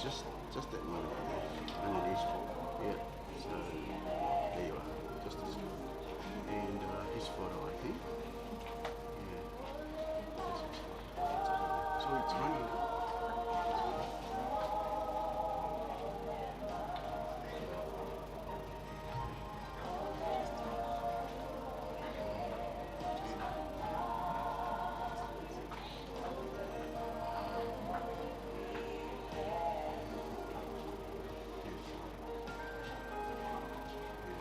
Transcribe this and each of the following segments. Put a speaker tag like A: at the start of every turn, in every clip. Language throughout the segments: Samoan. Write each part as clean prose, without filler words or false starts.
A: Just that moment there, only these four. Yeah. So there you are. Just this one. And his photo, I think. Yeah. That's his photo. So it's running now. Yes.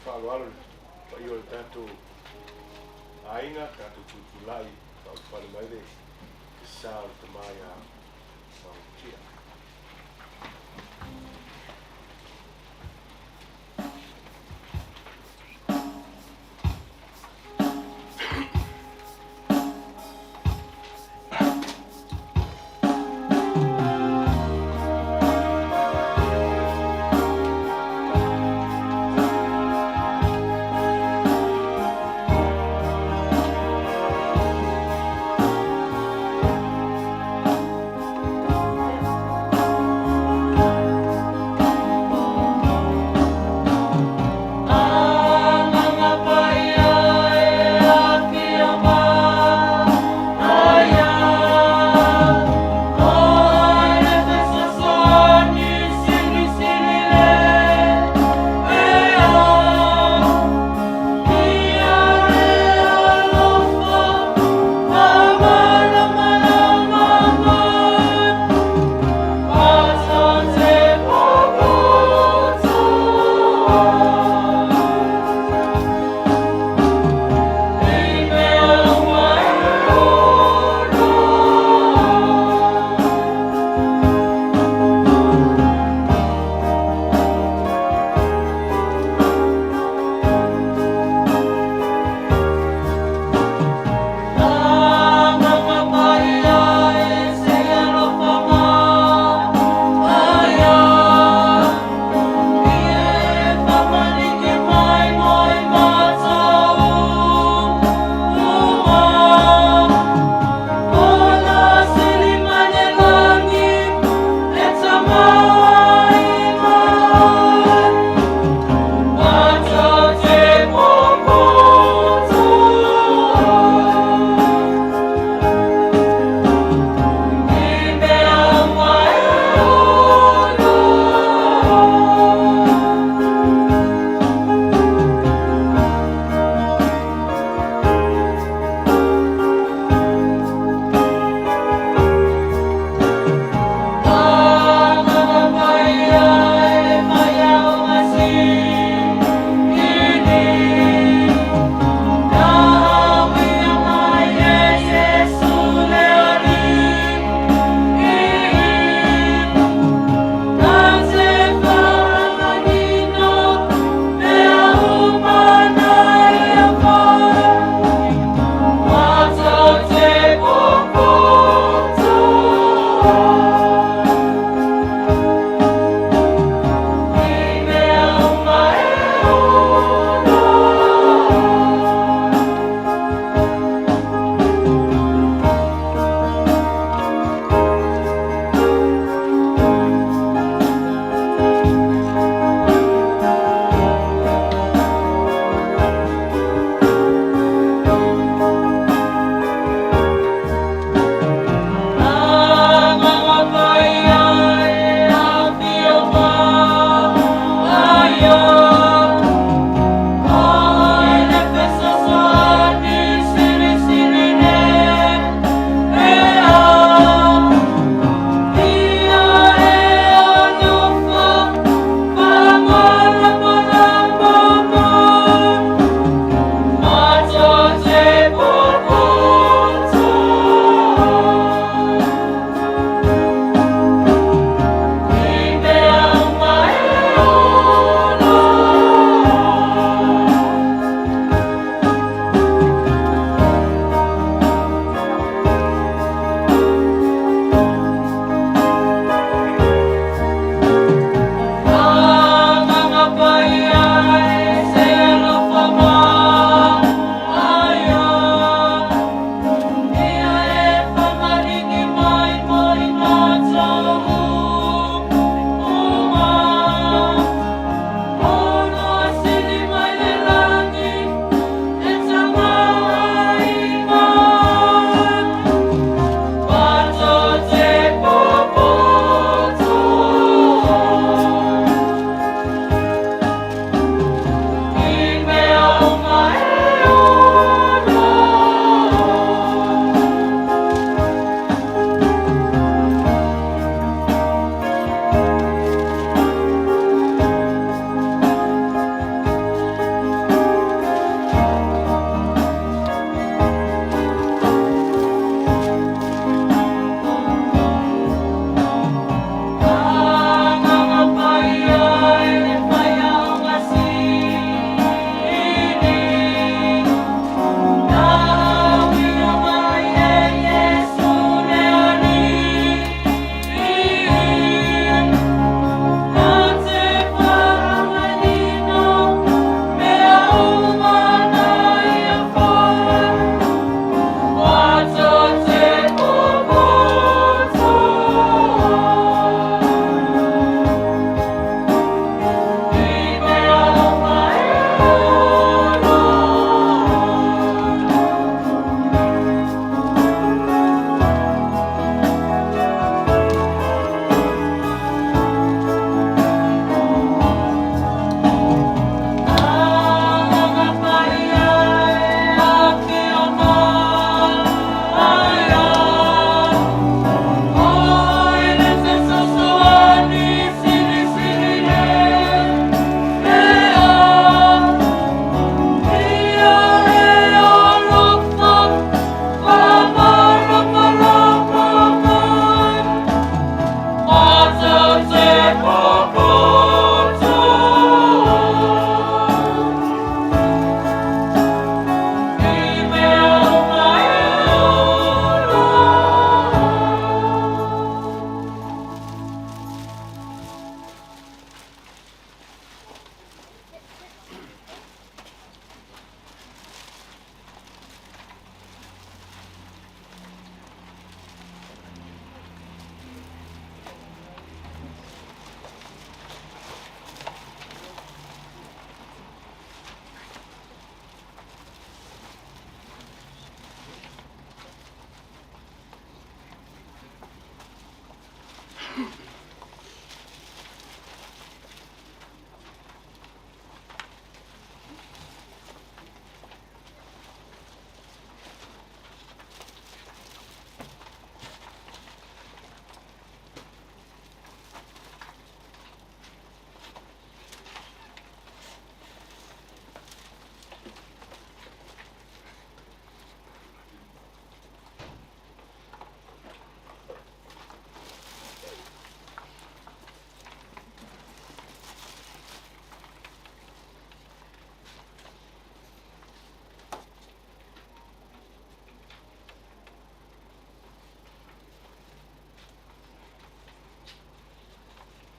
B: faaaloalo i le paia o le tatou aiga, tatou tutulai, faaulufale mai le sa o le tama ia Magotia.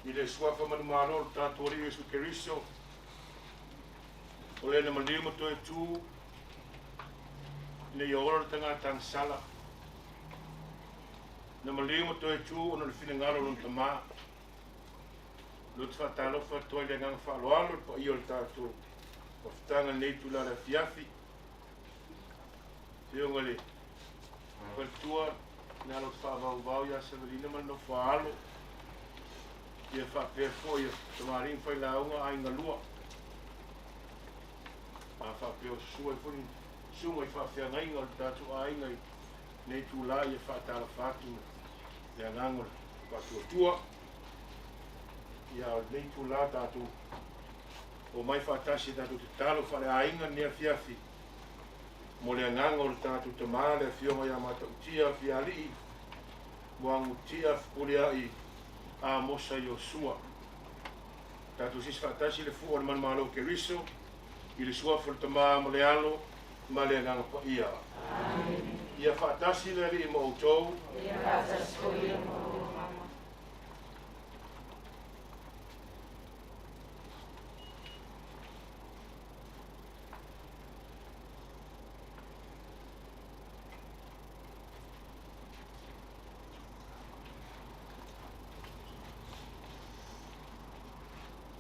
B: I le suafa manumalo o le tatou Alii Iesu Keriso, o le na maliu ma toe tu, ina ia ola le tagata agasala. Na maliu ma toe tu ona o le finagalo o lona Tamā. Lea ou te faatalofa atu ai i le agaga faaaloalo i le paia o le tatou mafutaga i lenei itula o le afiafi. Afioga i le Faletua, na ala ou te faavauvau ia Savelina ma le nofo a alo, ia faapea foi tamalii ma failauga aiga lua. A faapea o susua ai foi ni susuga i faafeagaiga o le tatou aiga i lenei itula, ia faatalofa atu le agaga o le faatuatua. Ia, o lenei itula tatou omai faatasi tatou tatalo faaleaiga lenei afiafi mo le agaga o le tatou Tamā, le Afioga ia Matautia Fialii Muagututia Fepuleai Amosa Iosua. Tatou sisi faatasi le fua o le manumalo o Keriso i le suafa o le Tamā ma le Alo ma le Agaga Paia. Ia faatasi le Alii ma outou.
C: Ia faatasi foi ia ma outou agaga.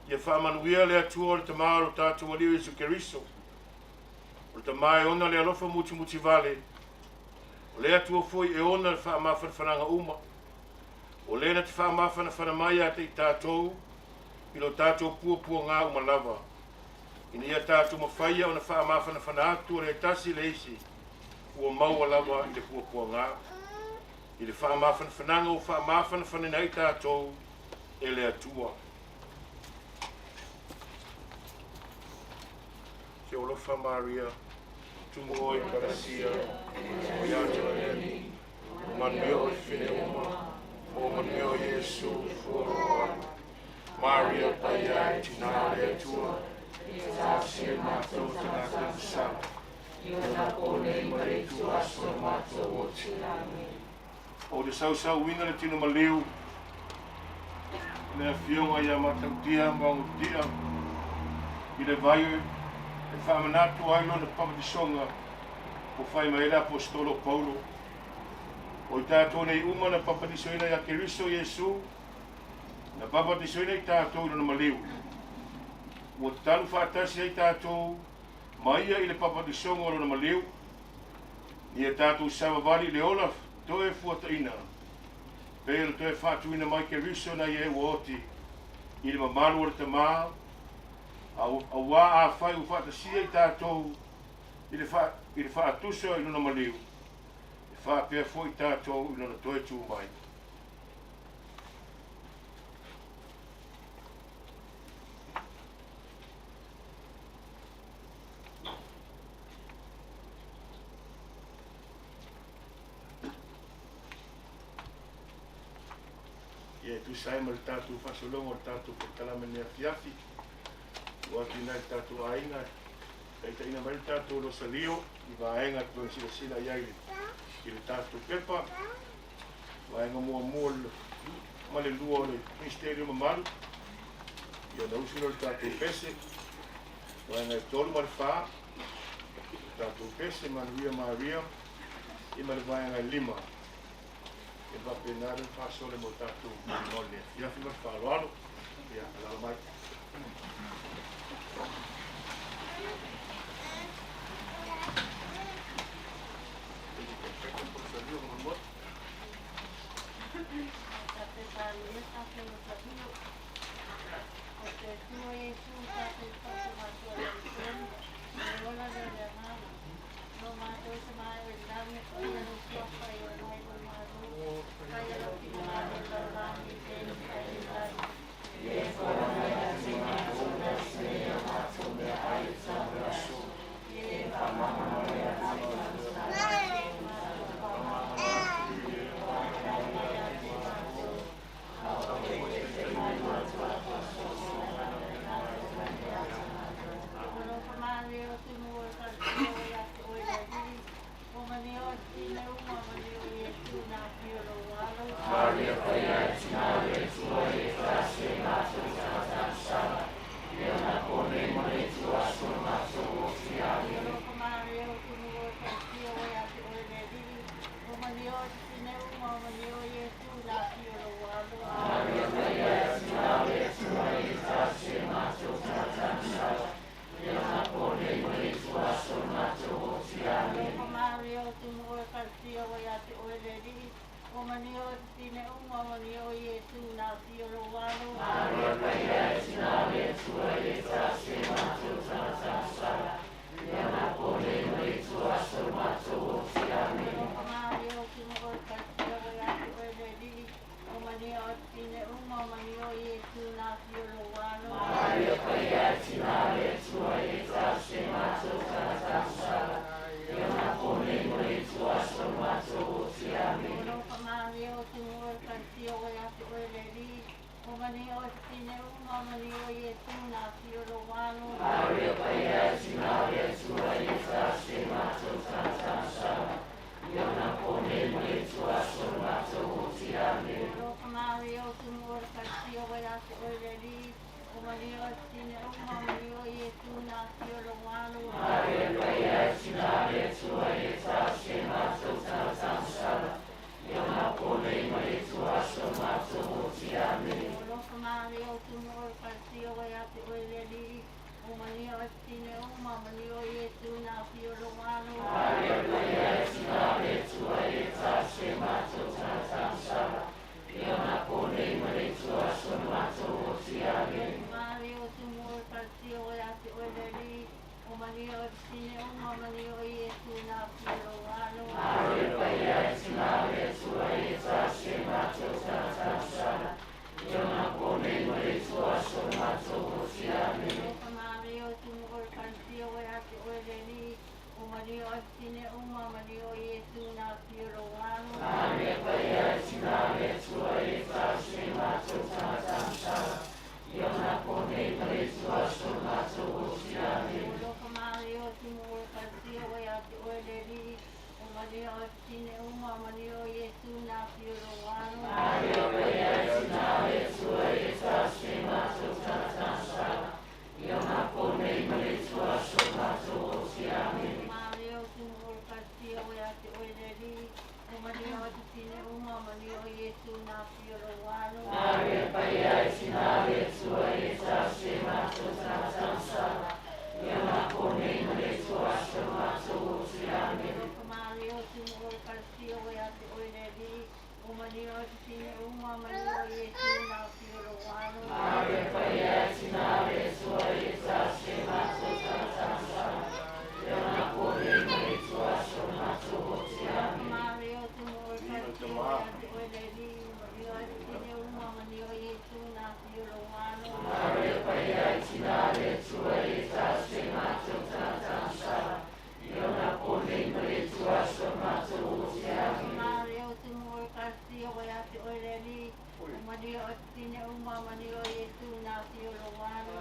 B: Ia faamanuia le Atua o le Tamā o lo tatou Alii o Iesu Keriso, o le Tamā e ona le alofa mutimutivale, o le Atua foi e ona le faamafanafanaga uma, o le na te faamafanafana mai ia te i tatou i lo tatou puapuagā uma lava, ina ia tatou mafaia ona faamafanafana atu o le tasi le isi ua maua lava i le puapuagā, i le faamafanafanaga ua faamafanafanaina ai tatou e le Atua. Se alofa Maria, tumu oe i Ekalesia, o ia te le Alii, manuia oe fine uma, o manuia o Iesu, fua o lou ola. Maria Paia e Tinā o le Atua, talosia i matou tagata agasala, i ona po nei ma le itu aso o le matou oti. Ou te sausauina le tino maliu le Afioga ia Matautia Muagututia i le vai e faamanatu ai lona papatisoga ua fai mai ai le Aposetolo o Paulo. O i tatou nei uma na papatisoina ia Keriso Iesu, na papatisoina i tatou i lona maliu. Ua tatalu faatasi ai tatou ma ia i le papatisoga o lona maliu, ia tatou savavali i le ola toe fuataina, pei o le toe faatuina mai Keriso nai e ua oti i le mamalu o le Tamā, auā afai ua faatasia i tatou i le faatusa i lona maliu, e faapea foi tatou i lona toe tu mai. Ia e tusa ai ma le tatou faasologa o le tatou polokalame i lenei afiafi, ua atu i ina i le tatou aiga e taitaiina mai le tatou Losalio i vaega e pei ona silasila i ai i le tatou pepa. Vaega muamua ma le lua o le Misterio mamalu, ia ona usu lea o le tatou pese. Vaega e 3 ma le 4, le tatou pese, Manuia Maria, ia ma le vaega e 5. Ia faapena le faasolo mo tatou mo le afiafi ma le faaaloalo. Ia, alaala mai.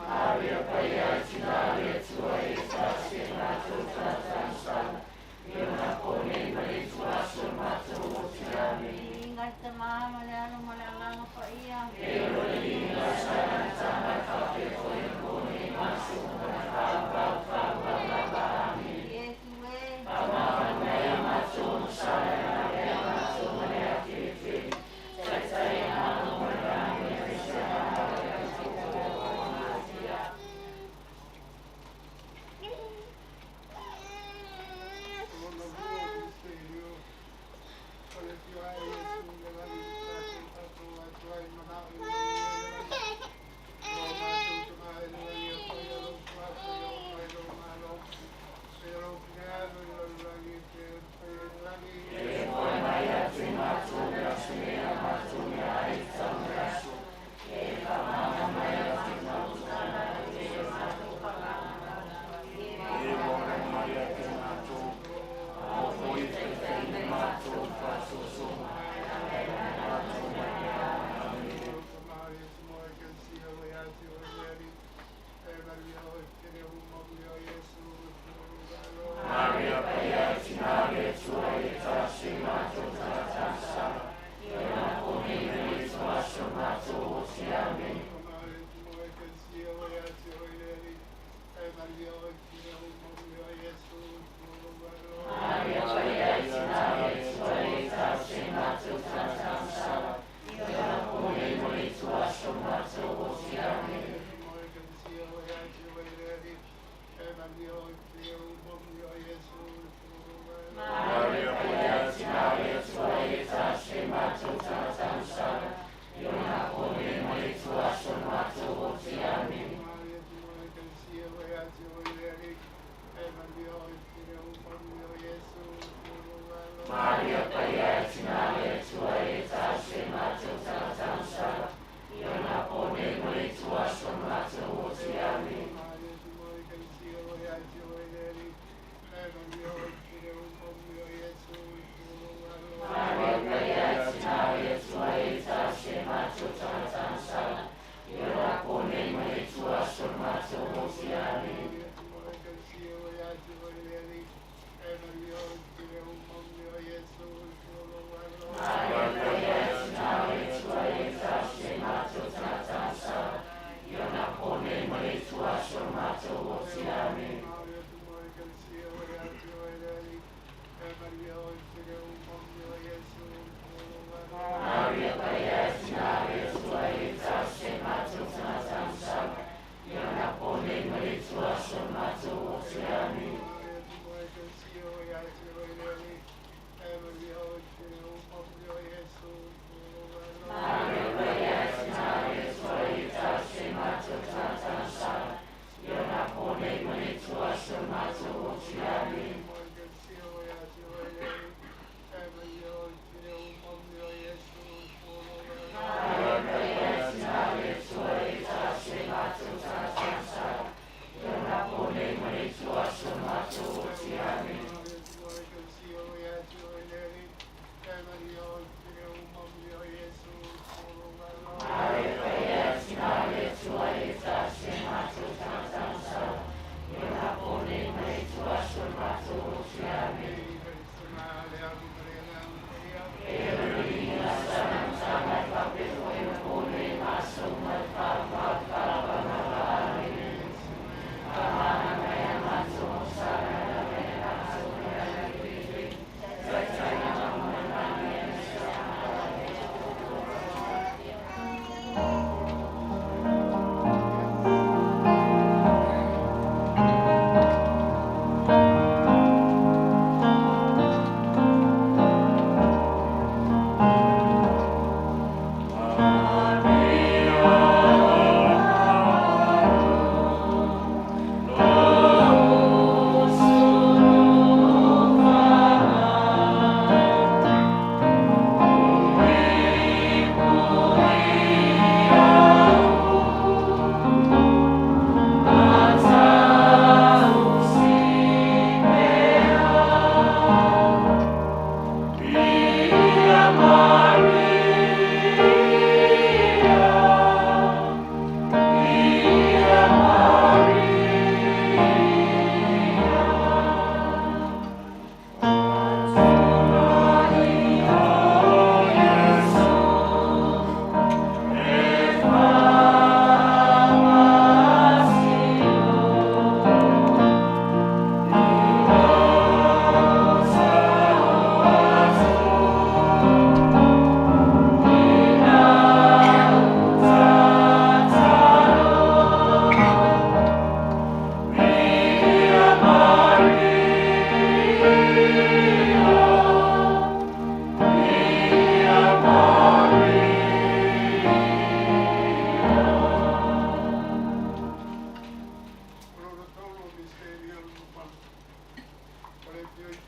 C: Maria,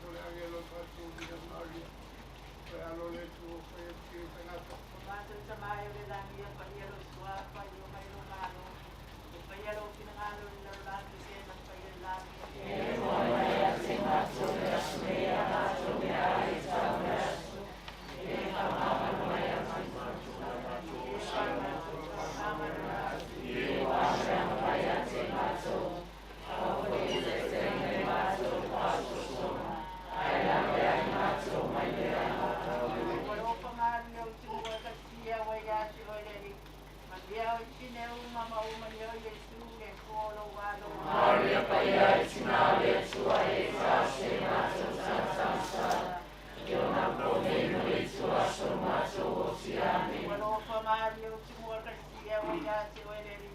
D: O le agelo faatulia Maria. O le alo le tu o whaia tia tangata.
E: O mātou tamai o le langi a paia lo suafa i o mai lo malo. E paia lo finangalo i lo langi se na paia langi. E moa mai a te mātou le aso mea mātou mea ai tau le aso. E whamama mai a te mātou le mātou o sala. E wā mea mai a te mātou. Au koe i te te me mātou pāso soma. Ai la mea i mātou mai mea mātou. Alofa Maria o te mua kasia wa ia te oe le ri. Maria o tine uma ma uma ni o Yesu le kolo walo.
C: Maria paia e tina le tua e ta se mātou tata sala. Io na pone mo le tua so mātou o ti ame.
E: Alofa Maria o te mua kasia wa ia te oe le ri.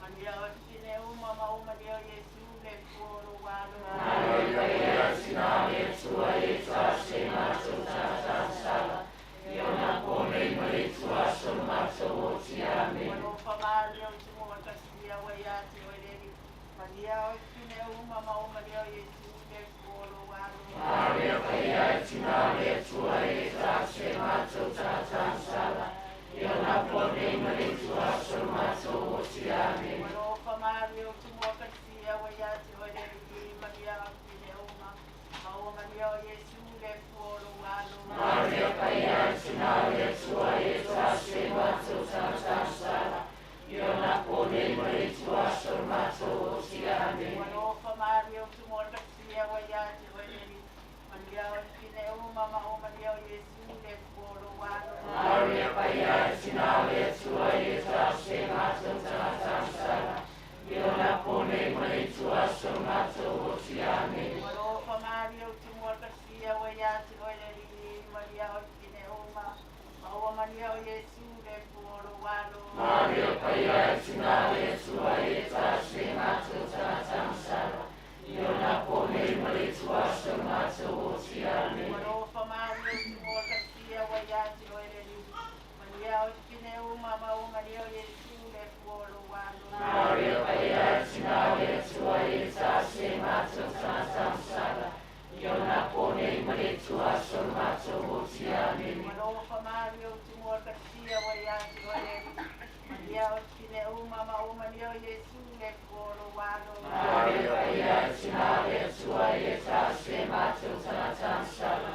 E: Maria o tine uma ma uma ni o Yesu le kolo walo.
C: Maria paia e tina le tua e ta se mātou tata sala. Io na pone mo le tua so mātou o ti ame.
E: Alofa Maria o te mua kasia wa ia te oe le ri. Maria o tine uma ma uma ni o Yesu le kolo walo.
C: Maria paia e tina le tua e ta se mātou tata sala. Io na pone mo le tua so mātou o ti ame.
E: Alofa Maria o te mua kasia wa ia te oe le ri. Maria o tine uma ma uma ni o Yesu le kolo walo.
C: Maria paia e tina le tua e ta se mātou tata sala. Io na pone mo le tua so mātou o ti ame.
E: Alofa Maria o te mua kasia wa ia te oe le ri. Maria o tine uma ma uma ni o Yesu le kolo walo.
C: Maria paia e tina le tua e ta se mātou tata sala. Io na pone mo le tua so mātou o ti ame.
E: Alofa Maria o te mua kasia wa ia te oe le ri. Maria o tine uma ma uma ni o Yesu le kolo walo.
C: Maria paia e tina le tua e ta se mātou tata sala. Io na pone mo le tua so mātou o ti ame.
E: Alofa Maria o te mua kasia wa ia te oe le ri. Maria o tine uma ma uma ni o Yesu le kolo walo.
C: Maria paia e tina le tua e ta se mātou tata sala. Io na pone mo le tua so mātou o ti ame.
E: Alofa Maria o te mua kasia wa ia te oe le ri. Maria o tine uma ma uma ni o Yesu le kolo walo.
C: Maria paia e tina le tua e ta se mātou tata sala.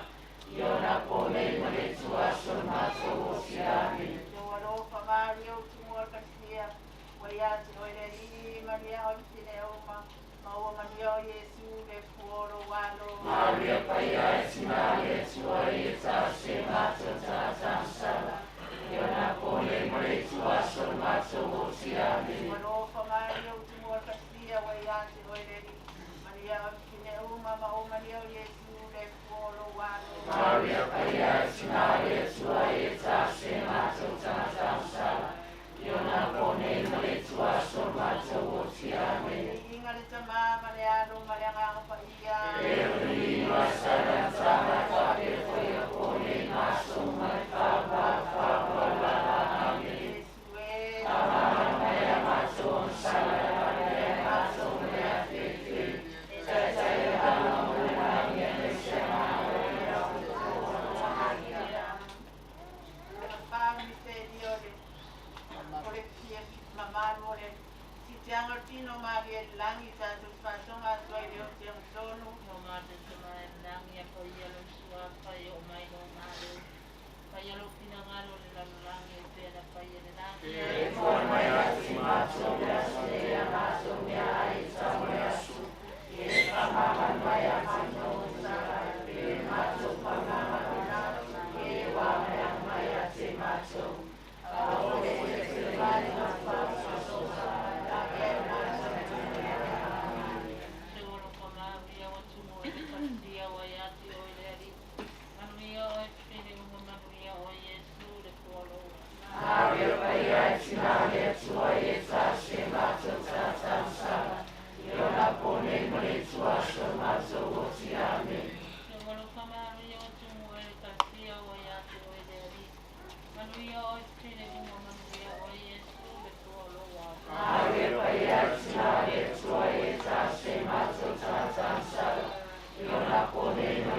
C: Io na pone mo le tua so mātou o ti ame.
E: Alofa Maria o te mua kasia wa ia te oe le ri. Maria o tine uma ma uma ni o Yesu le kolo walo.
C: Maria paia e tina le tua e ta se mātou tata sala. Io na pone mo le tua so mātou o ti ame.
E: Alofa Maria o te mua kasia wa ia te oe le ri. Maria o tine uma ma uma ni o Yesu le kolo walo.
C: Maria paia e tina le tua e ta se mātou tata sala. Io na pone mo le tua so mātou o ti ame.
E: Inga le tama ma le alo ma le agaga paia.
C: E ringa sala tama ta e foia pone maso mai fa va fa va la la ame.
E: Yesu e.
C: Tama mea mātou sala mea mātou mea te te. Te te alo mo le langi e se
E: Fa misterio le o le fia mamalu o le sitiaga o tino malie langi tatou faasoga atu ai le o te agatonu.
F: O mātou tama e langi a paia lo suafa e o mai lo malo. Paia lo finangalo le lalolagi o pea na paia le langi.
C: E moa mai a te mātou mea se a mātou mea ai tau le aso. E whamama mai a te mātou e mātou whamama e wā mea mai a te mātou. Au te te mai na whāsoa e mātou mea ame.
F: Se olo ka Maria o tumu e te kasia wa ia te oe le ari. Manuia oe pene uma manuia oe Yesu le kolo.
C: Maria paia e tina le tua e ta se mātou tata sala. Io na pone mo le tua so mātou o ti ame.
F: Se olo ka Maria o tumu e te kasia wa ia te oe le ari. Manuia oe pene uma manuia oe Yesu le kolo.
C: Maria paia e tina le tua e ta se mātou tata sala. Io na pone mo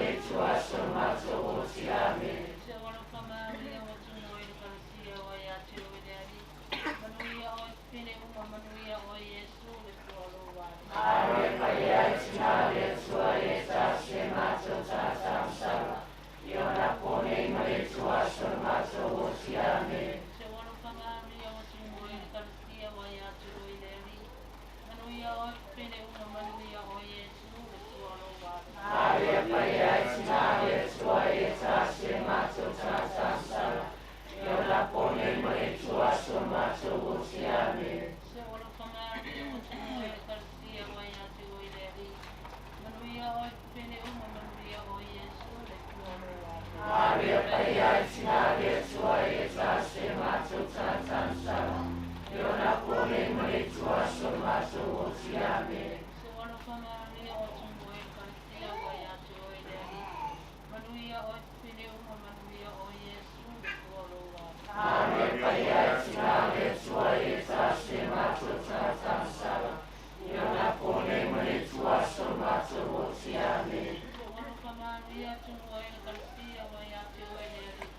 F: Maria, tumu oe le Ekalesia ua ia te oe le Alii.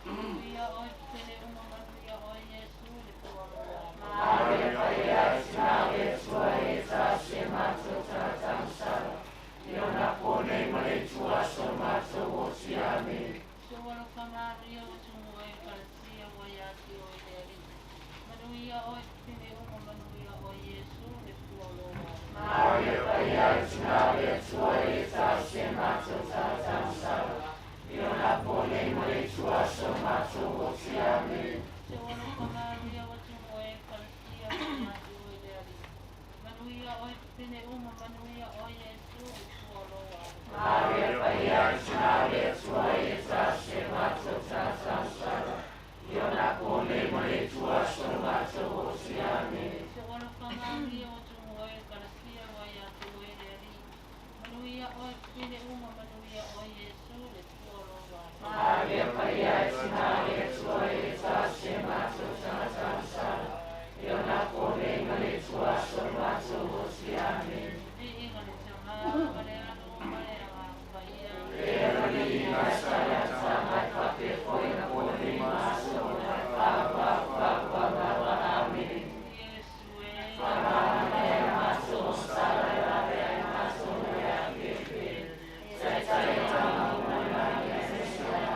F: Manuia oe pele uma, manuia oe Iesu le Fua o lou alo.
C: Maria Paia e Tina o le Atua e tasi e matou tagata agasala i ona po nei ma le ituaso o matou oti. Amene.
F: Se ua alofa Maria ua tumu ai le Ekalesia ua ia te oe le Alii. Manuia oe pele uma, manuia oe Iesu le Fua o lou alo.
C: Maria Paia e Tina o le Atua e tasi e matou tagata agasala i ona po nei ma le ituaso o matou oti. Amene.
F: Se ua alofa Maria ua tumu ai le Ekalesia ua ia te oe le Alii. Manuia oe pele uma, manuia oe Iesu le Fua o lou alo.
C: Maria Paia e Tina o le Atua e tasi e matou tagata agasala i ona po nei ma le ituaso o matou oti. Amene.
F: Se ua alofa Maria ua tumu ai le Ekalesia ua ia te oe le Alii. Manuia oe pele uma, manuia oe Iesu le Fua o lou alo.
C: Maria Paia e Tina o le Atua e tasi e matou tagata agasala i ona po nei ma le ituaso o matou oti. Amene.
F: Viiga le Tama ma le Alo ma le Agaga Paia.
C: E alii na sa ia tamai faapea foi na po nei ma aso uma e faavaavavaavava. Amene.
F: Iesu e.
C: Faamama e matou sala e lavea ai matou mai le afiafi. Taitai tama uma i lagi aemaise ai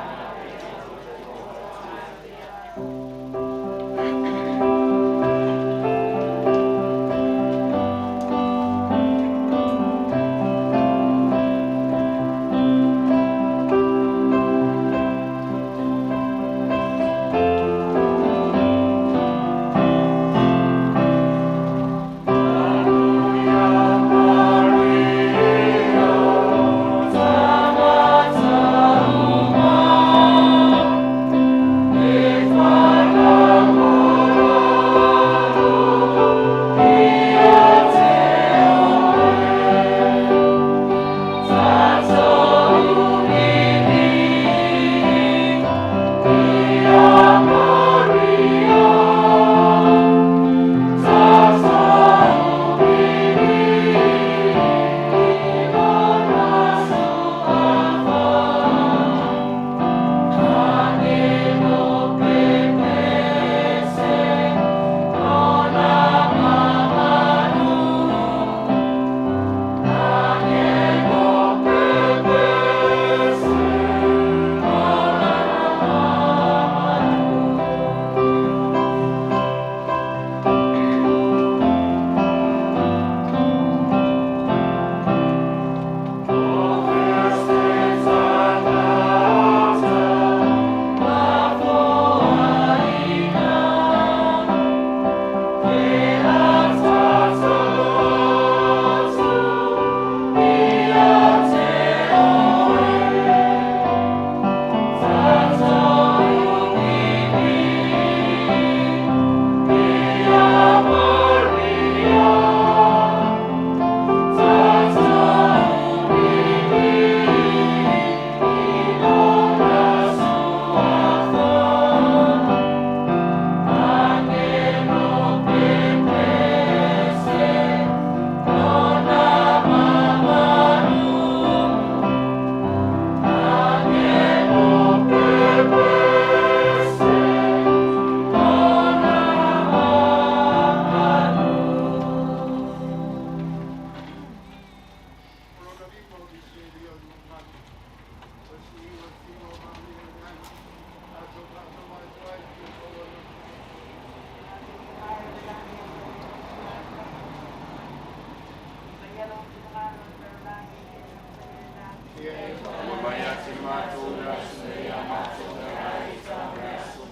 B: Ua mai ia te matou le aso nei a matou mea ai i le aso.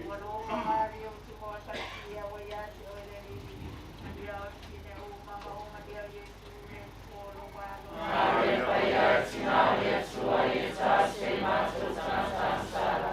E: Ua alofa Maria ua tumu ai le Ekalesia ua ia te oe le Alii. Manuia oe fafine uma, manuia oe Iesu le Fua o lou alo.
C: Maria Paia e Tina o le Atua e tasi e matou tagata agasala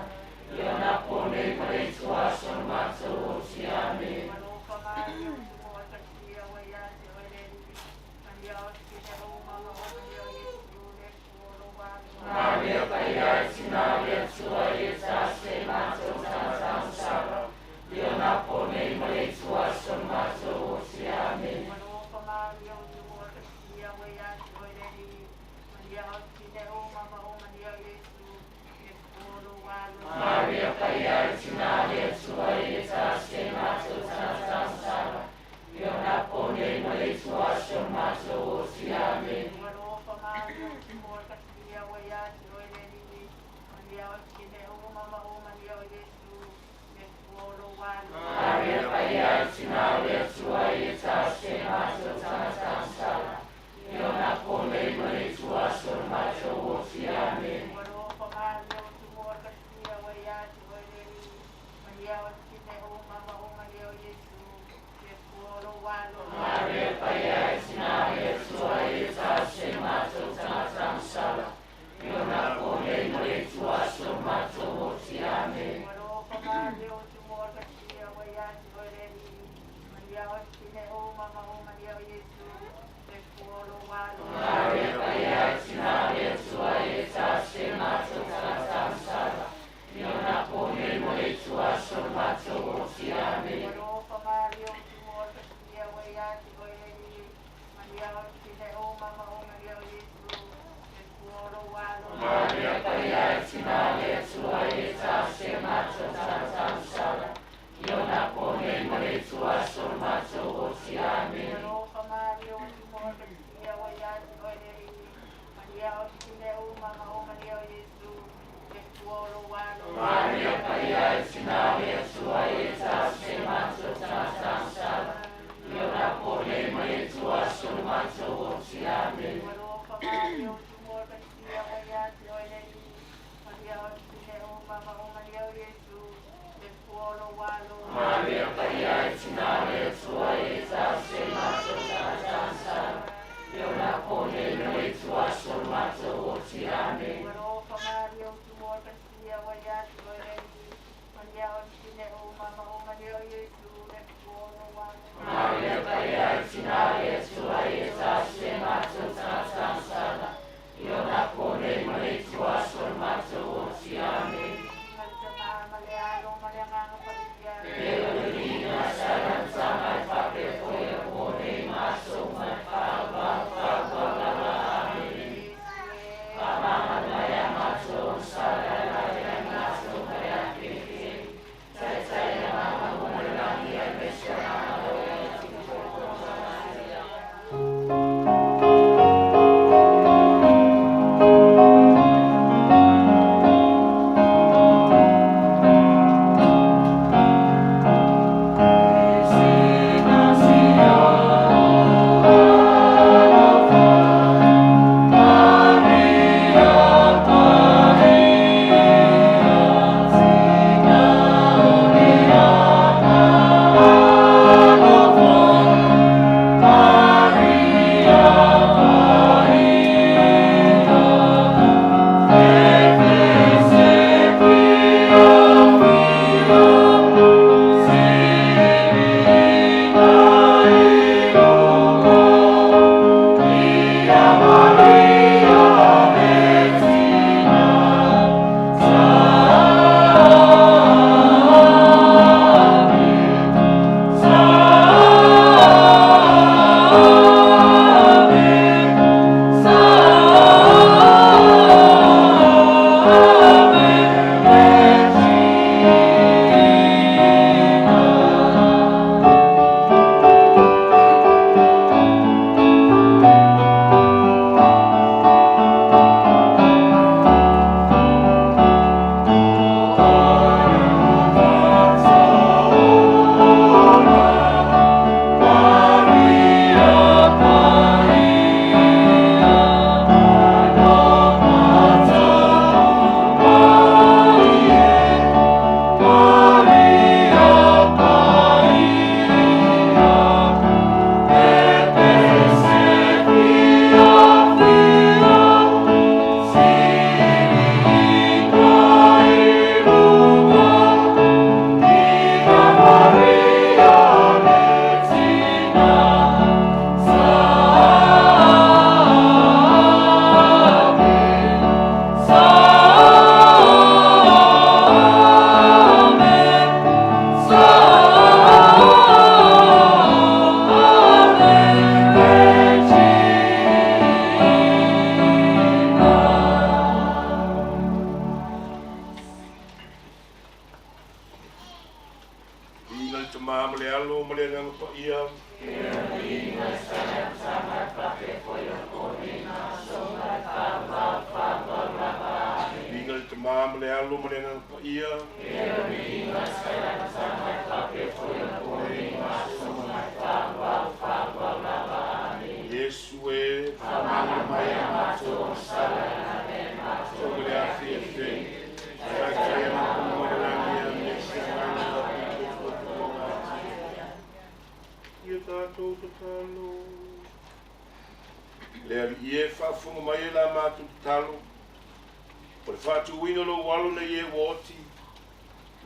E: Alofa Maria, ua tumu o Ekalesia ua ia te oe le Alii, manuia oe i mea uma ma o manuia o Iesu, le fua o lou alo. Alofa Maria, ua tumu o Ekalesia ua ia te oe le Alii, manuia oe i mea uma ma o manuia o Iesu, le fua o lou alo. Alofa Maria, ua tumu o Ekalesia ua ia te oe le Alii, manuia oe i mea uma ma o manuia o Iesu, le fua o lou alo. Ma le Tama ma le Alo ma le Agaga Paia.
B: Viiga i le Tama ma le Alo ma le Agaga Paia. Viiga i le Tama ma le Alo ma le Agaga Paia. Iesu e, faamagalo mai ia matou, ma le afi e fe. Taitai ana kuma i le lagi ia me se agaga o tuatuaga ati. Ia tatou tatalo. Le Alii e, faafofoga mai e la matou tatalo. O le faatuina o lou alo nei e ua oti,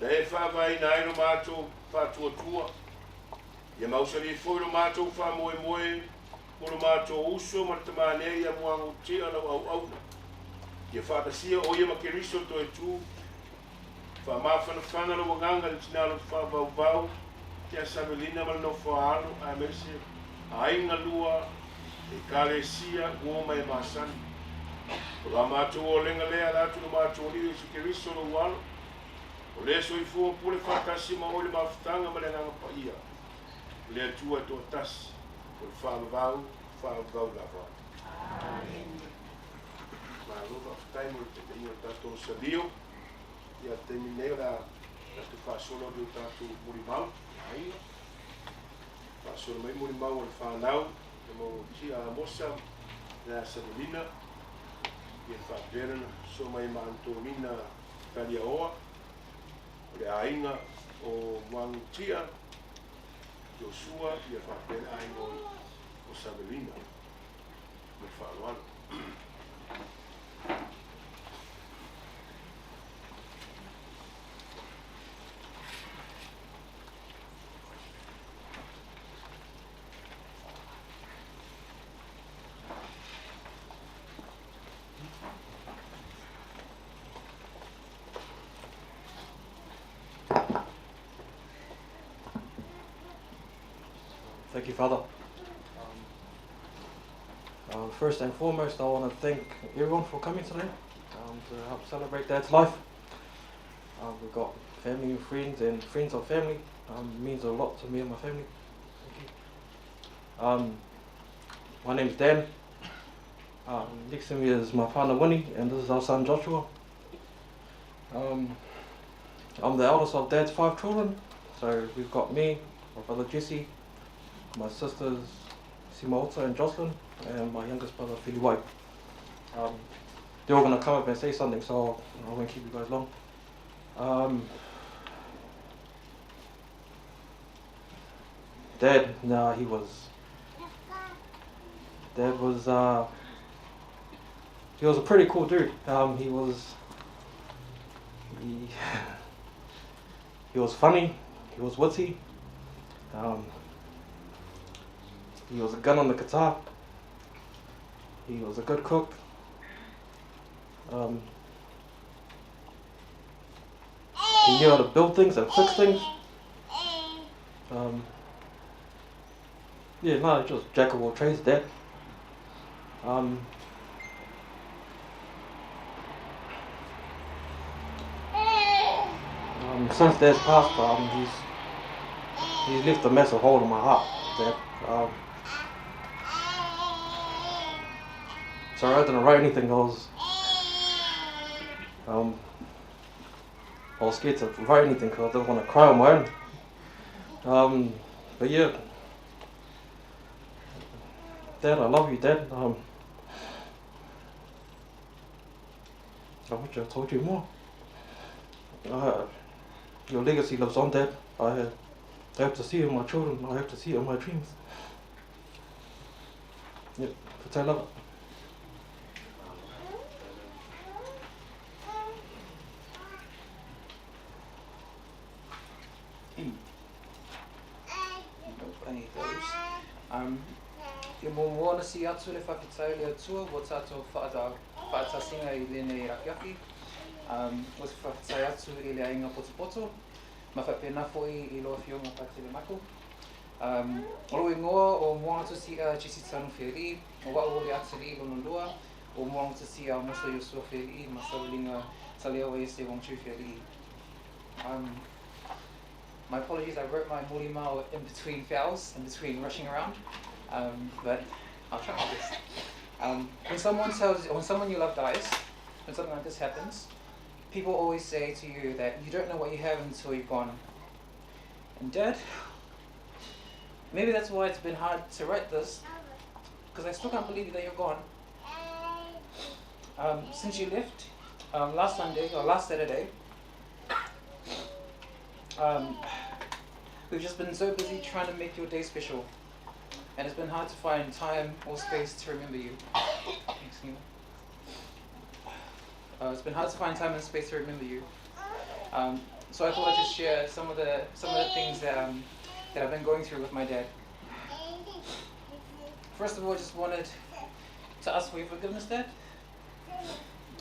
B: na e faavaeina ai lo matou faatuatua. Ia mausali foi lo matou faamoemoe mo lo matou uso ma le tamanea ia Muagututia lau auauna. Ia faatasia o ia ma Keriso toe tu. Faamafanafana lou agaga i le tina loto faavauvau ia Savelina ma le nofo a alo aemaise aiga lua Ekalesia ua ma e masani. O la matou olega lea ala atu i lo matou Alii Iesu Keriso lou alo. O le soifua pule faatasi ma oe i le mafutaga ma le Agaga Paia, o le Atua e toatasi, o le faavavau, faavavau lava. Amene. Malo faafetai mo le taitaiga o le tatou salio. Ia, le taimi lenei o le a tatou faasolo atu i o tatou molimau i aiga. Faasolo mai molimau a le fanau, le Mautia Amosa, le Asavelina, ia faapea lona sosoo mai ma Antonina Taliaoa, o le aiga o Magutia Josua, ia faapea le aiga o Savelina. Ma le faaaloalo.
G: Thank you, Father. First and foremost, I want to thank everyone for coming today to help celebrate Dad's life. We've got family and friends, and friends of family. Means a lot to me and my family. Thank you. My name's Dan. Next to me is my partner Winnie, and this is our son Joshua. I'm the eldest of Dad's 5 children, so we've got me, my brother Jesse, my sisters Simaota and Jocelyn, and my youngest brother Philly White. They're all going to come up and say something, so I won't keep you guys long. Dad, nah, he was. Dad was. He was a pretty cool dude. He was. He, he was funny. He was witty. He was a gun on the guitar. He was a good cook. He knew how to build things and fix things. Yeah, no, just jack of all trades, Dad. Since Dad's passed, he's left a massive hole in my heart, Dad. Sorry, I didn't write anything. I was scared to write anything because I didn't want to cry on my own. But yeah, Dad, I love you, Dad. I wish I told you more. Your legacy lives on, Dad. I hope to see you in my children. I hope to see you in my dreams. Yep, but I love it.
H: Any of those. Ia muamua na si atu le whawhitai le atua o tātou whaatasinga i lenei akiaki. O te whawhitai atu i le ainga potopoto, ma whapena foi i loa fionga patele mako. O lo ingoa o Moangatusi a Jesse Tanu Whiri, o wao o le atili i lono lua, o Moangatusi a Mosa Yosua Whiri, ma Sawalinga Taleawa Yese Wongchu Whiri. My apologies, I wrote my molimau in between fouls, in between rushing around, but I'll try my best. When someone you love dies, when something like this happens, people always say to you that you don't know what you have until you've gone. And Dad, maybe that's why it's been hard to write this, because I still can't believe that you're gone. Since you left last Sunday, or last Saturday, we've just been so busy trying to make your day special, and it's been hard to find time or space to remember you. Thanks, Nina. It's been hard to find time and space to remember you. So I thought I'd just share some of the things that that I've been going through with my dad. First of all, I just wanted to ask for your forgiveness, Dad.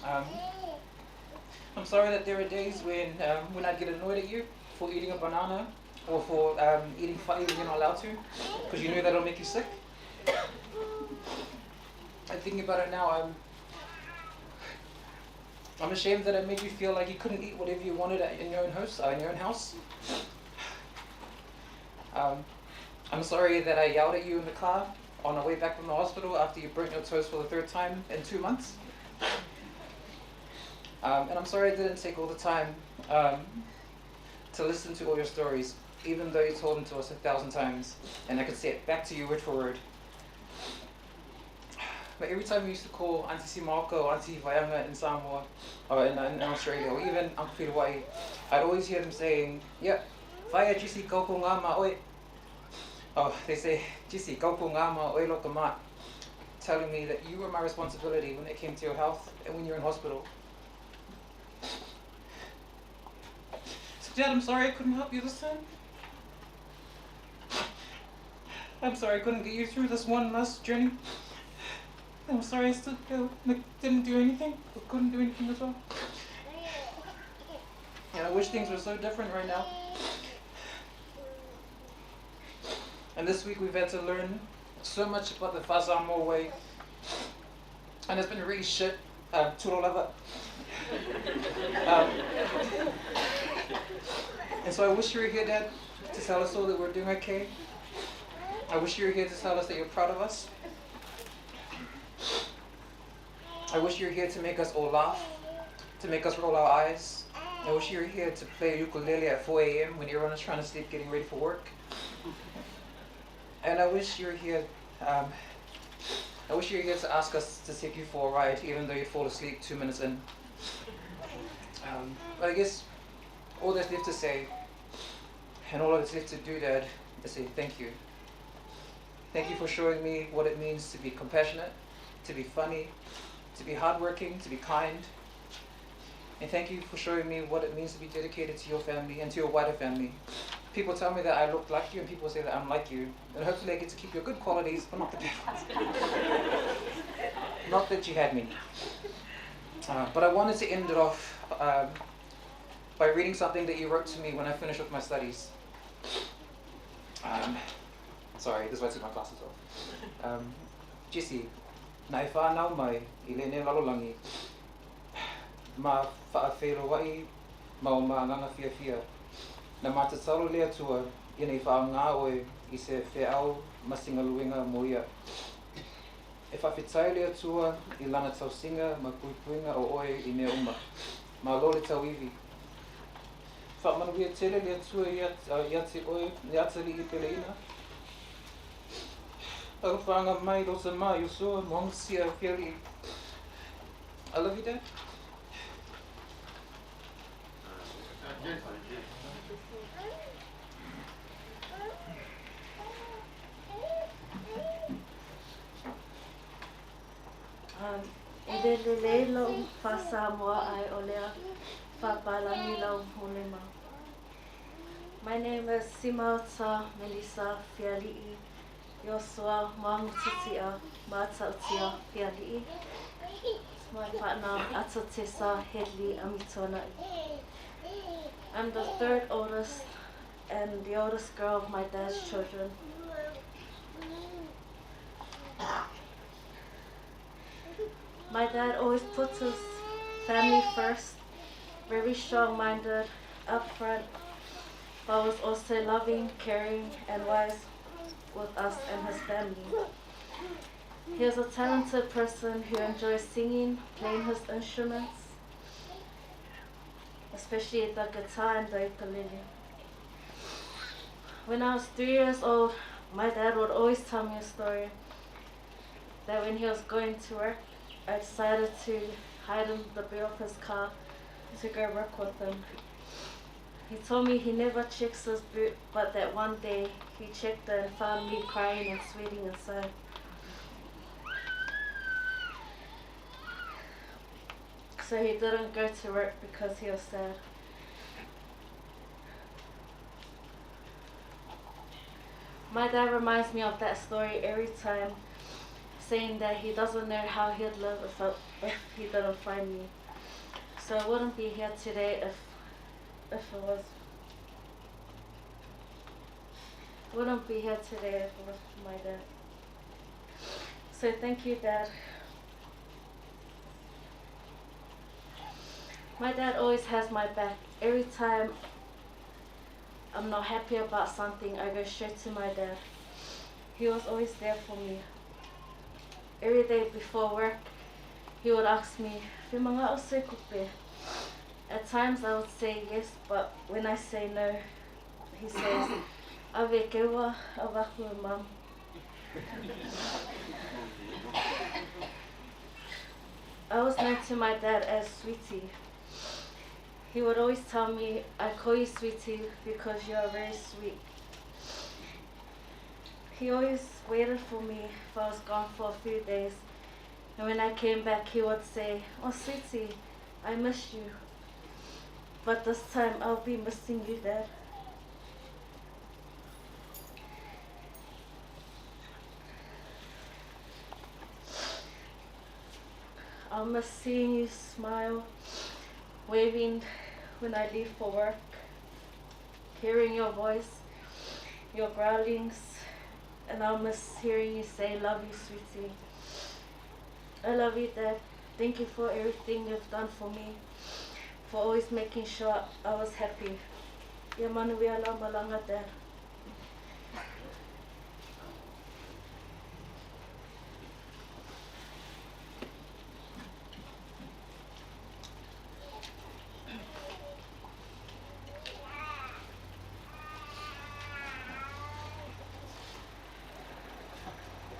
H: I'm sorry that there are days when I'd get annoyed at you for eating a banana or for eating fire when you're not allowed to, because you know that'll make you sick. And thinking about it now, I'm ashamed that I made you feel like you couldn't eat whatever you wanted in your own house. In your own house. I'm sorry that I yelled at you in the car on our way back from the hospital after you burnt your toes for the third time in 2 months. And I'm sorry I didn't take all the time to listen to all your stories, even though you told them to us 1,000 times, and I could say it back to you word for word. But every time we used to call Auntie Simaoka or Auntie Vaianga in Samoa, or in Australia, or even Uncle Whiwai, I'd always hear them saying, "Yeah, Vaia jisi kaupo ngā ma oe." Oh, they say, "Jisi kaupo ngā ma oe loka ma," telling me that you were my responsibility when it came to your health and when you were in hospital. So Dad, I'm sorry I couldn't help you this time. I'm sorry I couldn't get you through this one last journey. I'm sorry I stood there, didn't do anything, or couldn't do anything as well. And I wish things were so different right now. And this week we've had to learn so much about the Fa'asamoa way. And it's been really shit, turo lava. And so I wish you were here, Dad, to tell us all that we're doing okay. I wish you were here to tell us that you're proud of us. I wish you were here to make us all laugh, to make us roll our eyes. I wish you were here to play ukulele at 4 a.m. when everyone is trying to sleep, getting ready for work. And I wish you were here. I wish you were here to ask us to take you for a ride, even though you'd fall asleep 2 minutes in. But I guess all that's left to say, and all that's left to do, Dad, is say thank you. Thank you for showing me what it means to be compassionate, to be funny, to be hardworking, to be kind. And thank you for showing me what it means to be dedicated to your family and to your wider family. People tell me that I look like you, and people say that I'm like you. And hopefully I get to keep your good qualities, but not the bad ones. Not that you had many. But I wanted to end it off by reading something that you wrote to me when I finished with my studies. Sorry, this is why I took my glasses off. Jesse, na e whānau mai i lene lalolangi, ma whaawheroai, ma o maanganga fia fia. Na matatalo le atua, ina i whaangā oe i se wheau masingaluenga mo ia. E whawhitai le atua i lana tausinga ma puipuinga o oe i mea uma. Ma lo le tauiwi. Whaamanuia tele le atua i ate oe, le atali i peleina. Aruwhanga mai rosa mai Yosua Mongsia Fiali. I love you, Dad.
I: E le lele lau whasamoa ai o lea whapalani lau holema. My name is Simauta Melissa Fiali'i Yosua Moangutitia Matautia Fiali'i. My partner Atatesa Hedley Amituana'i. I'm the third oldest and the oldest girl of my dad's children. My dad always puts his family first, very strong-minded, upfront, but was also loving, caring, and wise with us and his family. He is a talented person who enjoys singing, playing his instruments, especially the guitar and the ukulele. When I was 3 years old, my dad would always tell me a story that when he was going to work, I decided to hide in the boot of his car to go work with him. He told me he never checks his boot, but that one day he checked it and found me crying and sweating inside. So he didn't go to work because he was sad. My dad reminds me of that story every time, saying that he doesn't know how he'd live if he didn't find me. So I wouldn't be here today if it was. Wouldn't be here today if it was for my dad. So thank you, Dad. My dad always has my back. Every time I'm not happy about something, I go straight to my dad. He was always there for me. Every day before work, he would ask me, "Fimanga o se kupe?" At times I would say yes, but when I say no, he says, Ave kewa avaku mum. I was known to my dad as Sweetie. He would always tell me, I call you Sweetie because you are very sweet. He always waited for me if I was gone for a few days. And when I came back, he would say, Oh, Sweetie, I miss you. But this time I'll be missing you, Dad. I'll miss seeing you smile, waving when I leave for work, hearing your voice, your growlings, and I'll miss hearing you say, love you, sweetie. I love you, Dad. Thank you for everything you've done for me, for always making sure I was happy. Ia manuia lau malaga, Dad.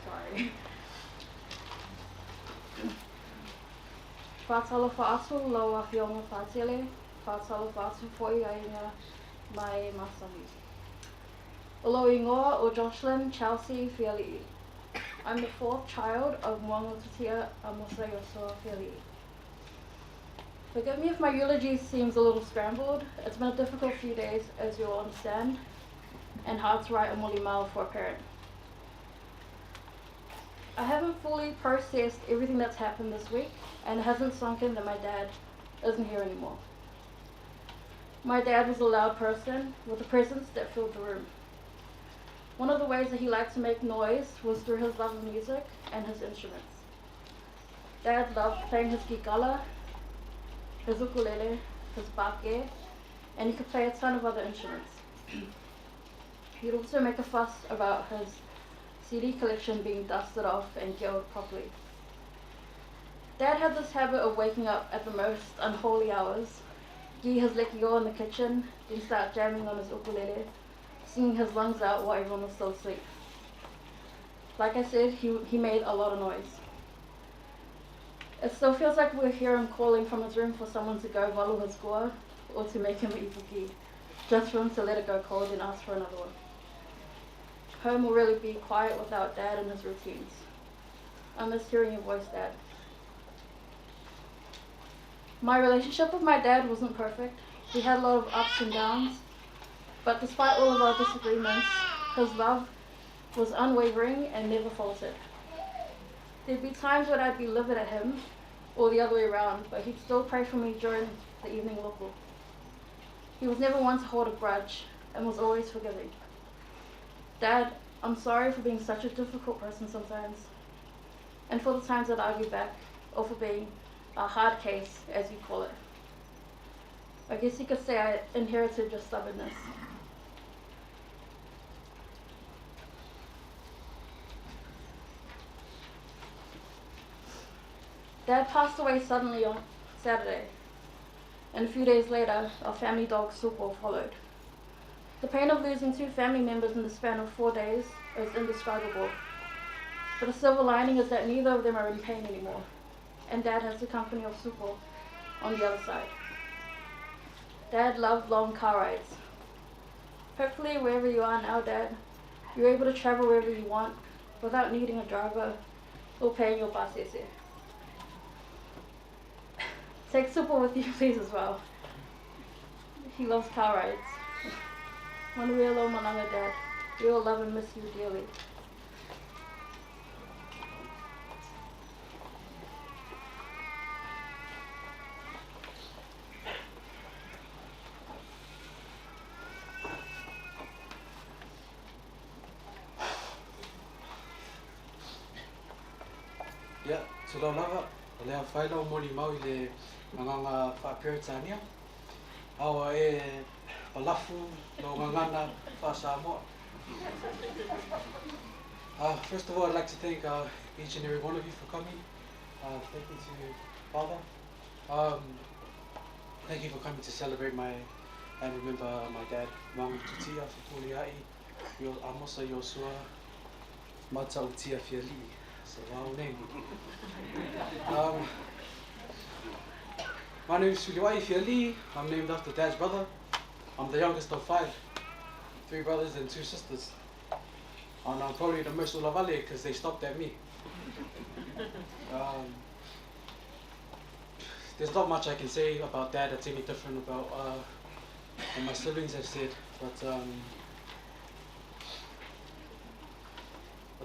J: Sorry. Whātalofa atu lau afioga Whātele, whātalofa atu foi aiga mai masani. O lou ingoa o Jocelyn Chelsea Fiali'i. I'm the fourth child of Moanga Tutia Amosa Yosoa Fiali'i. Forgive me if my eulogy seems a little scrambled. It's been a difficult few days, as you all understand, and hard to write a molimau for a parent. I haven't fully processed everything that's happened this week, and it hasn't sunk in that my dad isn't here anymore. My dad was a loud person with a presence that filled the room. One of the ways that he liked to make noise was through his love of music and his instruments. Dad loved playing his gikala, his ukulele, his bake, and he could play a ton of other instruments. He'd also make a fuss about his CD collection being dusted off and gelled properly. Dad had this habit of waking up at the most unholy hours, gi his lekio in the kitchen, then start jamming on his ukulele, singing his lungs out while everyone was still asleep. Like I said, he made a lot of noise. It still feels like we hear him calling from his room for someone to go valu his goa or to make him ipuki, just for him to let it go cold and ask for another one. Home will really be quiet without Dad and his routines. I miss hearing your voice, Dad. My relationship with my dad wasn't perfect. We had a lot of ups and downs, but despite all of our disagreements, his love was unwavering and never faltered. There'd be times when I'd be livid at him, or the other way around, but he'd still pray for me during the evening local. He was never one to hold a grudge and was always forgiving. Dad, I'm sorry for being such a difficult person sometimes, and for the times I'd argue back, or for being a hard case, as you call it. I guess you could say I inherited your stubbornness. Dad passed away suddenly on Saturday, and a few days later, our family dog Supo followed. The pain of losing two family members in the span of 4 days is indescribable. But the silver lining is that neither of them are in pain anymore, and Dad has the company of Supo on the other side. Dad loved long car rides. Hopefully, wherever you are now, Dad, you're able to travel wherever you want without needing a driver or paying your bus ese. Take Supo with you, please, as well. He loves car rides. Manuia lo malaga, Dad. We all love and miss you dearly.
G: Ia, tūlau lava, o lea whai lau moli mau i le
K: Gagaga faa-Peretania. A ua e palafu lou gagana faa-Samoa. First of all, I'd like to thank each and every one of you for coming. Thank you to Father. Thank you for coming to celebrate my and remember my dad, Manu Tutia, Fepuleai, Amosa Iosua, Matautia Fiali'i. It's a long name. My name is Fepuleai Fiali'i. I'm named after Dad's brother. I'm the youngest of 5. 3 brothers and 2 sisters. And I'm probably the most ulavale because they stopped at me. There's not much I can say about Dad that's any different about what my siblings have said, but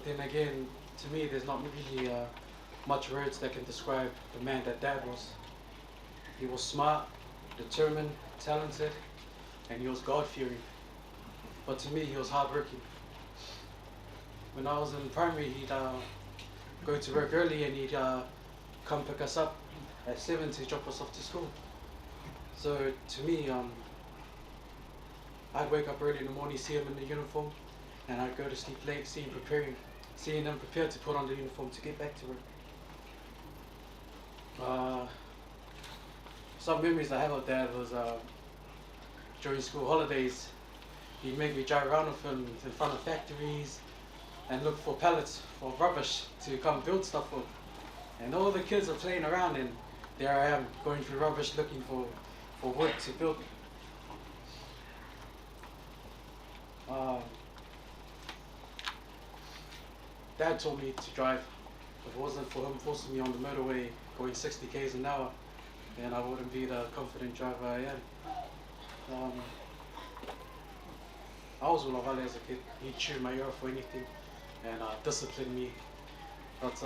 K: then again, to me, there's not really much words that can describe the man that Dad was. He was smart, determined, talented, and he was God-fearing. But to me, he was hardworking. When I was in primary, he'd go to work early and he'd come pick us up at 7 to drop us off to school. So to me, I'd wake up early in the morning, see him in the uniform, and I'd go to sleep late, seeing him prepared to put on the uniform to get back to work. Some memories I have of Dad was during school holidays, he'd make me drive around with him in front of factories and look for pallets of rubbish to come build stuff with. And all the kids are playing around, and there I am going through rubbish looking for wood to build. Dad taught me to drive. If it wasn't for him forcing me on the motorway going 60 k's an hour, then I wouldn't be the confident driver I am. I was ulavale as a kid. He'd chew my ear off for anything and discipline me. But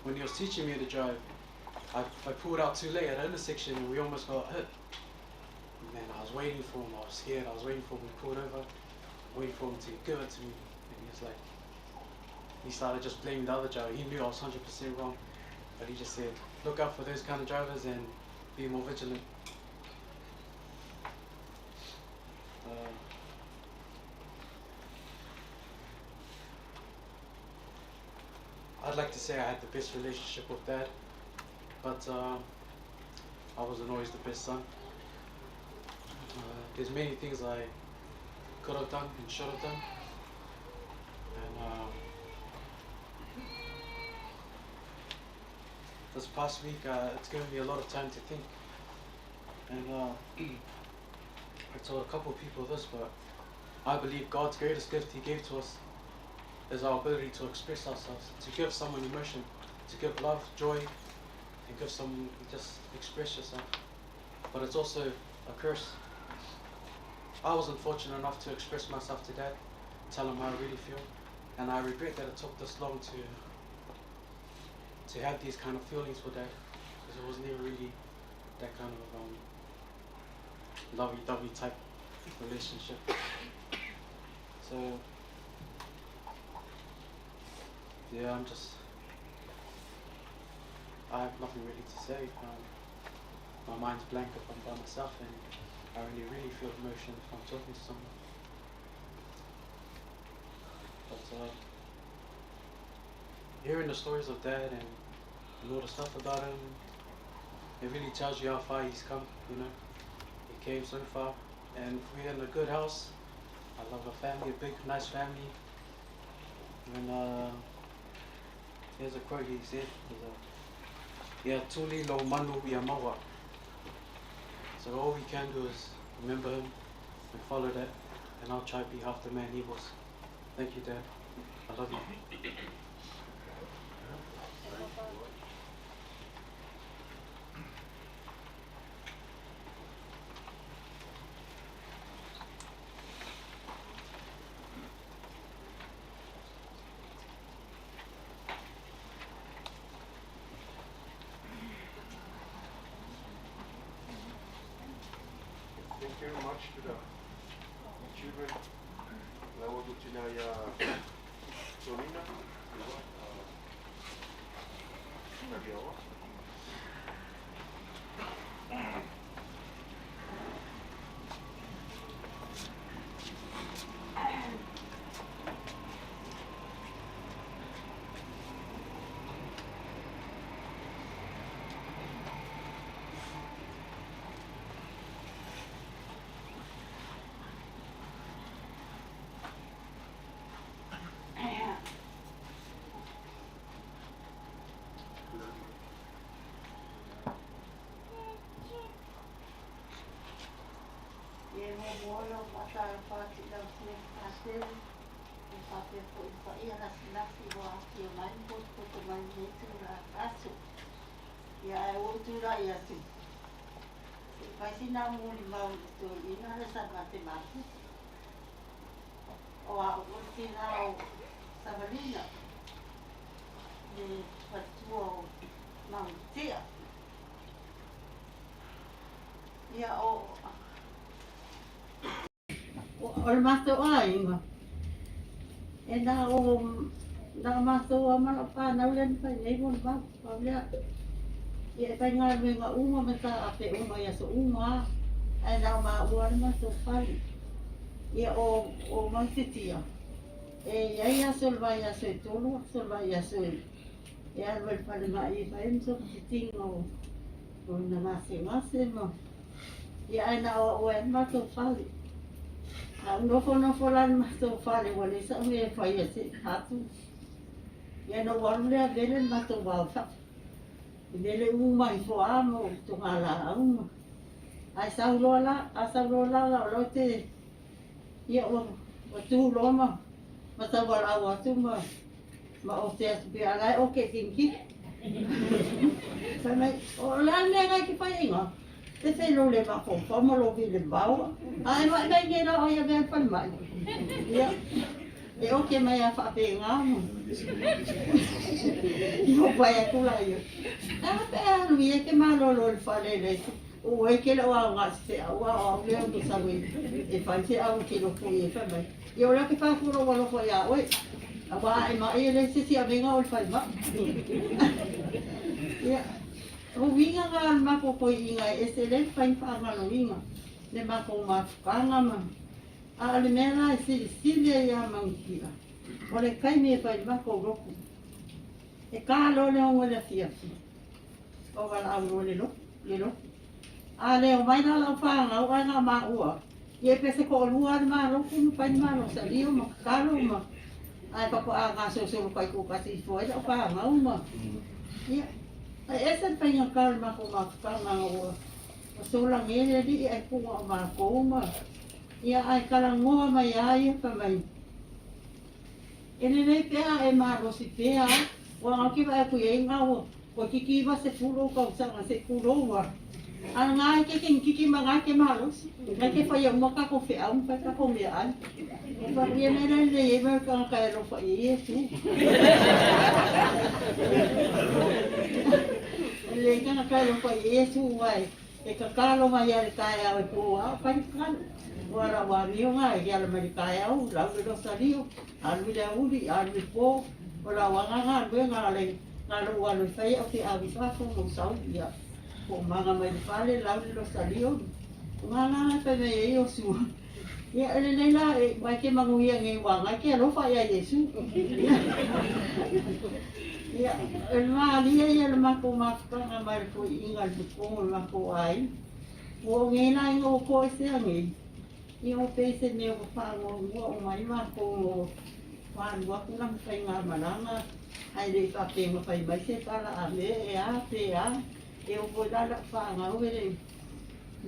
K: when he was teaching me to drive, I pulled out too late at an intersection and we almost got hit. And I was waiting for him, I was scared, I was waiting for him to pull over, waiting for him to give it to me. And he was like, he started just blaming the other driver. He knew I was 100% wrong, but he just said, look out for those kind of drivers and be more vigilant. I'd like to say I had the best relationship with Dad, but I wasn't always the best son. There's many things I could have done and should have done. And this past week, it's given me a lot of time to think. And I told a couple of people this, but I believe God's greatest gift He gave to us is our ability to express ourselves, to give someone emotion, to give love, joy, and give someone, just express yourself. But it's also a curse. I wasn't fortunate enough to express myself to Dad, tell him how I really feel, and I regret that it took this long to have these kind of feelings for Dad, because it was never really that kind of lovey-dovey type relationship. So yeah, I have nothing really to say. My mind's blank if I'm by myself, and I only really feel emotion if I'm talking to someone. But hearing the stories of Dad and all the stuff about him, it really tells you how far he's come, you know. He came so far, and we're in a good house. I love a family, a big, nice family. And here's a quote he said, Ia tuli lo manu ia maua. So all we can do is remember him and follow that, and I'll try to be half the man he was. Thank you, Dad. I love you.
B: Thank you very much to the children. Lawa tu tina ia Torina,
E: Ia e muamua ona ou faatalofa atu i lau Susuga Patele e faapea foi i le paia lasilasi ua afio mai ma potopoto mai i lenei itula aso. Ia ae ua ou tulai atu se i fai sina au molimau i le toeaina lea sa mate mafuta. O au o le tina o Savalina, le faletua o Magutia. Ia o O le matou aiga, e na o na o matou lava ma lau fanau lea na fai nei molimau, pau lea. Ia e faigaluega uma ma taape uma i aso uma lava, ae na o maua lava le matou fale. Ia o o Mautitia, e i ai aso o le vaiaso e tolu, aso o le vaiaso e e alu ai i le falemai e fai ai ma sopitiga o ona gasegase ma Ia ae na o au ai le matou fale. A ou nofonofo la i le matou fale ua leai sa'u mea e faia se'i atu. Ia na ou alu lea vele le matou vao i fafo. I vele uma ifo a ma ou togalaau ma ae sau loa la, a sau loa la la o loa te ia ua ua tu loa ma ma taualaau atu ma ma ote atu pea a la e oke i kikiki. Fai mai, o le a le mea ngai ke fai ai nga? Te fai lo le mafaufau ma lo vile vao. A e mai mai nei la o ia mea falemai. Ia, e oke mai a faapena ma. I o pai atu la ia. A pe alu ia ke malolo i le fale le o ai ke le o au ngā se au a o au lea o sau e e fai se au ke loko i e fai mai. Ia o lea ke whākura ua loko ia oe. A wā e mai e le se si avenga o le whai ma. Ia, O uiga nga le makou koiiga e ese le fai faagaloiga le makou mafukaga ma a o le mea la e silisili ai ia Manutia o le taimi e fai makou lotu e ka loa le ogo i le afiafi o valaau loa le lotu le lotu a le omai la lau fanau ae na o maua ia pe se toalua le ma lotu ma fai le ma losalio ma tatalo ma ae faatoa gasolosolo taitoatasi ifo ai lau fanau ma ia Ae ese le faigata o le matou mafutaga ua sola nei le alii ae puga o matou ma ia ae talanoa mai a ia fai mai e lelei pea e malosi pea ua ou te vaai atu i ai na ua toeitiiti 90 ou tausaga se i tulou a a na e te kikiki ma na e te malosi na e te faia uma tatou feau ma fai tatou meaai ia mea la e lelei ai ma le tagata e alofa i ai Iesu. E lelei tagata e alofa i ai Iesu aua e tatalo mai lava i le taeao e po a o fai le tatalo. Ua lau amio na e ala mai le taeao, lau le losalio, alu i le aoauli, alu i le po, o lau aga galuega le na lou alu e fai au feau i fafo ma ou sau ia poomaga mai le fale, lau le losalio, o ngā la e fai mai ai Iosua. Ia, e lelei la, e mai ke manuia nei ua ngai ke alofa ia Iesu. Ia, e le malie ia le matou mafutaga mai le toeaiina i le totonu o le matou aiga. Ua o nei la ina ua toesea nei, ia ua pei se mea ua faanoanoa uma ai matou no alu atu la ma faigamalaga ae le i faapea na fai mai se tala a me e a pe a, e oo foi la lau fanau e le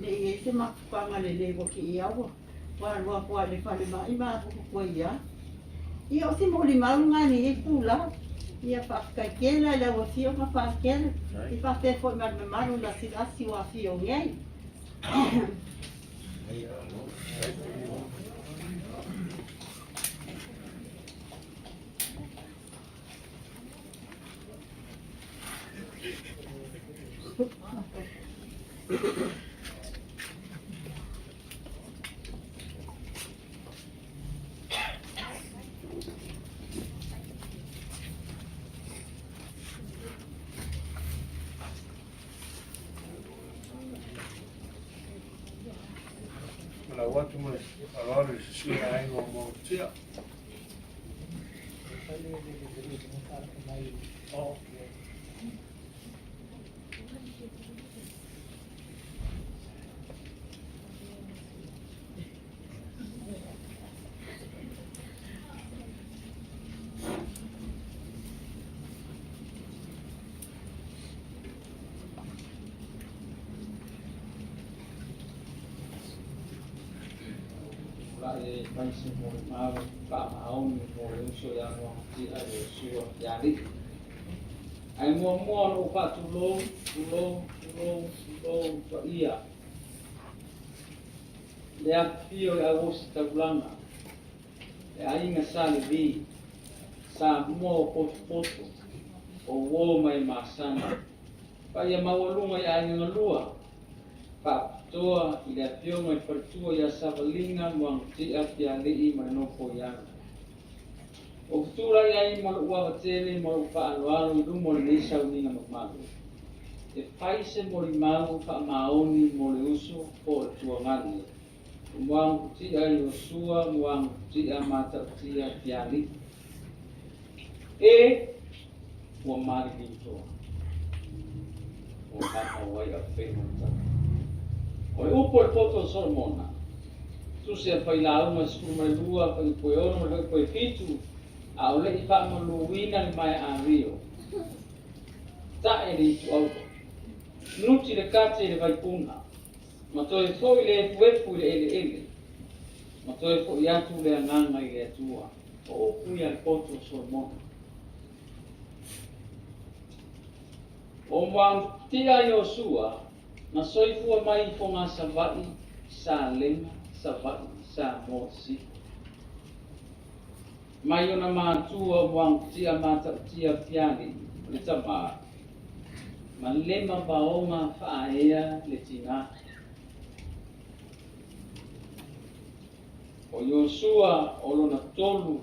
E: Ne i ai se mafutaga lelei ua kēia ua ua alu aku a i le falemai ma alu aku ai ia. Ia o se molimau lena i lenei itula. Ia faafetai tele i lau Afioga Patele i faapea foi ma le mamalu lasilasi ua afio nei.
D: Faatulou atu ma le faaaloalo i le susuga i le aiga o Muagututia.
L: Tulai e fai se molimau faamaoni mo le uso ia Muagututia Iosua Fiali'i. Ae muamua ona ou faatulou, tulou, tulou, tulou i paia i le afifio o le auositaulaga, le aiga Sa Levi, Samoa ua potopoto, o uo ma e masani, paia maualuga i aiga galua, faapitoa i le afioga i le faletua ia Savaliga Muagututia Fiali'i ma le Nofoiaga. Ou te tulai ai ma lou ava tele ma lou faaaloalo i luma o lenei sauniga mamalu e fai se molimau faamaoni mo le uso po o le tuagane o Muagututia Iosua Muagututia Matautia Fiali'i. E ua maliliu toa, ua mamao ai afega o le tau. O le upu a le poto o Solomona, tusi a le Failauga 12, fuaiupu e 6 ma le fuaiupu e 7, a o le i faamaluina le maea ario, ta'e le ituaua, nuti le kate i le vaipuna, ma toe fo'i le efuefu i le eleele, ma toe fo'i atu le agaga i le Atua. O upu ia a le poto o Solomona. O Muagututia Iosua na soifua mai i Fogasavaii, Salega, Savaii, Samoa Sisifo. Mai ona matua o Muagututia Matautia Fiali'i o le tamā, ma Lema Vaoga Faaea le tinā. O Iosua o lona tolu,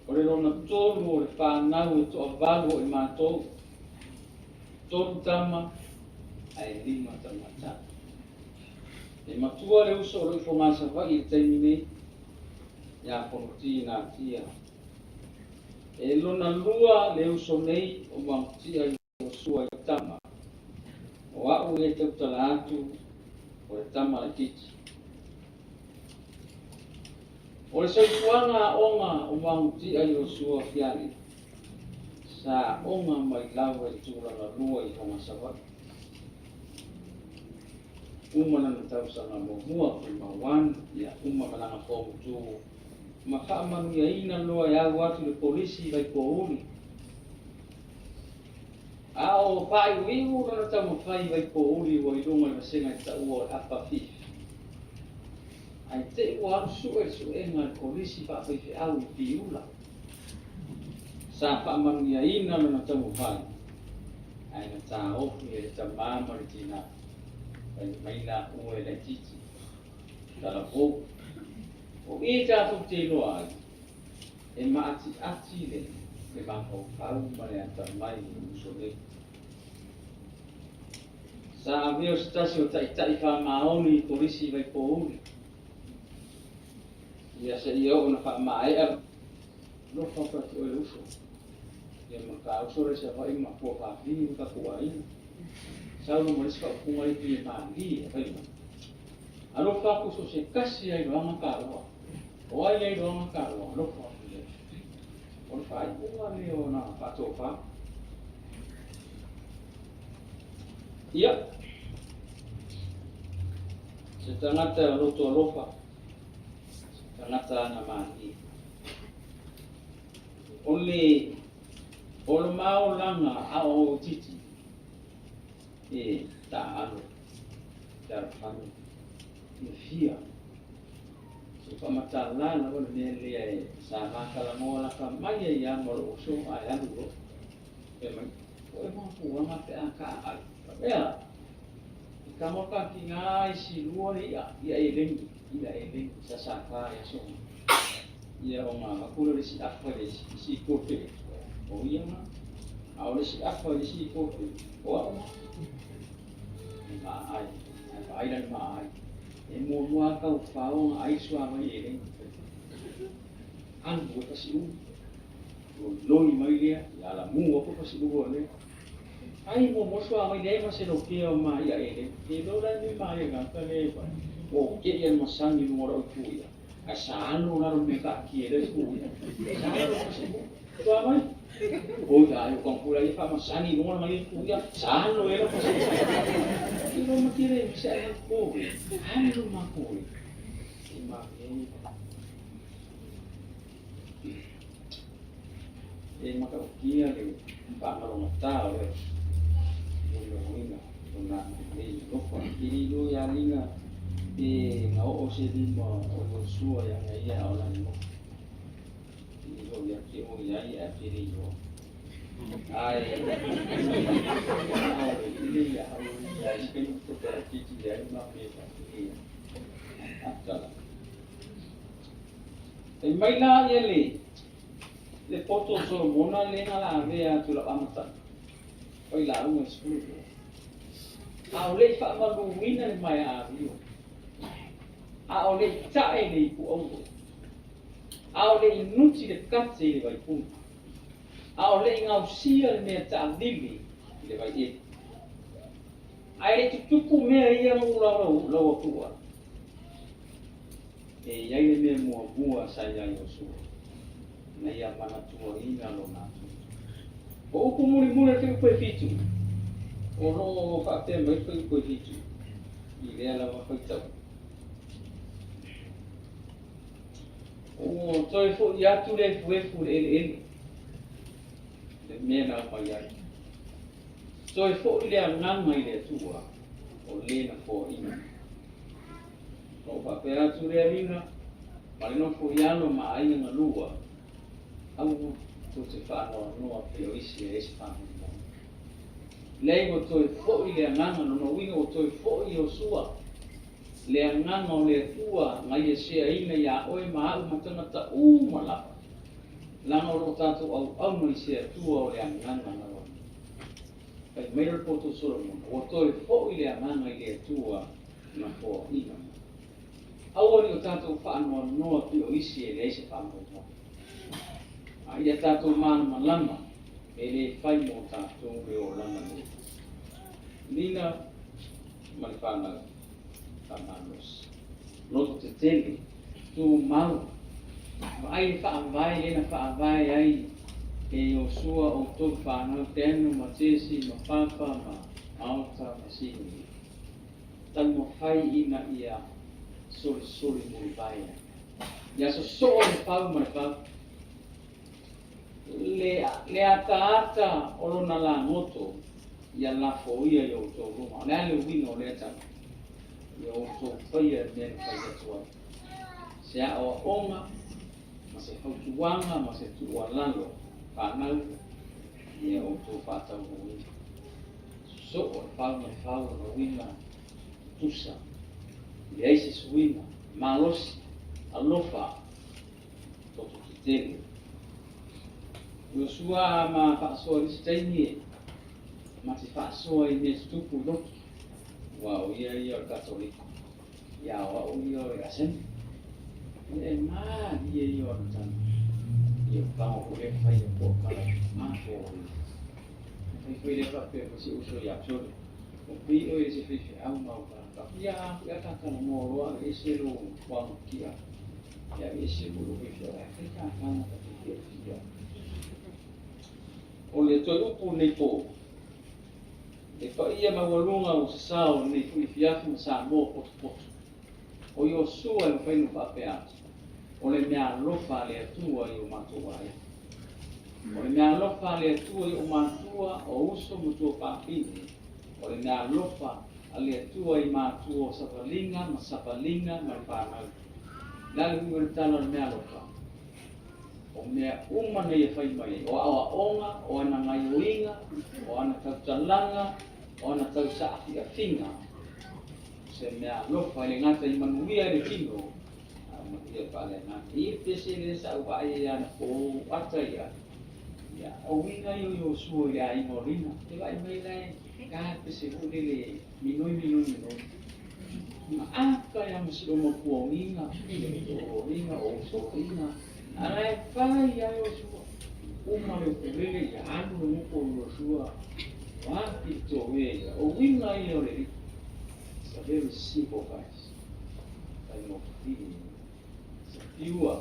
L: o le lona tolu o le fanau e toavalu o i matou, tolu tama ae lima tamatai. E matua le uso o lo o i Fogasavaii i le taimi nei, ia Fonoti Natia. E lona lua le uso nei o Muagututia Iosua i tama, o a'u e tautala atu o le tama laitiiti. O le soifuaga aoga o Muagututia Iosua Fiali'i, sa aoga mai lava i le tulaga lua i Fogasavaii. Uma lana tausaga muamua Primary 1, ia uma ma lana Form 2, ma faamanuiaina loa e au atu i le polisi i Vaipouli. A o faaiuiu lona taumafai i Vaipouli ua i luga i le vasega e taua o le Upper Fifth. Ae te i ua alu sue le suega a le kolisi faafaifeau i Piula. Sa faamanuiaina lona taumafai, ae na taofi e le tamā ma le tinā, fai mai la ua e laitiiti, talavou. O i tatou te iloa ai, e maatiati le le mafaufau ma le atamai o le uso nei. Sa avea o se tasi o taitai faamaoni i kolisi i Vaipouli, ia seia oo ina faamaea. Alofa atu ia te oe le uso, ia ma ka uso la i Savaii ma pua faafini ma tatou aiga. Sau loa ma le isi faaupuga lea pei e malie e fai mai. Alofa atu so o se tasi lava i loaga taloa. O ai lea i loaga taloa, alofa atu i ai. O le faaiuga lea o na faatofa. Ia, se tagata loto alofa, se tagata ana malie. O le o le maolaga a o titi e taalo te alofani fiafia. Se faamatala lava le mea lea e sa ma talanoa lata mai ai lava ma lou uso ae alu loa. Fai mai, o e mafuaaga pe a taaai. Faapea, i ka makakiga ai silua le i'a, i'a eleni, i'a eleni, sa sa fa i aso na. Ia ona avatu lea o le isi afa i le isi kope, o ia na. A o le isi afa i le isi kope, o a'u na. E ma'a ai, ae vaai la i le ma'a ai. E muamua lava tau fao ona ai suavai e le alu e pasiʻu. Loloi mai lea, ia alamu aku pasiʻu o lea. Ai muamua suavai leai ma se lokia o maia e le. Ke lo la ni maia gata le pa. O ke ia masangi lunga o lau itu ia. Ae sa alu lalo me ka ki e le itu ia. Sa alu pasiʻu. Suavai. O ia ai o kangkula ia fa masangi lunga mai itu ia. Sa alu e la pasiʻu. Ke lo matire se ai ko. Alu ma ko. E ma e. E matautia le faamalogata o le loloina o na lei alofa. I lilo ia liga pe gaoo se lima o Iosua ia ia a o lana nofo. I lilo ia te o ia ia te le iloa. Ae ao le ia au ia i pe te te titi ia ma pe ta ia. Atala. E mai la ia le poto o Solomona le na la avea atu lau amataga. Pai lauga i 12. A o le i faamaluina le maea avio. A o le i tae le ipu auro. A o le i nuti le kate i le vaipuna. A o le i gausia le mea taavili i le vaieli. Ae le i tutupu mea ia ma ula lau lau atua. E i ai le mea muamua sa i ai Iosua, ina ia manatuaina lona Atua. O upu mulimuli a le fuaiupu e 7, o lo o faapea mai le fuaiupu e 7 i lea lava faitau. Ua toe foi atu le efuefu i le eleele, le mea na aumai ai. Toe foi le agaga i le Atua o le na foaina. Na ou faapea atu lea liga, ma le nofo i alo ma aiga na lua, aua tou te faanoanoa pei o isi e leai se faamoemoe. Leai ua toe foi le agaga, lona uiga ua toe foi Iosua, le agaga o le Atua na ia seaina iā oe ma a'u ma tagata uma lava, leaga o lo o tatou auauna i se Atua o le agaga lava. Fai mai le poto o Solomona, ua toe foi le agaga i le Atua na foaina mai. Aua ne i o tatou faanoanoa pei o isi e leai se faamoemoe. A ia tatou malamalama e le fai mo tatou le olaga nei. Nina ma le fanau, faamalosi. Loto tetele, tumau, vaai le faavae lea na faavae ai e Iosua outou fanau Daniel ma Jesse ma Papa ma Aota ma Sini. Taumafai ina ia solisoli mulivae ai. Ia sosoo le fau ma le fau. Le ataata o lona lagoto ia lafoia i outou luma. O le a le uiga o lea tala? Ia outou faia le mea na fai atu ai. Se aoaoga ma se fautuaga ma se tuualalo fanau ia outou faataunuuina. Sosoo le fau ma le fau o lona uiga tutusa. Leai se suiga, malosi, alofa, toto tetele. Iosua ma faasoa i nisi taimi e ma te faasoa i mea tutupu i lotu. Ua o ia ia o le Katoliko. Ia o au ia o le Assemble. Ia e malie ia o ana tala. Ia o tago ko lea fai a po kala ma fo o ia. Fai foi lea faapea ko si uso ia Sole. O pi o ia se faifeau ma o ka ia ia ta tala mo loa e ese lo wang kia. Ia ese mo lo faifeau. Ai fai ta tala ta te fia. O le toe upu nei po. E paia maualuga o sasā o lenei foi afiafi ma Samoa potopoto. O Iosua e mafai ona faapea atu, o le meaalofa a le Atua i o matou aiga. O le meaalofa a le Atua i ou matua o uso ma tuafafine. O le meaalofa a le Atua i matua o savaliga ma savaliga ma le fanau. O le a le uiga o le tala o le meaalofa? O mea uma na ia fai mai ai, o aoaoga, o ana gaioiga, o ana tautalaga, o ana tausaafiafiga, o se mea alofa e le gata i manuia i le tino, a o manuia faaleagaga. E i ai le pese lea sa ou vaai ai anapo ata ia, ia, o uiga ia o Iosua i le aiga o Lina. Te vaai mai la e ka pese foi lele minoi minoi minoi. Aka ia ma si o makuagiga, o lologiga, o usoaiga. Ala e fai ia Iosua. Uma le ukulele ia alu le muku o Iosua. Wa ki to ia. O winga ia o le It's a very simple, guys. Like no feeling. It's a pure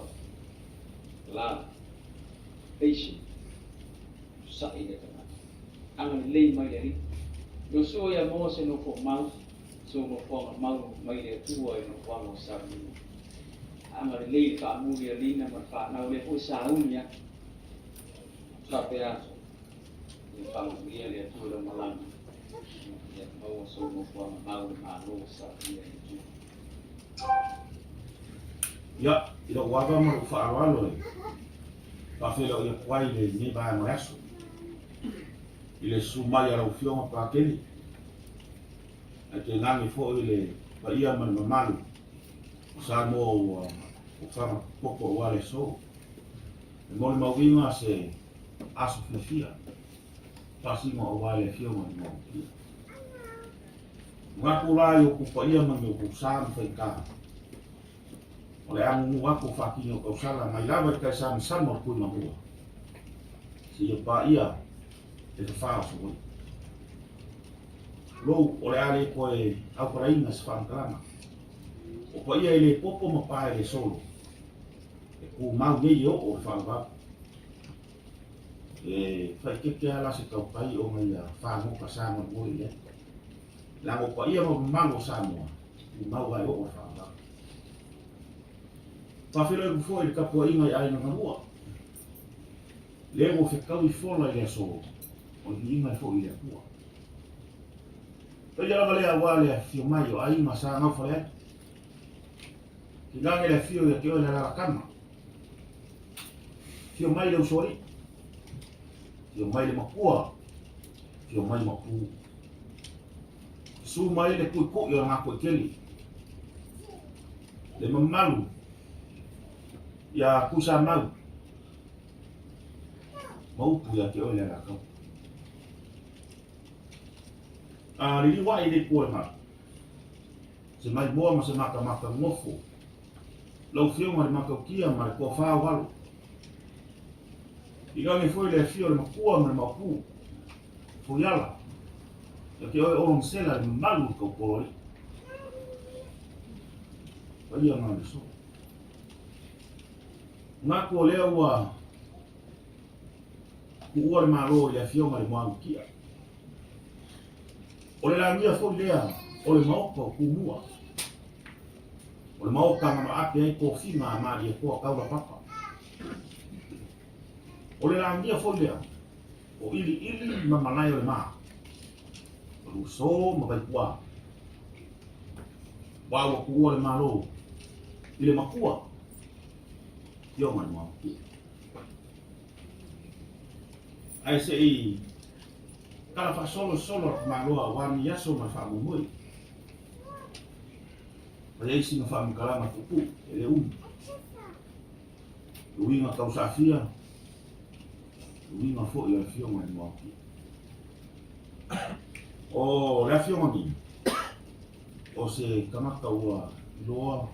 L: love. Patient. Sa'i le tagata. Aga lelei mai le Alii. Iosua ia maua se nofo mau, so nofoaga mau mai le Atua i nofoaga o Saluga. Aga lelei le faamuli a lina ma le whanau le foi sauni atu. Faapea atu. Ia faamanuia le Atua i lau malaga. Ia maua sou nofoaga mau le Malo o Salia i Atua.
B: Ia, i lou ava ma lou faaaloalo e faafeiloai atu ai i lenei vaega o le aso, i le susu mai a lau Afioga Pateni, ae tainane foi le paia ma le mamalu o Samoa ua faga popo aua le aso. E molimauina se aso fiafia, faasino aua le Afioga i le Maokia. Manatu la i outou paia ma ni outou sa ma faigata, o le agugu atu o faatino tausala mai lava i taisamasama o le Tuimanua, seia paia le fafā o Savaii. Lou, o le a le toe autalaina se faamatalaga. O paia e le popo ma pa e le solo, e tumau nei e oo i le faavavau. E faaeteete lava la se tautai ona ia fagota sa manuoi i ai. Leaga o paia ma mamalu o Samoa, tumau lava e oo i le faavavau. Faafeiloai atu foi i le tapuaiga i aiga galua. Lea ua fetaui fola i le aso o le viiga e foi i le Atua. Paia lava lea aua le afifio mai o aiga sa gaufale ai. Tainane le afio ia te oe le alalatama. Afio mai le usoalii. Afio mai le makua. Afio mai maopu. Susu mai le tuitui o le Gatoetele. Le mamalu ia Tuisamau ma upu ia te oe le Alataua. A liliu ae i le itu o le malu, se maimoa ma se matamata nofo, lau Afioga i le Matautia ma le Toafa o Alo. I lagi foi le afio o le Makua ma le Maopu, Foiala, ia te oe Olo Masela le mamalu o le taupolo alii. Paia na le so. Manatu o lea ua tuua le Malo i le Afioga i le Moanutia. O le lagia foi lea o le Maota o Tumua. O le Maota na maape ai tofiga a Malietoa Taulapapa. O le lagia foi lea o Iliili ma Malae o le Ma, o Luso ma Vaipua. Aua ua tuua le Malo i le Matua, Afioga i le Moanutia. Ae se i tala faasolosolo a le tamaloa aua ni aso ma le faamoemoe. Ma i ai sina faamatalaga puupuu e le umi. Le uiga tausaafia, le uiga foi o le Afioga i le Moanutia. O le Afioga nei, o se tagata ua iloa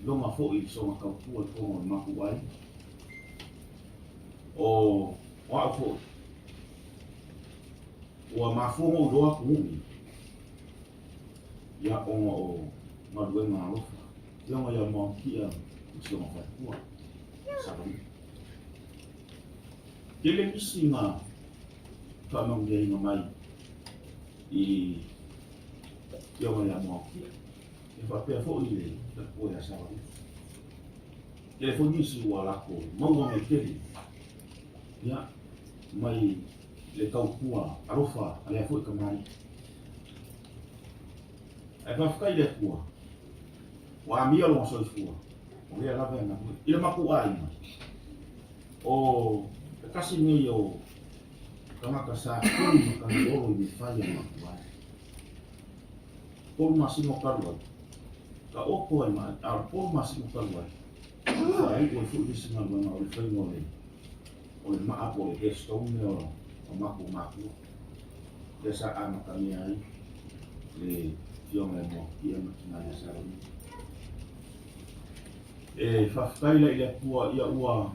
B: iloga foi i sona tautua i totonu o le matou aiga. O au foi, ua mafua ona ou iloa atu umi, ia ona o galuega alofa. Afioga ia Moamukia ma si ona faletua, Savali. Tele nisi na faamanuiaina mai i Afioga ia Moamukia, e faapea foi le faletua ia Savali. Tele foi nisi ua latou maua mai tele, ia, mai le tautua alofa a lea foi kamali'i. Ae faafetai i le Atua, ua amia lona soifua, o lea lava e galue. I le matou aiga, o le tasi lenei o tagata sa tuli ma tagiolo i mea fai a le matou aiga. 3 masina o talu ai, taoto ai ma, a o le 3 masina talu ai, faaiu ai foi le isi galuega o le faiga o le o le maa po o le headstone lea o matou matua, lea sa amatamea ai le
M: Afioga i Moakia ma Tina ia Salome. E faafetai la i le Atua ia ua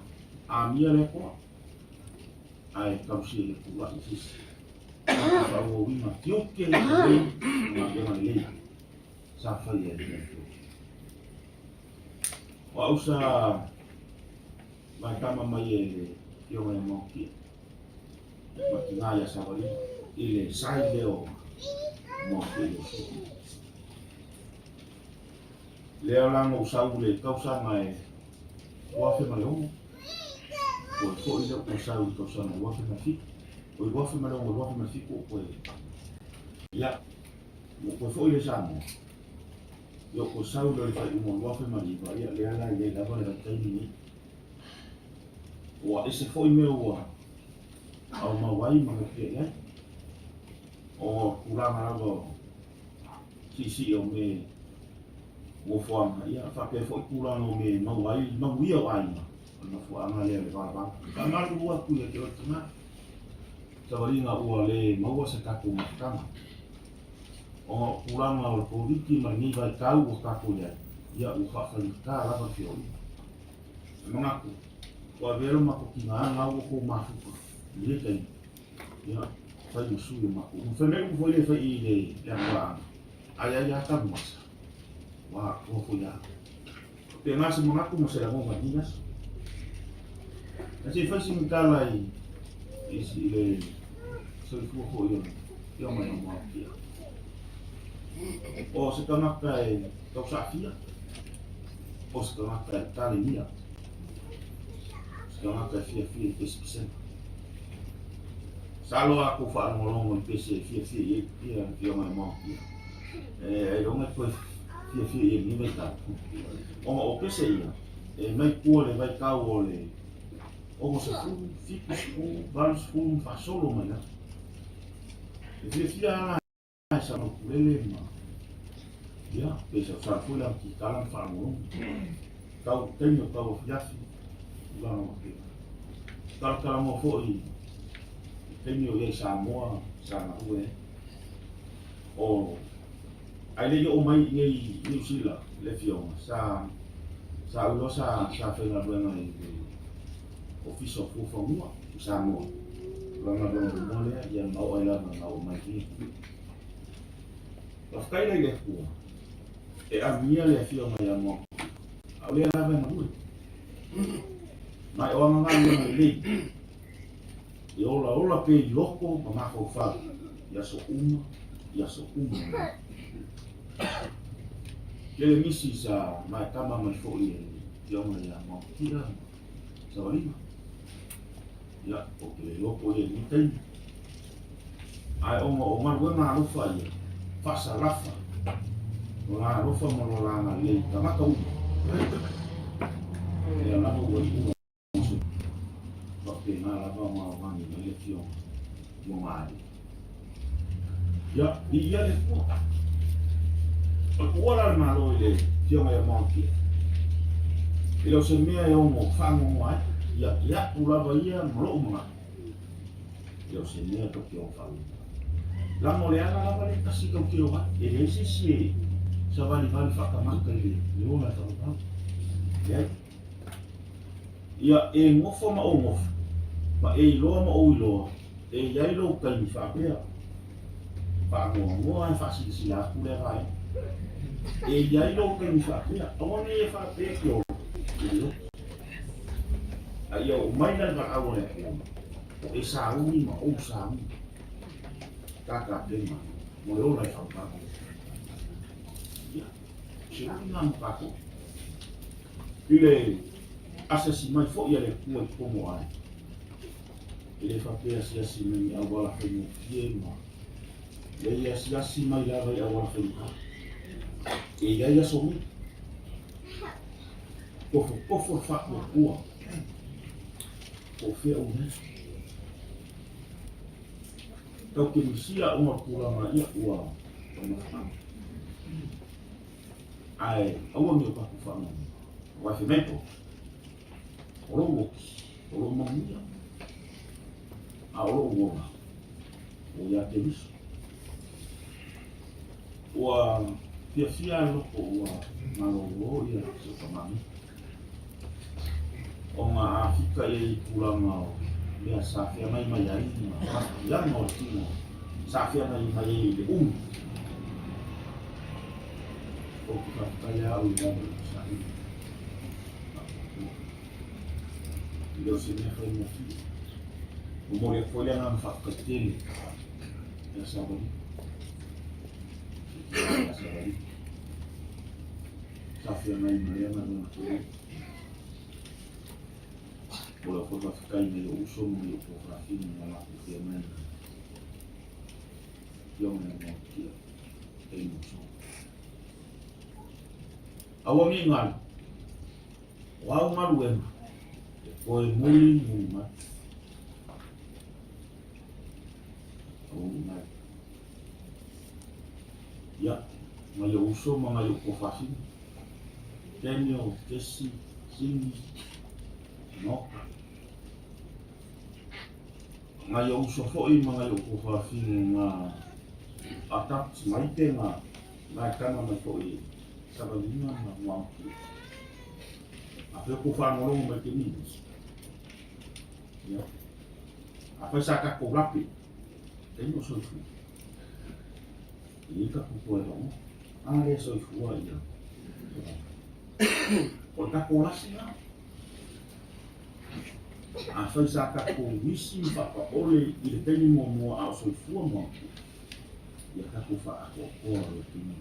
M: amia le Atua, ae tausia i le tula'i se isi. Faaauauina tiute lelei ma galuega lelei sa faia e le Atua. O au sa vaetama mai e le Afioga ia Moakia ma Tina ia Savalina i le sai lea o Moakia i Iosu. Lea la na ou sau i le tausaga e 2006, toe foi lea ou toe sau i le tausaga 2007, oi 2006 2007 ou toe, ia, ua ou toe foi lea i Samoa, ia ou toe sau lea i le faaiuga o 2009, ia lea la e i ai lava le vaitaimi lenei. Ua ese foi mea ua aumau ai ma nopiai ai, o tulaga lava o siisii o me nofoaga, ia faapea foi tulaga o me maua ai manuia o aiga, o le nofoaga lea o le valavala. Faamalulu atu ia te oe tina, savaliga ua le maua se tatou mafutaga, ona o tulaga o le Koviti ma lenei vaitau ua tatou i ai, ia ua faafaigata lava le feoaiga. E manatu, ua avea lo matou tina ua tou mafuta i lenei taimi, Ia, fai ma sui o matou uma. Fai mai upu foi lea fai i le, le atuaaga. Ai ai a talu masa. Ua atoa foi a. Pe ngā se manatu ma se lagona i aso. Na se fai sini tala i, i, i le soifua foi o le o mai o Maokia. O se tangata e tausaafia, o se tangata e talemia, se tagata e fiafia i pesepesega. Masalo a kou faalogologo i pese e fiafia i ai ia le Afioga ia Maokia, e ailoga e toe fiafia i ai i lenei vaitau. Ona o pese ia, e mai tua le vaitau o le 60, 70, 80 ma faasolo mai lava. E fiafia lava e sa ukulele ma ia pe sa sa foi la kitara ma faalogologo tau taimi o tau afiafi tulaga faapena. Talatalanoa foi i taimi o i ai Samoa sa galue ai. O ae le i oo mai i nei Niu Sila le afioga sa sa ou iloa sa sa faigaluega i le Ofisa o Fuafanua i Samoa. O lana galuega muamua lea ia na oo ai lava na oo mai i. Faafetai la i le Atua e amuia le afioga ia Moamoa, a o lea lava e galue. Ma e o ana galuega lelei e olaola pea i loko ma mafaufau i aso uma i aso uma. Tele nisi sa maetama mai foi e le afioga ia Moamoa ma Savalina. Ia, ou te le iloa po o i ai i lenei taimi. Ae ona o galuega alofa ia, faasalafa lo la alofa ma lo la agalelei i tagata uma. Lea lava ua iu ma se faapena lava ma aoani mai le afioga i ona alii. Ia, viia le Atua. O le tuua la o le Malo i le afioga ia Maokia, e le o se mea e ono faanoanoa ai, ia, iaʻu lava ia ma loʻu manatu, e le o se mea tou te ono faanoanoa ai. Leaga o le ala lava lea e tasi tou te o ai, e leai se isi e savalivali faatamata i le ola e faavavau. Leai. Ia e nofo ma ou nofo, ma e iloa ma ou iloa, e i ai lou taimi faapea. Faanoanoa ae faasilasila atu lea vaega. E i ai lou taimi faapea, aua ne i e faapea e te ola, e le ola. A ia oo mai la le valaau a le Atua, o e sauni ma ou sauni, tātātema mo le ola e faavavau. Ia, o se uli lena mo tātou. I le asiasi mai foi a le Atua i totonu o aiga, e le faapea asiasi mai ni auala faigofie ma leai, e asiasi mai lava i auala faigata. E i ai aso nei, tofotofo le faatuatua, po o fea o i ai. Tau te misia ona o le tulaga ia ua mafuaaga. Ae aua ne i o tatou faanoanoa, aua e fai mai po, o lou oki, o lou manuia, a o lou ola, ua ia Keriso. Ua fiafia le loko ua malōlō ia si o tamāne. Ona a fika ia i tulaga o mea sa feagai mai ai ma mafatiaga o le tino sa feagai mai ai i le umi. Ou te faafetai lava au i lalo i le saili. E le o se mea faigofie. Momoli atu foi le agaga faafetai tele ia Savali. Ia Savali. Sa feagai ma lea galuega tele. O lau foi faafetai mai lou uso ma mai lou tuafafine na latou feagai ma afioga ia Maotia taimi ua sola. Aua ne i galo, o au galuega e toe muli muli mai. Aua ne i galo. Ia, ngai ou uso ma ngai ou tuafafine, Daniel, Jesse, Simi, Noka. Ngai ou uso foi ma ngai ou tuafafine nga adopt mai pe nga ngai tama mai foi e Savalina ma Muamukia. A fai o kou faalogologo mai te nini. Ia. A fai sa takou lape, taimi o soifua. E i ai tatou toe logo. A lea soifua ia. O le takou lasi la. A fai sa takou misi ma faapaole i le taimi muamua a o soifua Muamukia, ia tatou faaatoatoa le taimi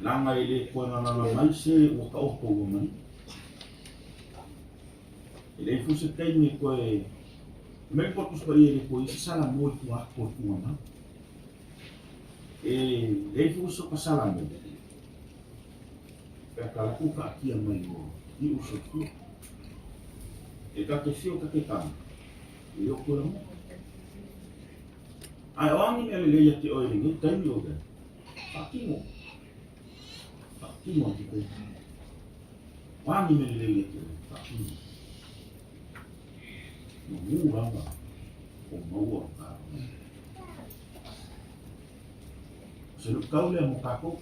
M: Leaga e le toe gagana mai se ua taoto ua maliu. E leai foi se taimi e toe Fai mai le Tusi Paia e le toe i ai se salamo i tua atu o le tuugamau. E leai foi soka salamo pe a talaatu taatia mai o iu soifua. E ta te fio ta te tama, e le o toe lagona. Ae o a ni mea lelei ia te oe i lenei taimi o i ai? Faatino. Faatino i te taimi. O a ni mea lelei ia te oe? Faatino. Manu lava o maua o kāu. O se luʻutau lea mo kākou.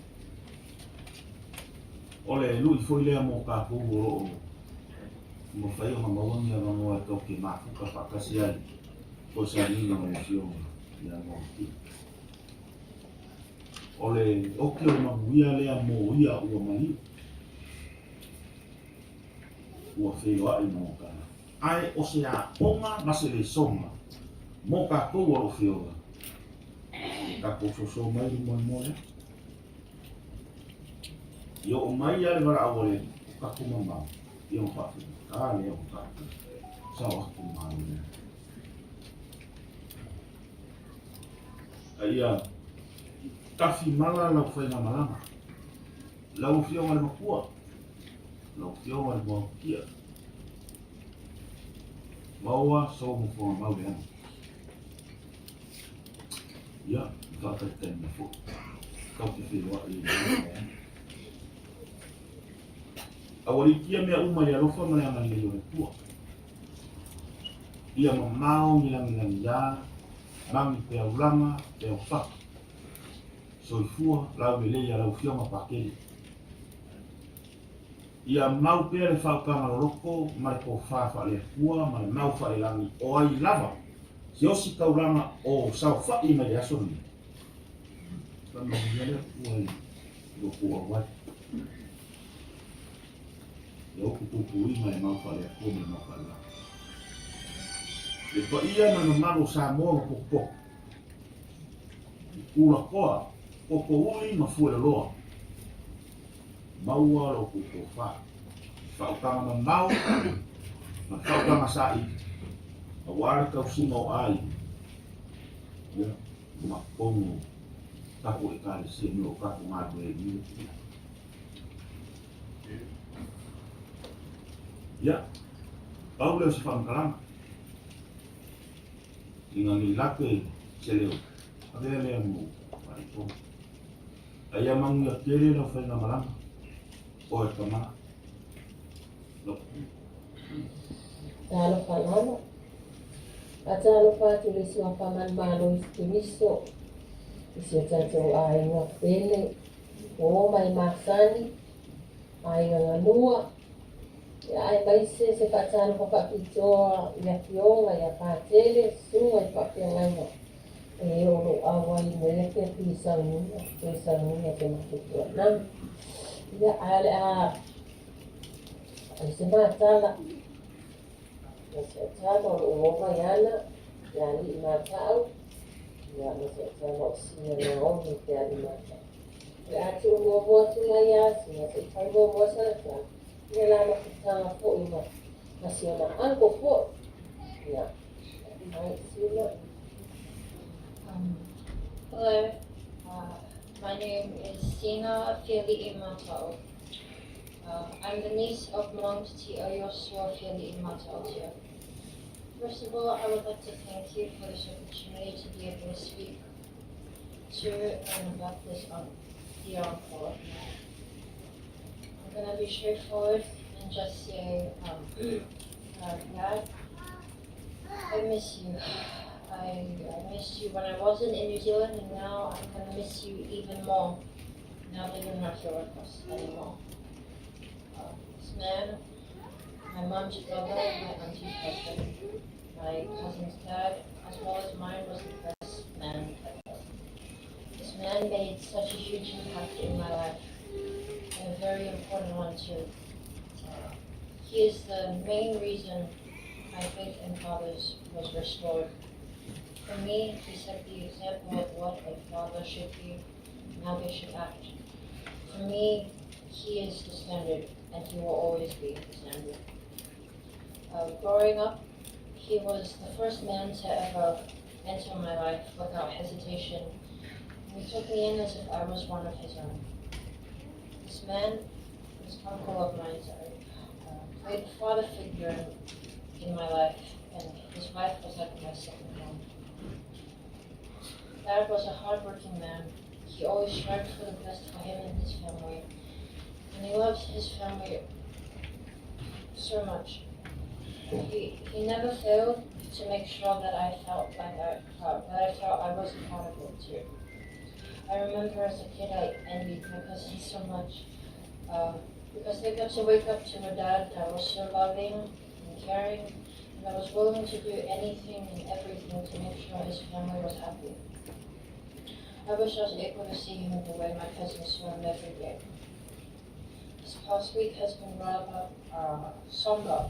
M: O le luʻi foi lea mo kākou o loo mafai ona maua ni avanoa e tatou te mafuta faatasi ai ko se aniga o le afioga ia Maotia. O le oki o le manuia lea mo ia ua maliu. Ua feiloai ma ona tagata. Ae o se aoga ma se lesoga mo tatou o lo o feola. Ia tatou soso mai le moemoe lea. I oo mai lava le valaau a le o tatou mamao, ia ona faafeagata lea o tatou sao atu i malo lea. A ia tafi mala lau faigamalaga, lau Afioga i le Matua, lau Afioga i le Muamukia, maua sou mofoga mau leaga. Ia, faatalitali mai foi. Tau te feiloai i le vaega. Aualiitia mea uma i le alofa ma le agalelei o le Atua. Ia mamao ni lagilagiā, magi peaulaga, peaufatu. Soifua laulelei a lau Afioga Pakele. Ia mau pea le faautaga loloto ma le tofa faale-Atua ma le mau faale-lagi o ai lava se ositaulaga o saofaʻi mai le aso lenei. Faamanuia le Atua i lo outou auai. Ia upu puipuiga i le mau faale-Atua ma le mau faale-lagi. Le paia ma le mamalu o Samoa ma potopoto, i Kulakoa, Popouli ma Fueloloa, Maua lo outou tofa, i faautaga mamao ma le faautaga saili, aua le tausiga o aiga, ia, ma totonu o tatou Ekalesia me o tatou galuega i le Atua. Ia, pau lea o se faamatalaga. Ina nei lape se leo, avea lea mo faaipoga. A ia manuia tele lau faigamalaga, oe tama, lau
N: Talofa lava. Faatalofa atu i le suafa manumalo i Keriso. I si o tatou aiga pele, uo ma e masani, aiga galua, ia aemaise se faatalofa faapitoa i afioga ia Patele, susuga i faafeagaiga e o lo o auai i lenei afiafi i saunia, toe saunia te matou tuanama. Ia, ae o le a fai se matala. Ma si au tama o lo o uo mai ana, ia Alii Mata'u, ia ma si au tama o Sina Naomi te Alii Mata'u. O le a tuu muamua atu la ia Sina se i fai muamua sana tala, ia la mafutaga foi ma, ma si ona uncle foi. Ia, mai Sina.
O: Hello, my name is Sina Fiali'i Mata'u. I'm the niece of Mangatia Iosua Fiali'i Mata'utia. First of all, I would like to thank you for this opportunity to be able to speak to and about this dear uncle of mine. I'm gonna be straightforward and just say, Dad, I miss you. I missed you when I wasn't in New Zealand, and now I'm gonna miss you even more now that you're not here with us anymore. This man, my mom's brother, my auntie's husband, my cousin's dad, as well as mine, was the best man ever. This man made such a huge impact in my life, and a very important one too. He is the main reason my faith in fathers was restored. For me, he set the example of what a father should be and how they should act. For me, he is the standard, and he will always be the standard. Growing up, he was the first man to ever enter my life without hesitation. And he took me in as if I was one of his own. This man, this uncle of mine, sorry, played the father figure in my life, and his wife was like my second mom. Dad was a hardworking man. He always strived for the best for him and his family, and he loved his family so much. He never failed to make sure that I felt like I that I felt I was a part of it too. I remember as a kid I envied my cousins so much, because they got to wake up to a dad that was so loving and caring, and that was willing to do anything and everything to make sure his family was happy. I wish I was able to see him the way my cousins saw him every day. This past week has been rather somber,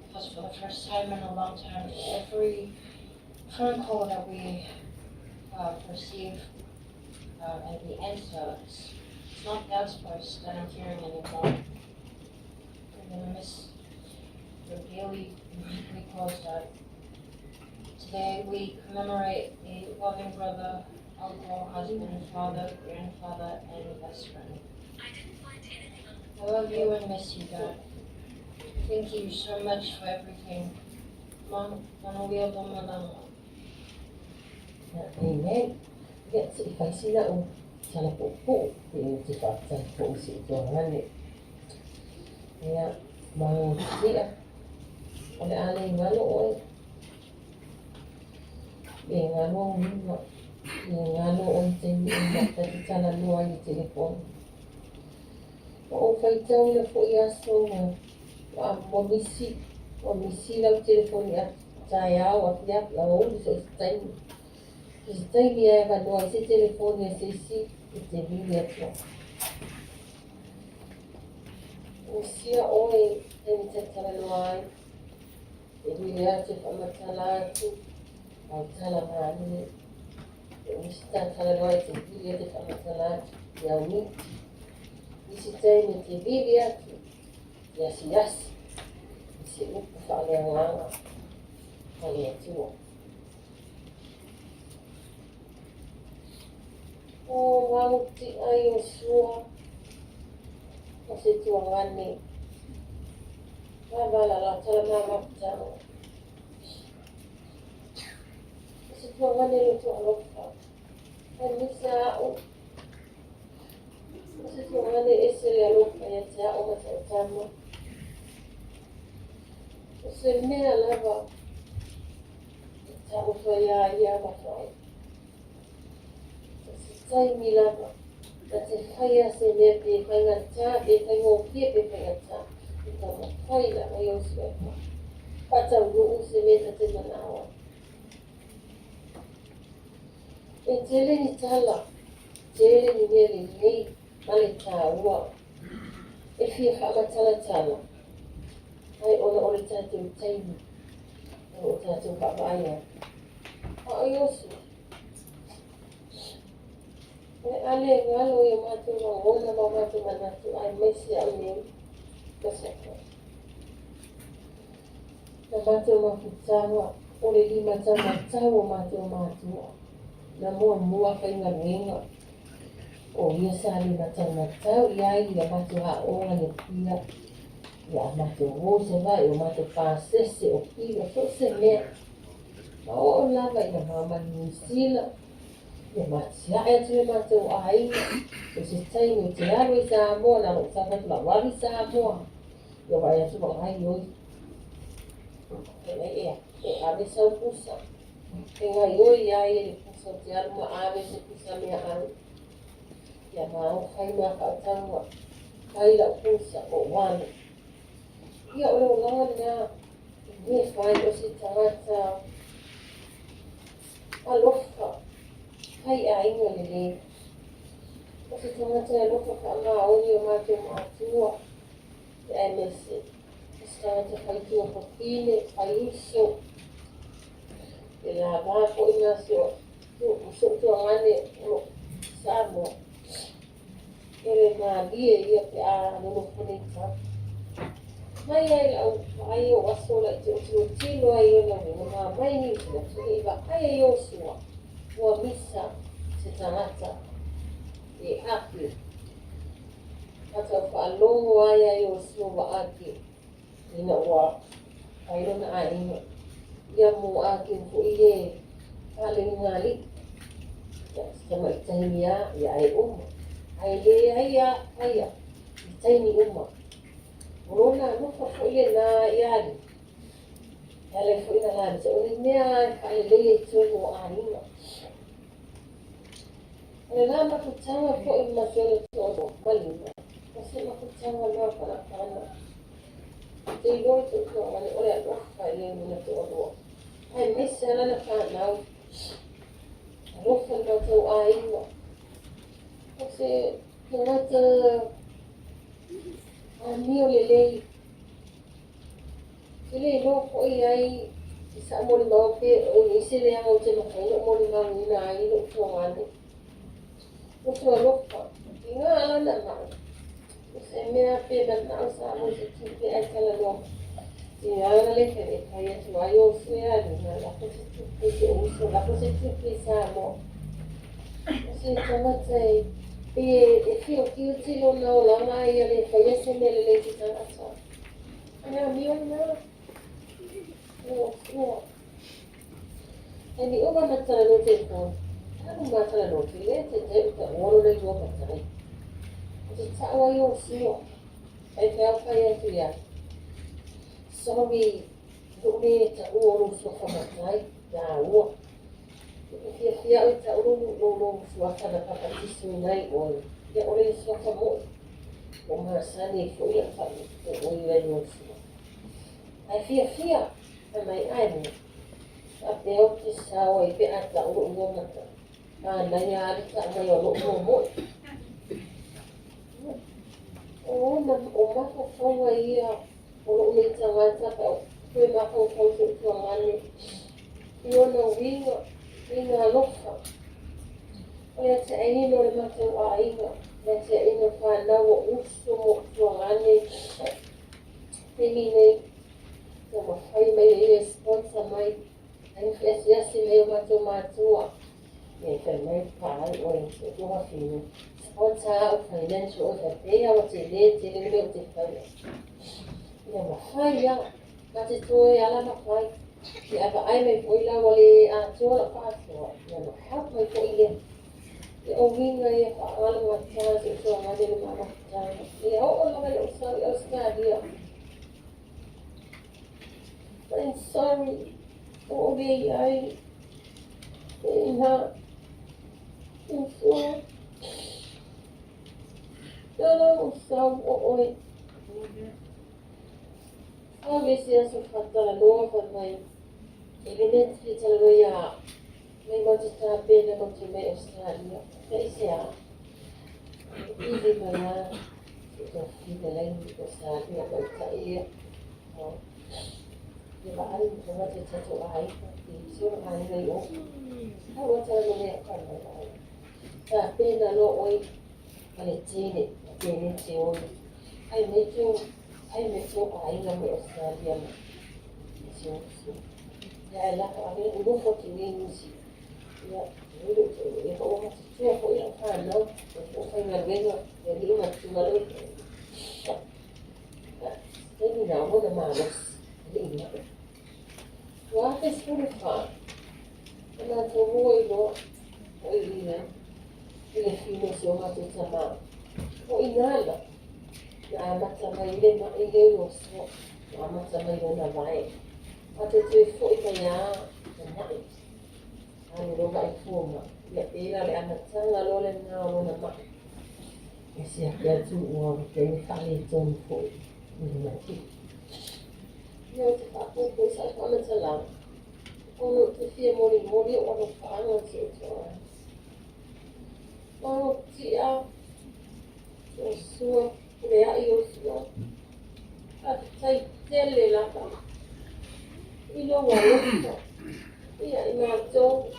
O: because for the first time in a long time, every phone call that we receive and we answer, it's not Dad's voice that I'm hearing anymore. I'm gonna miss your daily and weekly calls, Dad. Today we commemorate a loving brother, uncle, husband, father, grandfather, and best friend. I love you and miss you, Dad. Thank you so much for everything. Mom, manuia malanga.
N: Ia, amen. Ia, se i fai sina o tala puupuu, pe ou te faafetai foi i si ou tuagane. Ia, magotia, o le a le galo oe, e galo au lima, e galo oe i taimi uma ta te talanoa ai i le telefoni. Ua ou faitauina foi aso ma ua misi, ua misi lau telefoni a taeao, afiafi, aoauli, so o se taimi. So se taimi e avanoa ai se telefoni a se isi e te vili atu ai. Usia oe i taimi ta te talanoa ai, e vili atu e faamatala atu, au tala malie. E usi ta talanoa ai te vili atu e faamatala atu i au miti. Nisi taimi e te vili atu i asiasi i se upu faaleagaga a le Atua. O Magoti'a Iosua o se tuagane va la tala ma mafutaga. O se tuagane loto alofa. Aemaise a'u. O se tuagane ese le alofa ia te a'u ma ta'u tama. O se mea lava e taumafai ia ia ma fai. taimi lava, na te faia se mea pe faigata, pe faigofie pe faigata, e taumafai lava Iosu e faataunuu se mea ta te manao ai. E tele ni tala, tele ni mea lelei ma le taua e fia faamatalatala, ae ona o le tatou taimi o lo o tatou vaavaai ai. A o Iosu, o le a le galo i o matou lagona ma o matou manatu aemaise au nei ma Seko. Na matou mafutaga o le limataumatau o matou matua, na muamua faigaluega o ia sa limataumatau i ai i a matou aoga i Apia, i a matou uo i Savaii, o matou pasese, o pila, so o se mea. Ma oo lava ina mama i Niu Sila, ia ma tiae atu le matou aiga, o se taimi ou te alu ai i Samoa, na lou tau atu lau alu i Samoa, ia vaai atu ua gaioi. Fai mai ea, e ave sau pusa. E gaioi ai e le pusa ou te alu ma ave se pusa meaai. Ia ma o fai ma faatauga, fai lau pusa o alu. Ia o le olaga lena, e le fai o se tagata alofa, fai aiga lelei. O se tagata e alofa faamaoni o matou matua, aemaise o se tagata faitua fafine, faiuso, e lava foi na so'u tuagane o lo'o Samoa. E le malie ia pe a nonofo nei tau. Mai ai la'u vaai o aso laiti ou tilotilo ai i ona uiga ma mai Niu Sila se'i vaai ai Iosua ua misa se tagata e ake. A tau faalogo ai a Iosua ua ake ina ua fai lona aiga ia mo ake fo'i e faaleugali'i ia si tamaitaimi a ia ae uma ae leai a faia i taimi uma. O lona alofa foi lenā ia alii, e ala ai foi ona lamisa, o le mea e faaleleia i totonu o aiga. O le la mafutaga foi ma si ona toalua ma lima, o se mafutaga mafanafana. Ou te iloa i tuatuaga o le alofa ia i lona toalua, aemaise lava lana fanau. Alofa i le matou aiga. O se tagata amio lelei. Ou te le iloa foi ai i sa'u molimau pe o i ai se leaga ou te mafai ona ou molimauina ai i lo'u tuagane. Uso alofa, i ngā alana ma'u, o se mea pe mana'o sa mo se tupe ae talanoa mai. Ina le fai e fai atu ai o uso ia luna, lako se tupe i se uso, lako se tupe i Samoa. O se tagata e pei e whiotioti lona olaga a ia le faia se mea lelei i se tagata. Ae amio lena, o sua. E ni ova na talanoa telefoni. Alu ma talanoa ki le te te uta olo le lua matai. O te ta'u ai o sua. Ai whea whai atu ia. Sorry, lo'u le ta'u o lou suafa matai, ia ua. E fiafia au i ta'u lou lou suafa na papatisoina ai oe. Ia o le suafa mo'i. Ua masani ai fo'i la'u fa'amo'o i ai lou sua. Ae fiafia, fai mai ae mea. Faapea ou te sao ai pe a ta'u lo'u lua matai. Manaia lava le ta'u mai o lo'u lua mo'i. O ona, o mafaufauga ia o lo'u nei tagata pe a ou toe mafaufau i so'u tuagane i ona uiga, uiga alofa. O le atiaeina o le matou aiga, le atiaeina o fanau o uso ma o'u tuagane i taimi nei, taumafai mai e ia e sponsor mai, ai feasiasi mai o matou matua. Ia fai mai paai oe so'u tuafafine, sponsor a'u financial oe faapea ua tele tele le mea ou te faia. Ia mafai lava, ma te toe ala mafai. Ia a vaai mai foi la ua le atoa la'u faasoa, ia ona help mai foi lea. Ia o uiga ia faagalogata se'u toagane le ma mafutaga. Ia oo lava i lo'u sau i Ausetalia. I'm sorry, ua ou le i ai e ina uso. Ia la ua sau o oe. Sau le isi aso faatalanoa fai mai e le mea te fia talanoa ia au. Mai matou te tapena matou te omai Australia. Ia i se a? E pili mai lava si ou tuafafine la e i Australia tamaitai ia. Ia vaai ma tagata i tatou aiga, i si ona aiga i o. A ua talanoa mai au fai mai vaai. Tapena loa oe ma le tele o penete oe. Ai mai tou, ai mai tou aiga mai Australia ma si ou uso. Ia ae lako ave ou nofo atu i Niu Sila. Ia, ui lou toelua, ia ma ua matutua foi lau fanau, ua faigaluega i alii ma matua lou toelua. Taimi na ona malosi, e le i maʻi. 2014, na matou mua iloa o i ina i le fino o si o matou tamā. O ina la, na amata mai le maʻi lea i Oslo, na amata mai lona vae. A toe toe foi mai lava na maʻi. Alu loa maʻi fua Ia pēlā le amataga loa lena o lona maʻi. E siaki atu ua taimi faaletonu foi i le maʻi. Ia ou te faapuupuu i sau faamatalaga, ona ou te fia molimoli ou alofaaga o si ou toa. O tia, o sua, o le ai o sua, faafetai tele lava i lou alofa ia i matou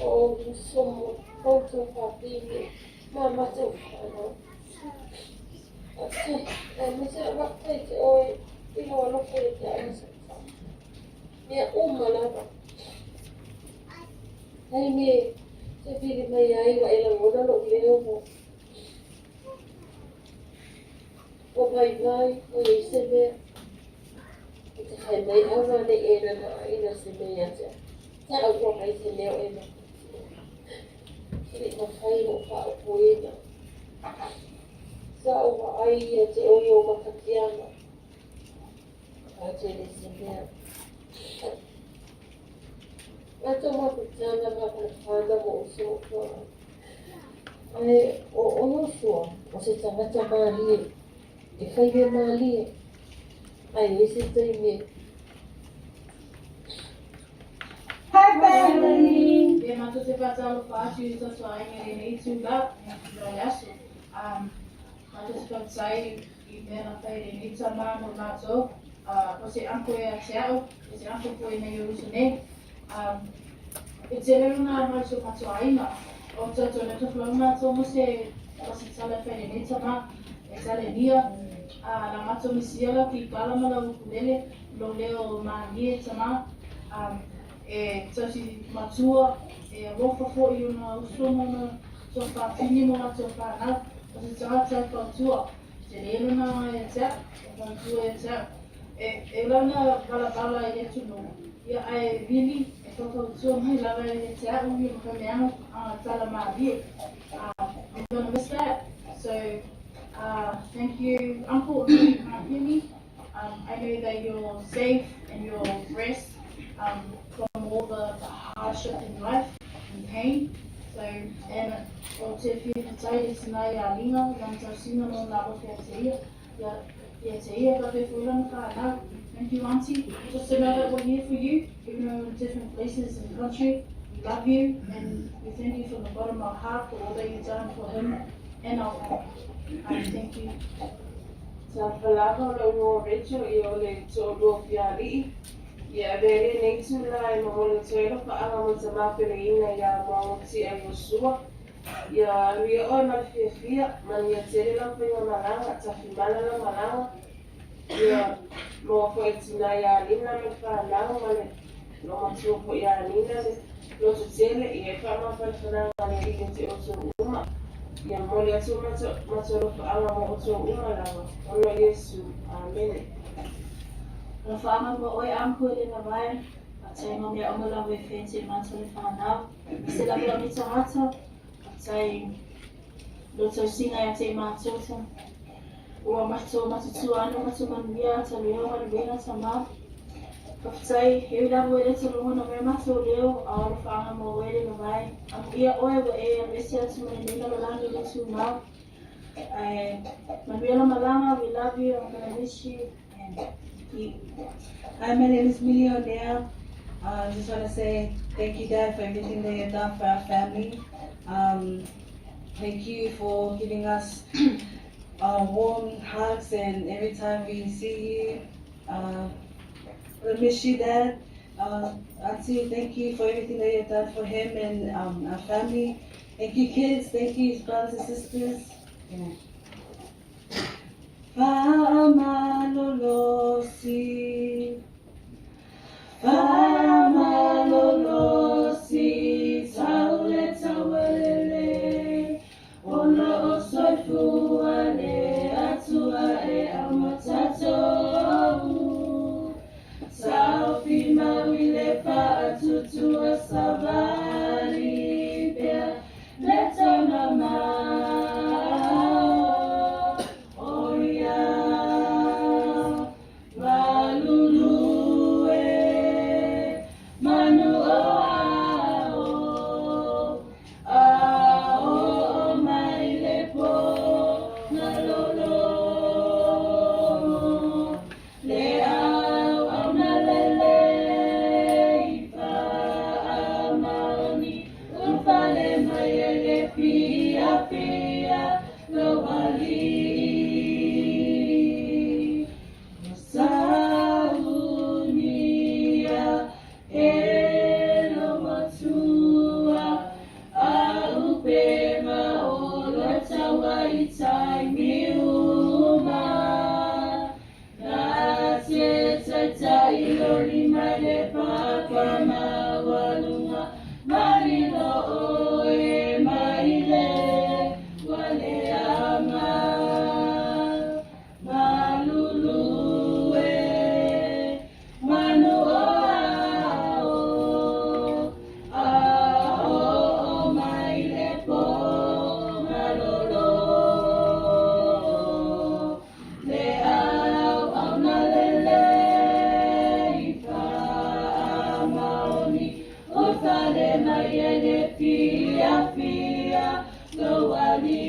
N: o uso ma outou fafine ma matou fanau. Faafetai, aemaise lau faafetai te oe i lou alofa ia te au ma Satani. Mea uma lava. Taimi e te vili mai ai ua e lagona lou leo ua ua vaivai, ua i ai se mea. E te fai mai aua ne i e nanaʻaina se mea ia te au. Taʻu ua mai se leo e makutua. E le i mafai lou faaupuina. Sa ou vaai ia te oe i ou makatiana. A te le se mea. A tō makutiana ma whanawhana mo o soa. Ae o Iosua, o se tangata mālie, e whai mea mālie, ae e se taimi
P: Hi family!
Q: Ia matou te whātalofa atu i tatou aiga i lenei tū la, i le aso. Matou te whakatai i mea na whai lenei tama mo matou. Ko se uncle ia te au, ko se uncle koe nei o uso nei. E te reo ngā mai tō matou aiga. O tatou na tofu au matou mo se mo se tala whai lenei tama, e tale nia. Na matou misi ala ki kala ma lau ukulele, lo leo mālie tama. E tausi matua, e alofa foʻi ona uso ma ona tuafafine ma latou fanau, o se tagata e fautua, tele lona ia te au, e fautua ia te au. E, e lana valavala i le atunuu, ia ae vili e faufautua mai lava ia te au ia ma fameaga tala malie. I'm gonna miss that. So, thank you, Uncle Penny. I know that you're safe and you're rest from all the hardship in life and pain. So, and o te whiwhitai le tina i a Lina, lana tausiga no nā lofe a te ia, ia, ia te ia ka whewhoi lana whānau. Thank you, Auntie. Just to know that we're here for you, even though we're in different places in the country. We love you and we thank you from the bottom of our heart for all that you've done for him and our family. Thank you.
P: Talofa lava o lou igoa Rachel ia o le toʻalua o Fiaaliʻi. Ia avea lenei itulā e momoli atu ai lau faaga mo le tamā peleina iā Muagututia Iosua. Ia alu ia oe ma le fiafia, manuia tele lau faigamalaga, tafimala lau malaga. Ia maua foi le tinā iā Lina ma le fanau ma le loomatua foi iā Nina le loto tele, ia e faamafanafanaga a le Alii ia te outou uma. Ia momoli atu o matou alofaaga mo outou uma lava, ona o Iesu. Amene.
Q: Alofaaga mo oe uncle e le mavae, faafetai mo mea uma lava e fai te matou le fanau, i se lagolago tagata, faafetai lo tausiga ia te matou ta. Ua matou matutua ana matou manuia talu ai o galuega tama. Faafetai, e ui lava ua le tologona mai matou leo, a o alofaaga mo oe le mavae. Amuia oe ua e alu ese atu ma lenei lalolagi le tumau. Ae manuia lau malaga, we love you, I'm gonna miss you and keep.
R: Hi, my name is Millionaire. I just want to say thank you, Dad, for everything that you've done for our family. Thank you for giving us warm hugs and every time we see you. We miss you, Dad. Auntie, thank you for everything that you've done for him and our family. Thank you, kids. Thank you, brothers and sisters. Yeah. Fa'amalolosi, fa'amalolosi, tau le taualele, o lo'o soifua le Atua e auma tatou. Taofi mau i le fa'atutua savali pea le taumamao o ia. Malulu e, manu o ao, a oo mai le po malolo. Le auauna lelei fa'amaoni, ulufale mai ai le fiafia lou Alii. Saunia e lou Matua a'upega o le taua i taimi uma. Na te taita'i lou lima i le papa maualuga, malilo oe mai le ualeaga. Malulu e, manu o ao, a oo mai le po malolo. Le auauna lelei fa'amaoni, ulufale mai ai le fiafia lou Alii.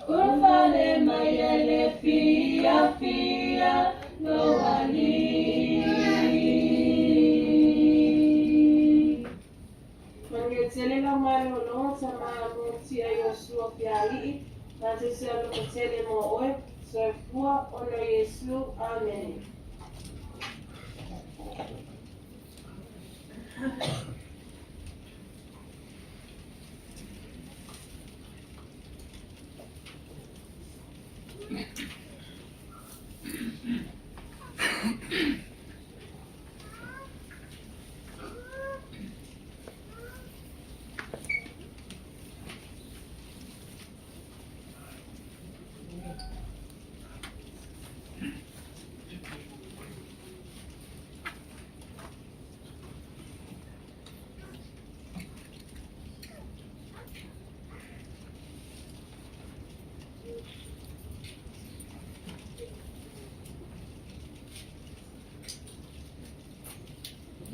R: Ulufale mai ai le fiafia lou Alii.
P: Manuia tele lau malologa tamā Muatia Iosua Fiali'i, matou te alofa tele mo oe, soifua ona o Iesu. Amene.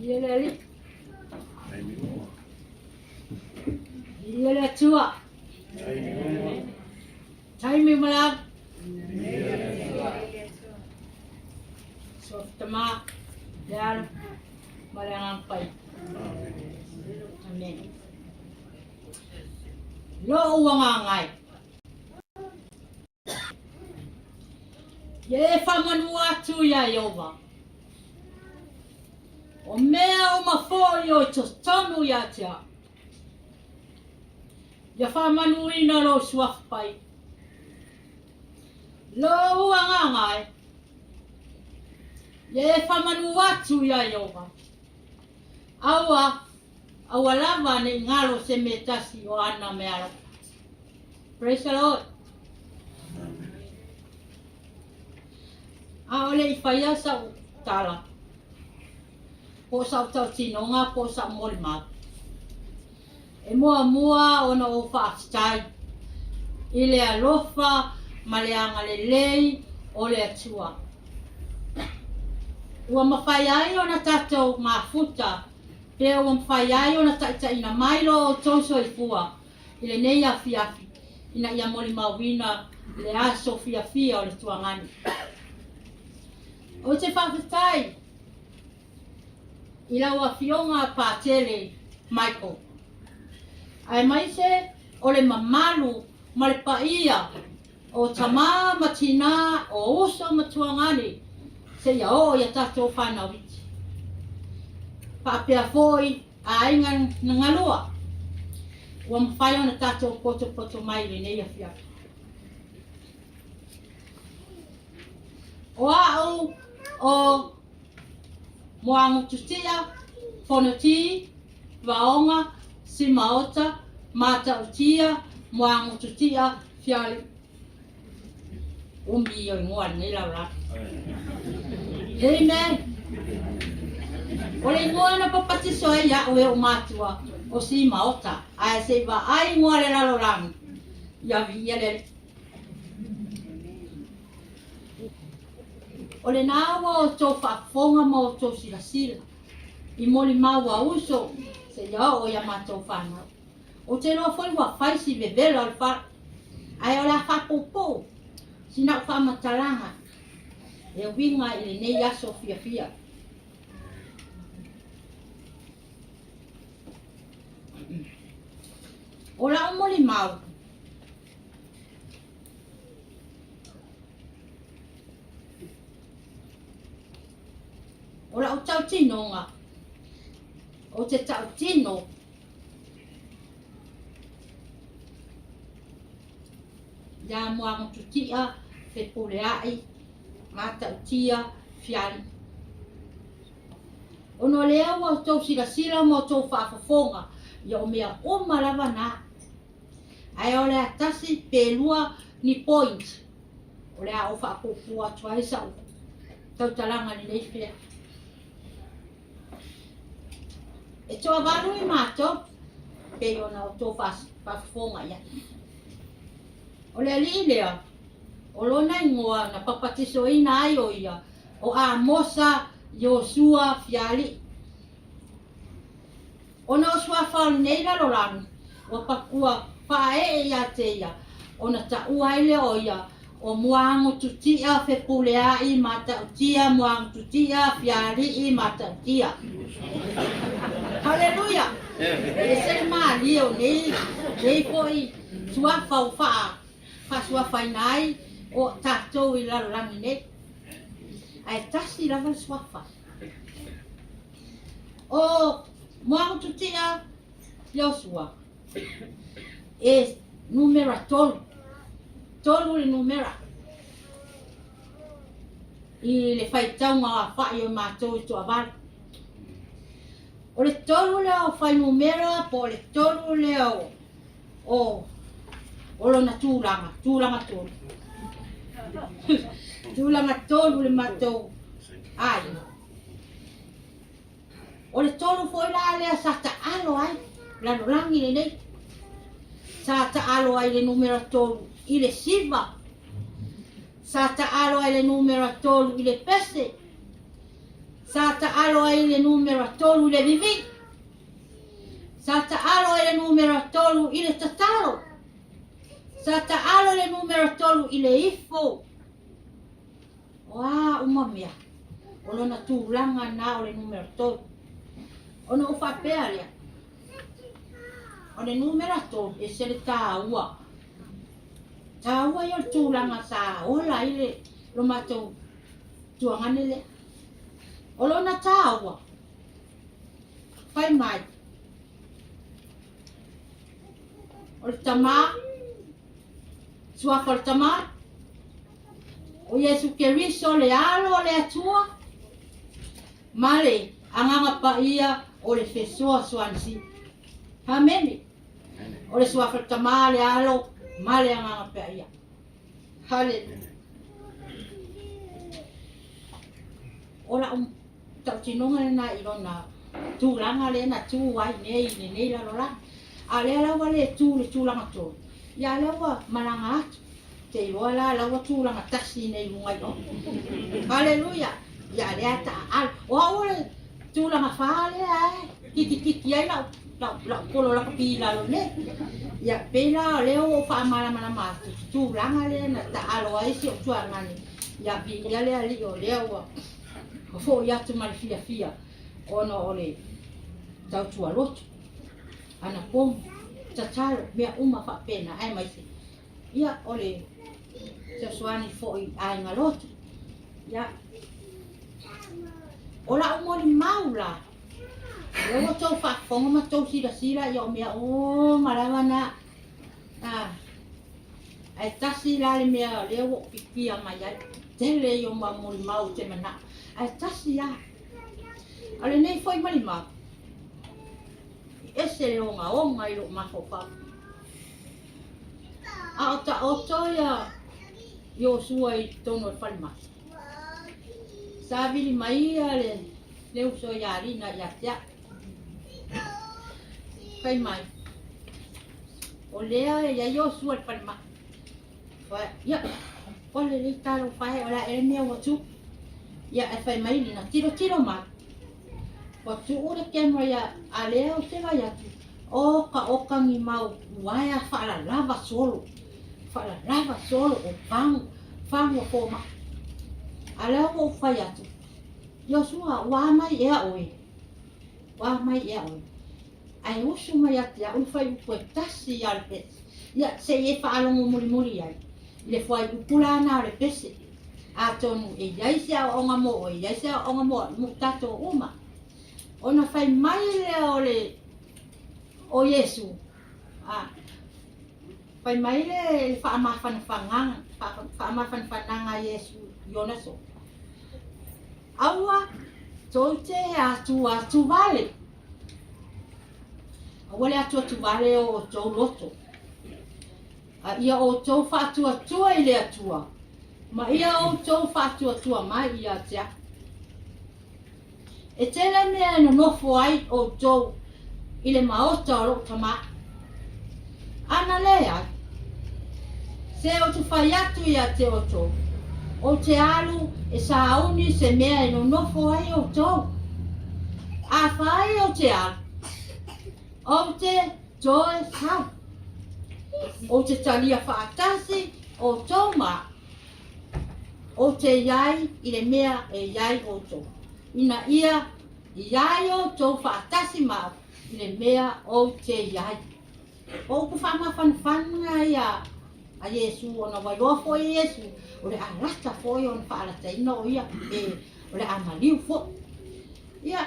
F: Ia le Alii. Ia le Atua. Taimi ma lava. So Tama, le Alo, ma le Agaga Paia. Amen. Lo'u agaga e. Ia e faamanua atu iā Ieova, o mea uma foi o i totonu ia te au. Ia faamanuina lou suafa pai. Lou agaga e, ia e faamanu atu iā Ieova. Aua, aua lava ne i galo se mea tasi o ana meaalofa. Praise the Lord. ʻAʻole i faia sa'u tala, po o sa'u tautinoga po o sa'u molimau. E muamua ona ou faafetai i le alofa ma le agalelei o le Atua. Ua mafai ai ona tatou mafuta pe ua mafai ai ona taitaiina mai lo outou soifua. i lenei afiafi ina ia molimauina le aso fiafia o le tuagani. Ou te faafetai i lau Afioga Patele Michael, aemaise o le mamalu ma le paia o tamā ma tinā o uso ma tuagani seia oo i a tatou fanau iti. Faapea foi aiga na galua ua mafai ona tatou potopoto mai i lenei afiafi. O a'u o Moagututia, Fonoti, Vaoga, Simaota, Matautia, Moagututia, Fiali. Umi o igoa lenei lalolagi. Amen. O le igoa na papatiso ai iaʻu e oʻu matua o Simaota, ae se i vaai igoa le lalolagi, ia viia le Alii. O lena ua outou faafofoga ma outou silasila i molimau a uso seia oo i a matou fanau. Ou te iloa foi ua fai si vevela o le fala, ae o le a faapoupou sina au faamatalaga e uiga i lenei aso fiafia. O lau molimau, O lau tautinoga, ou te tautino iā Muagututia, Fepuleai, Matautia, Fiali. Ona o lea ua outou silasila ma outou faafofoga, ia o mea uma lava na. Ae o le a tasi pe lua ni point o le a ou faapuupuu atu ai sau tautalaga i lenei fea. E toavalu i matou, pei ona outou faafofoga i ai. O le alii lea, o lona igoa na papatisoina ai o ia, o Amosa Iosua Fiali'i. Ona o suafa o lenei lalolagi, ua ua faaee ia te ia, ona taua ai lea o ia, o Muagututia Fepuleai Matautia Muagututia Fiali'i Matautia. Haleluia! E ese le malie o nei, nei foi suafa ua faa, faasuafaina ai o tatou i le lalolagi nei. Ae tasi lava le suafa. O Muagututia Iosua e numera tolu, tolu le numera i le faitauga o afa'i o matou i toavalu. O le tolu lea o fuainumera po o le tolu lea o o o lona tulaga, tulaga tolu. Tulaga tolu le matou aiga. O le tolu foi la lea sa taalo ai lalolagi lenei. Sa taalo ai le numera tolu i le siva. Sa taalo ai le numera tolu i le pese. Sa taalo ai le numera tolu i le vivii. Sa taalo ai le numera tolu i le tatalo. Sa taalo le numera tolu i le ifo. O a uma mea, o lona tulaga na o le numera tolu. Ona ou faapea lea, o le numera tolu, e ese le taua. Taua ia o le tulaga sa ola ai le lo matou tuagane lea. O lona taua, fai mai, o le tamā, suafa o le tamā, o Iesu Keriso le Alo o le Atua, ma le Agaga Paia o le fesoasoani sili. Amene. O le suafa o le Tamā, le Alo, ma le Agaga Paia. Haleluia. O lau tautinoga lena i lona tulaga lea na tu ai nei i lenei lalolagi. A o lea la ua le tu i le tulaga tolu, ia a lea ua malaga atu. Te iloa la la ua tulaga tasi nei i luga i o. Haleluia! Ia a lea taaalo. O au o le tulaga fa lea e kitikiti ai lau. La'u polo lakapi i lalo nei. Ia, pei la o lea ua ou faamalamalama atu i le tulaga lea na taalo ai si ou tuagane, ia viia le Alii o lea ua fo'i atu ma le fiafia ona o le tautua lotu, anapogi, tatalo, mea uma faapena, aemaise ia o le fesoasoani foi i aiga lotu. Ia, o la'u molimau la, lea ua tou faafofoga ma tou silasila, ia o mea uma lava na. A, ae tasi la le mea lea ua ou pikia mai ai, tele ia o mau molimau ou te manao, ae tasi lava. A o lenei foi molimau, e ese le ogaoga i lou mafaufau. A o taoto ia Iosua i totonu o le falemai, sa vili mai ia le, le uso ia Lina ia te au. Fai mai, o lea e iai Iosua i le falemai. Fai, ia, o le lei talofa e, o le a ea le mea ua tupu. Ia, ae fai mai Lina, tilotilo mai. Ua tuu le camera ia a lea ou te vaai atu, oka oka ni mau uaea faalalava solo, faalalava solo o fagu, fagu o fomai. A lea ua ou fai atu, Iosua, ua a mai ea oe? Ua a mai ea oe? Ae usu mai ia te au le fuaiupu e tasi ia o le pese. Ia, se i e faalogo mulimuli ai i le fuaiupu la na o le pese. Atonu e i ai se aoaoga mo oe, e i ai se aoaoga mo au, mo tatou uma. Ona fai mai lea o le o Iesu, a, fai mai le, le faamafanafanaga, faamafanafanaga a Iesu i ona aso. Aua tou te atuatu vale. Aua le atuatu vale o outou loto. A ia outou faatuatua i le Atua, ma ia outou faatuatua mai ia te au. E tele mea e nonofo ai outou i le maota o lou Tama. Ana leai, se ou te fai atu ia te outou, ou te alu e sauni se mea e nonofo ai outou. Afai ou te alu, ou te toe sau. Ou te talia faatasi outou ma au. Ou te i ai i le mea e i ai outou, ina ia i ai outou faatasi ma au i le mea ou te i ai. O upu faamafanafana ia a Iesu, ona ua iloa foi e Iesu o le a lata foi ona faalataina o ia, e o le a maliu foi. Ia,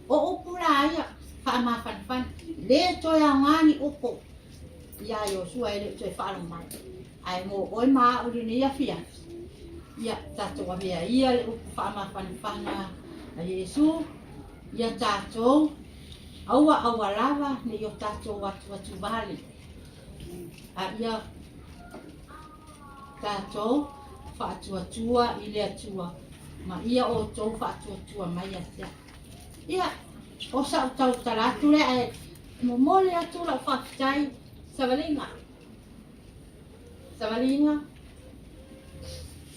F: o upu la ia faamafanafana, le toe aoga ni upu iā Iosua e le o toe faalogo mai. Ae mo oe ma au i lenei afiafi, ia tatou avea ia le upu faamafanafana a Iesu, ia tatou aua aua lava ne i o tatou atuatu vale, a ia tatou faatuatua i le Atua, ma ia outou faatuatua mai ia te au. Ia, o sa'u tautala atu lea, ae momoli atu lau faafetai savaliga. Savaliga,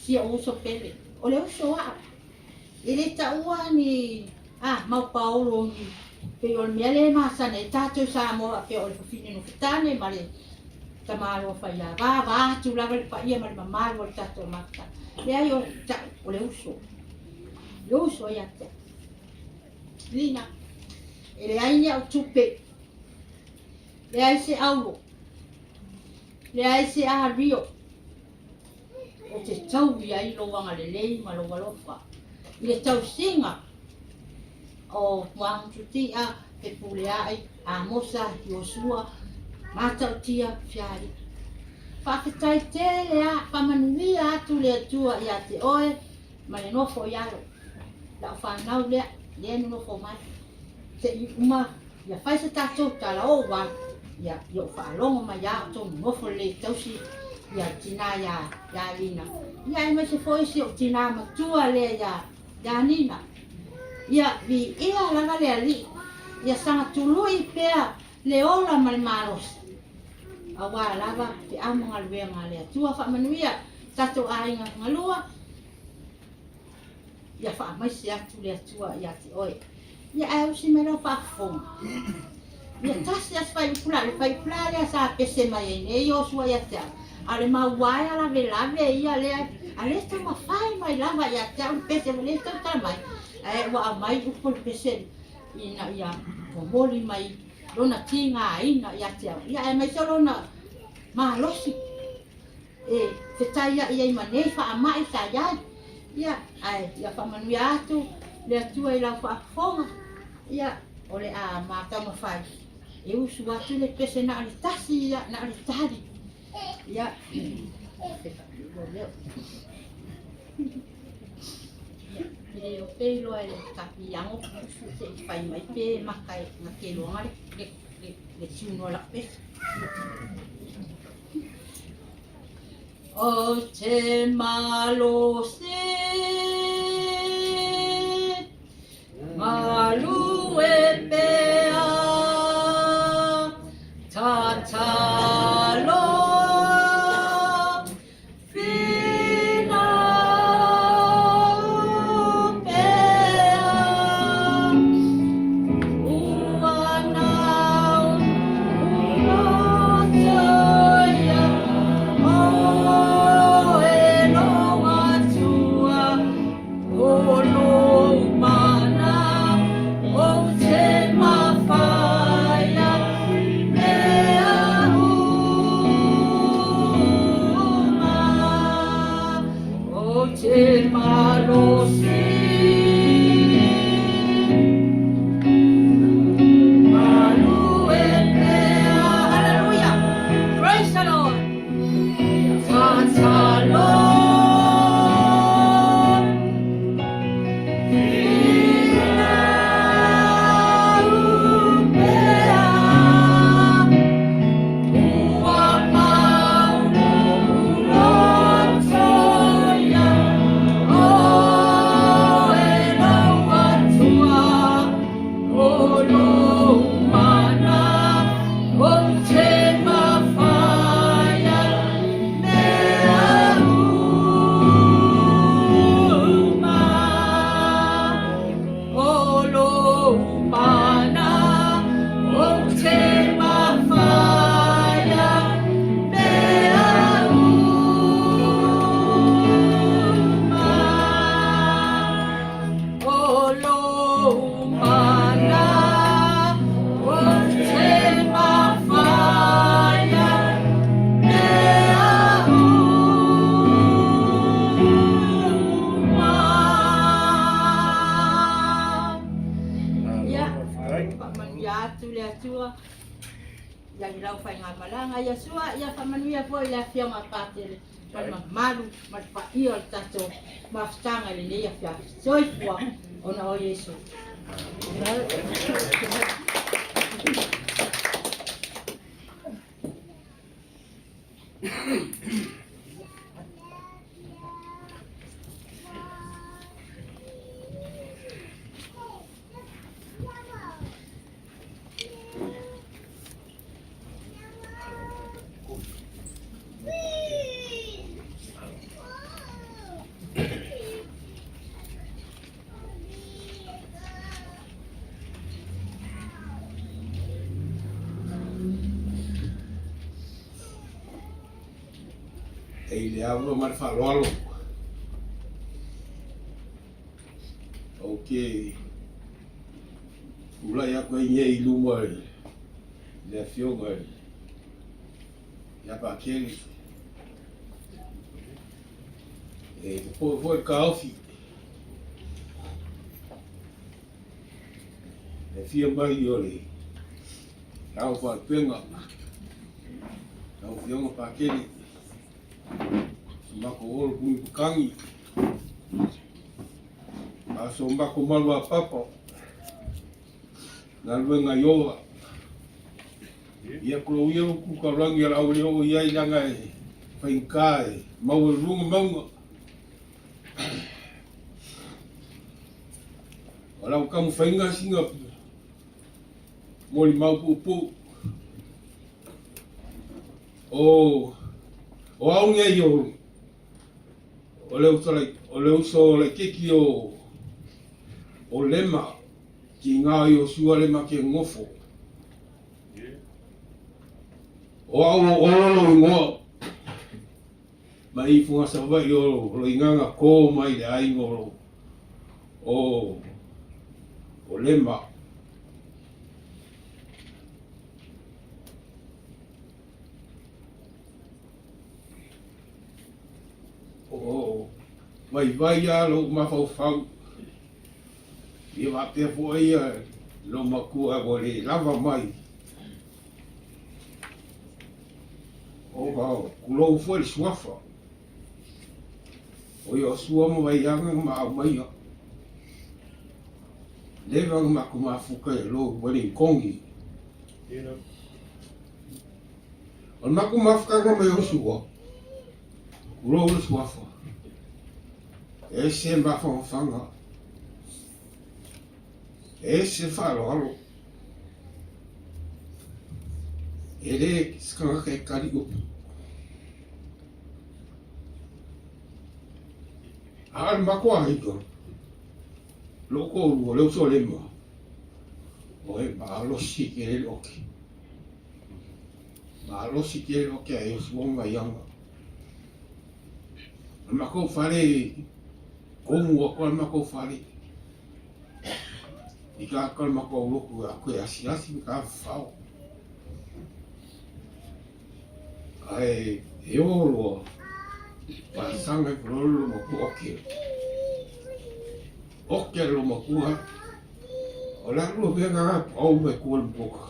F: si ou uso pele. O le uso a'u. E le taua ni a mau paolo ni pei o le mea lea e masani ai tatou i Samoa faapea o le fafine nofotane ma le tamaloa faiava, vaeatu lava le paia ma le mamalu o le tatou mafutaga. Leai, o ta'u, o le uso. Le uso ia te au. Lina, e leai ni au tupe, leai se auro, leai se ario, ou te taui ai lou agalelei ma lou alofa i le tausiga o Muagututia, Fepuleai, Amosa, Iosua, Matautia, Fialii. Faafetai tele a, faamanuia atu le Atua ia te oe ma le nofo i alo. Lau fanau lea, lea e nonofo mai. Se i uma, ia fai se tatou tala o ou alo, ia, ia ou faalogo mai a outou nonofo lelei tausi ia le tinā iā, iā Lina. Ia aemaise foi si ou tinā matua lea iā, iā Nina. Ia viia lava le Alii, ia saga tului pea le ola ma le malosi, auā lava feau ma galuega a le Atua. Faamanuia tatou aiga galua. Ia faamaise atu le Atua ia te oe. Ia ae usi mai lau faafofoga. Ia tasi a se fuaiupu la, le fuaiupu la lea sa pese mai ai nei Iosua ia te au, a o le maua e a lavelave ia lea, a lea e taumafai mai lava ia te au le pese, ua le tautala mai, ae ua aumai upu o le pese ina ia momoli mai lona tigaina ia te au, ia aemaise o lona malosi e fetaia'i ai ma nei faama'i sa i ai. Ia, ae ia faamanuia atu le Atua i lau faafofoga, ia, o le a ma taumafai e usu atu le pese na o le tasi, ia, na o le tali. Ia, ia, le o pe iloa e le kapiago se i fai mai pe maka e gakeloga le tune o lau pese. Ou te malosi, galue pea, tatalo, finau pea, ua nau uloto ia, o e lou Atua, o lou mana, ou te mafaia mea uma, ou te malosi. Galue pea. Hallelujah. Praise the Lord. Tatalo. Finau pea. Ua mau uloto ia, o e lou Atua, o lou mana, ou te mafaia mea uma. O lou mana, ou te mafaia mea uma. O lou mana, ou te mafaia mea uma. Ia, faamanuia atu le Atua ia i lau faigamalaga. Iosua, ia faamanuia foi le Afioga a Patele ma le mamalu ma le paia o le tatou mafutaga i lenei afiafi. Soifua ona o Iesu.
B: E i le ava ma le faaaloalo. Ou te tulai atu ai nei i luma i le afioga ia Pakele. E popoe foi le taofi. E fia mai o le lau faalupega, lau afioga Pakele, si matou olo puni pakagi, aso matou malu a papa, galuega i ola. Ia kulou ia uku ka rangi a lau le o i ai langa e whainga e mau e runga maunga. O lau taumafaiga sina molimau puupuu. O o au nei o o le uso o le uso laitiiti o o Lema.
S: Tiga o Iosua le ma ke gofo. O au o Olo lou igoa mai i Fogasavaii o lo igaga ko mai le aiga o lo o o Lema. O vaivai lava lou mafaufau ia faapea foi ia lou matua ua le lava mai. O kulou foi le suafa. O Iosua ma Vaiaga ma aumaia. Leva na matou mafuta i lou wedding kongi. O le matou mafutaga ma Iosua, kulou le suafa. E ese mafanafana. E ese faaaloalo. E le se tagata e kali upu. A o le matou aiga, lou toalua, le uso a Lema, o e malosi tele le oki. Malosi tele le oki a Iosua ma Vaiaga. O le matou fale, komu atu le matou fale. I ka atu le matou lotu a koe asiasi ma ka fafao. Ae e oo loa, faasaga ifo loa le loomatua oke. Oke le loomatua, o le alu mea nga pau mai tua le moka.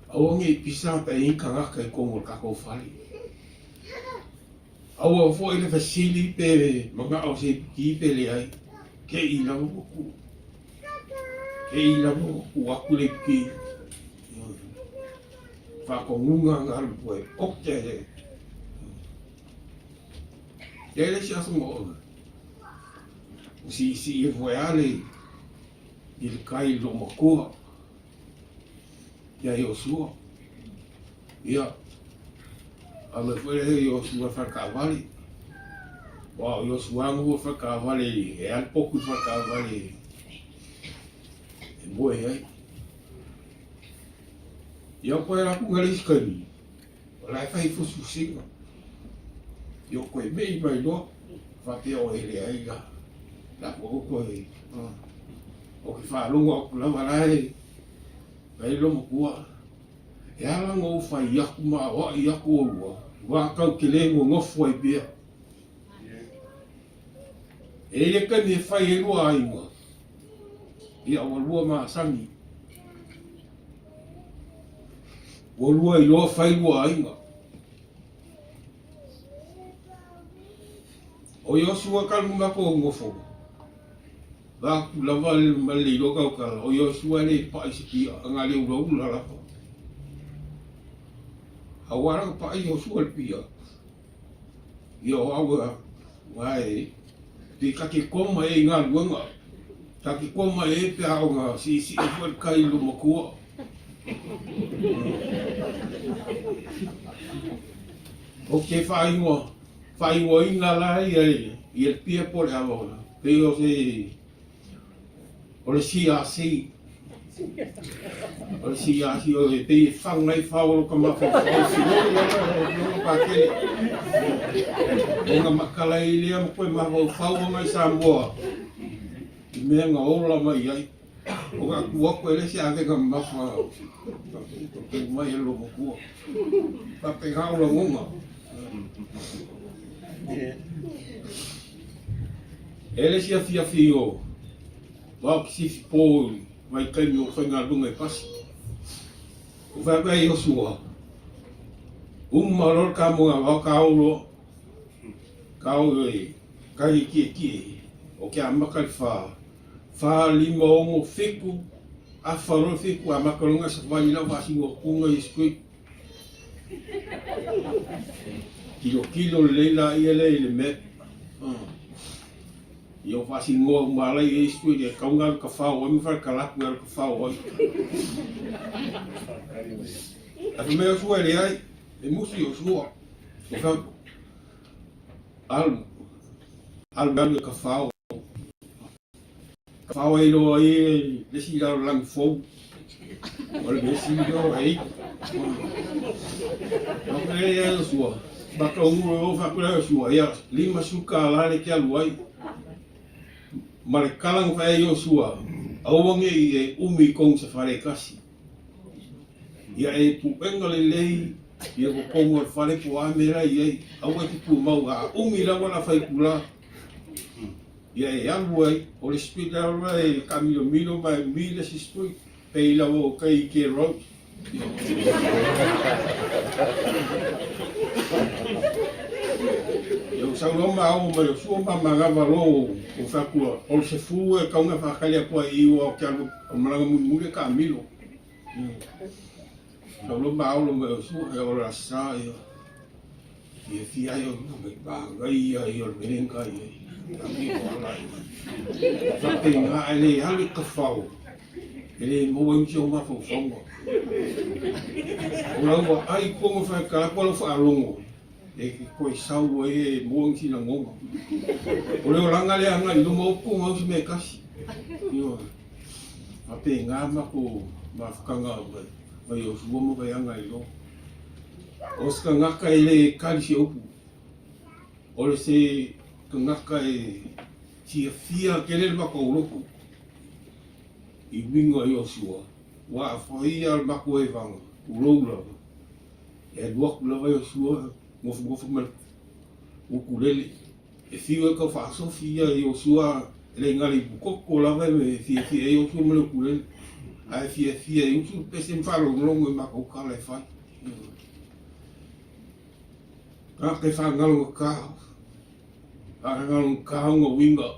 S: Aua nei pisa ta i tagata i totonu o le tatou fale. Aua foi le fesili pe manao se ki pe leai. Ke i lava ua ku. Ke i lava ua ku aku le ki. Whakongunga ngā rupu e oke he. Ke le si aso mo ona. O si si i voe ale i le kai lo makua. Ia Iosua. Ia, a me foi le Iosua whakaavale. Wa o Iosua ngu whakaavale e al poku whakaavale e moe ai. Ia koe la ku ngale iskani. O la e whai fusu singa. Ia koe mei mai loa. Whapea o hele ai la. La ko koe. O ke whaalongo aku lava la e. Ai lo makua. E ala ona ou fai aku ma aoaʻi aku ʻolua, ua kau ke lē nonofo ai pea. E i le taimi e fai ai lua aiga, ia ua lua masani. Ua lua iloa fai lua aiga. O Iosua ka luna ko nofo. Va aku lava le ma le iloa kaukala, o Iosua le paʻi se pia, anga le ulaula lava. A ua ala ka paʻi Iosua le pia. Ia o au ua e pi ka ke koma e i ngā luenga. Ka ke koma e pe a o ngā si si e fue kai lo makua. O ke whaingoa, whaingoa ina la ia i el pia po le awa ona. Pei o se, o le CRC. O le CRC o le pei e whanga i whao lo ka mawhawhau si lolo lolo lolo ka kele. O nga makala i lea ma koe mawhawhau o ngai Samoa. I mea nga ola mai ai. O ka kua koe le se ave ka mafa. Ka ku mai e lo makua. Ka pe ngā ola ngonga. E le isi afiafi o wao ki sifi pō i vaitaimi o faigaluega i pasi. O whai mea Iosua, uma loa le kamoga wao ka au loa, ka au e kai kiekie, o ke amaka le wha, wha lima ongo fiku, afa loa fiku, amaka loa ngā sawali lau whaasingo kunga i street. Kilokilo lelei laia lea i le mea. Ia o faasinoa uma ala i isi e kau alu ka fao ai ma falekalapu e alu ka fao ai. Ae fai mai Iosua e leai, e musi Iosua. O fai alu, alu alu e ka fao. Fao ai loa ai le isi lalolagi fou. O le mea sili lea o ai. Faapea ia Iosua, mataunu o faapea Iosua, ia $50 le ke alu ai. Ma le kala na fai ai Iosua, aua ne i e umi i kou se fale e tasi. Ia e puʻega lelei ia totonu o le fale po o a mea la e i ai, aua e te tumau a umi lava la faitulā. Ia e alu ai, o le street lava e taamilomilo ma e umi le isi street, pei lava o tai i ke road. Ia ua sau loa ma ao mai o sua ma manava loa o fai atu loa, o le sefulu e tatau ona faatali atu ai i i aua ou te alu o le malaga mulimuli e taamilo. Sau loa ma ao mai o sua, ia o le Aso Sa ia. Ia fia ai o mai manaia ia o le mea lea i ai. Faapena ae le alu i tafao, e le maua ai nisi o mafaufauga. O lau vaai tonu e faitala atu lau faalogo, e te toe sau ai e maua nisi lagona. O le olaga lea agai i luma, upu mau se mea e tasi. Ioe. Faapena matou mafutaga mai Iosua ma Vaiaga i luma. O se tagata e le kali se upu, o le se tagata e fiafia tele le matou lotu i uiga i Iosua, ua afaia le matou evaga, tulou lava, e alu atu lava Iosua nofonofo ma le ukulele. E fiu e tau faasofi ia Iosua e le gale i pukoto lava e fiafia ai Iosua ma le ukulele. Ae fiafia e usu le pese ma faalogologo i matou tala e fai. Tagata e faagalogata, faagalogata ona uiga.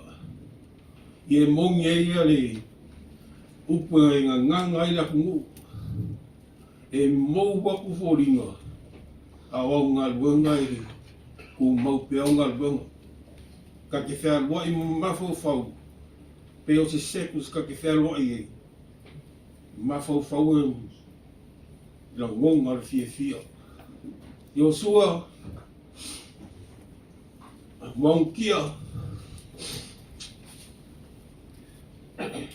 S: Ia e moni ai ia le upu e gagaga ai le atunuu. E mou atu foliga a o au galuega e tumau pea au galuega. Ta te fealuai ma mafaufau pei o se circus ta te fealuai ai, mafaufau e lagona le fiafia. Iosua, Maukia,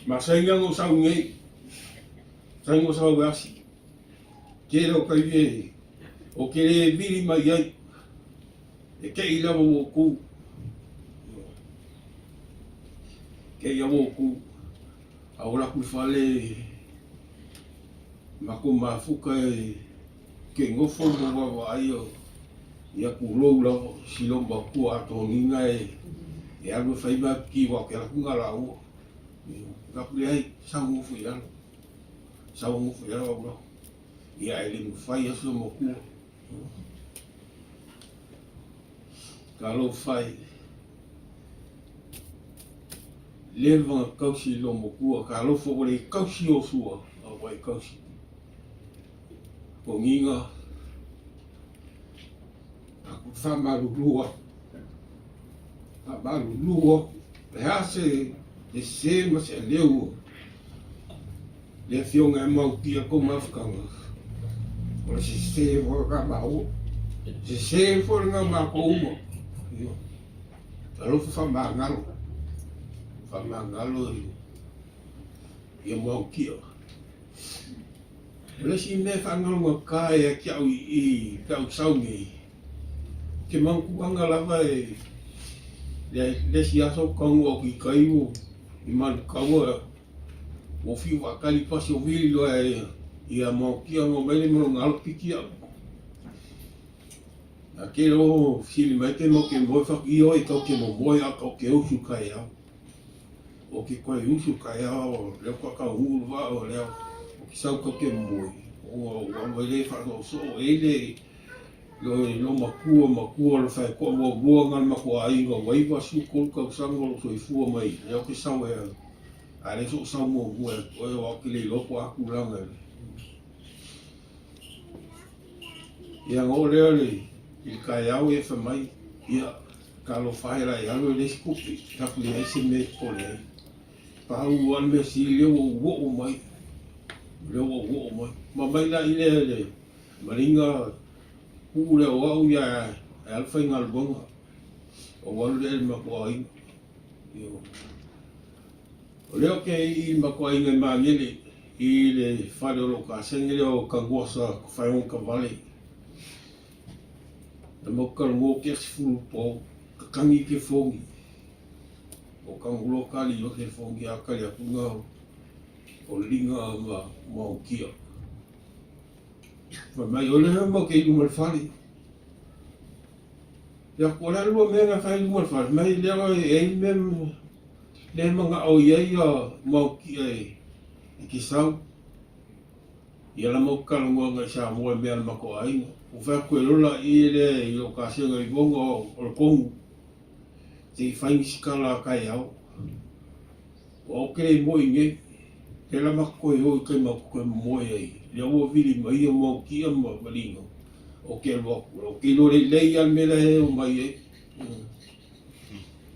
S: masani ona ou sau nei, masani ona ou sau e asi. Tele o taimi e, ou te le vili mai ai, e te i lava ua ou tu. Te i lava ua ou tu, a ola atu i le fale, matou mafuta e ke nofo ma vaavaai o ia tulou lava si lou matua a toniga e e alu e fai mai ki wa ke alu ku laua. Ka ku leai sau nofo i lalo. Sau nofo i lalo au lalo. Ia e le mafai aso matua. Talofa e. Leva na kausi i lou matua, talofa ua le kausi Iosua, a ua e kausi. Togiga, aku faamalulu atu, faamalulu atu, le a se sese ma se aleu le afioga e mautia kou mafutaga, o le sese foi o ka maua, sese foi lena o matou uma. Ioe. Talofa faamagalo, faamagalo ia mautia. O le isi mea e faagalogata ia te au i i pe a ou sau nei, ke manatuaga lava e le isi aso ou taunuu atu i tai i Manukau Ua fiu faatali pasi o vili loa e ia maokia no mai le ma lona alo piki au. A ke lo sili mai ke mo ke moe fa i oi kau ke momoe a kau ke usu kai au. O ke koe usu kai au leo ka kau hulu va o leo o ke sau kau ke moe. O o mai le fa so so e le lo lo makua makua lo fa ko mo mua ngal makua ai ngo wai va su ko kau sang lo soifua mai leo ke sau e A le soo sau muamua e oe o au ke le iloa po o a tulaga e Ia ona oo lea i le taeao ia fai mai, ia, talofa e la e alu e leai se tupe, taku leai se mea e popole ai. Pau lava le mea sili lea ua ou oo mai, lea ua ou oo mai. Ma mai la i lea le maliga puu lea o au ia e alu faigaluega, ou alu lea i le matou aiga. Ioe. O lea ou te i i matou aiga i Magele i le fale o lou kasegi lea o Taguasa Faeogakavale. Na matou talanoa tea 10 po tatagi telefoni. O taguloa tali o telefoni a tali atu na o Liga ma Maokia. Fai mai, o lea matou te i luma o le fale. Ia, o le a le lua mea na fai i luma o le fale, mai lea e i ai mea lea e manao i ai ia Maokia e te sau. Ia la matou talanoaga i Samoa i mea a le matou aiga. Ua fai atu e lola i lea i lou kasega i Voga o le Kogu se i fai nisi tala a taeao. Ua ou te le moe nei. Lea la matou toe o i tai matou toe momoe ai. Lea ua vili mai ia Maokia ma Liga ou te alu atu. Ou te iloa lelei lava le mea la e omai ai.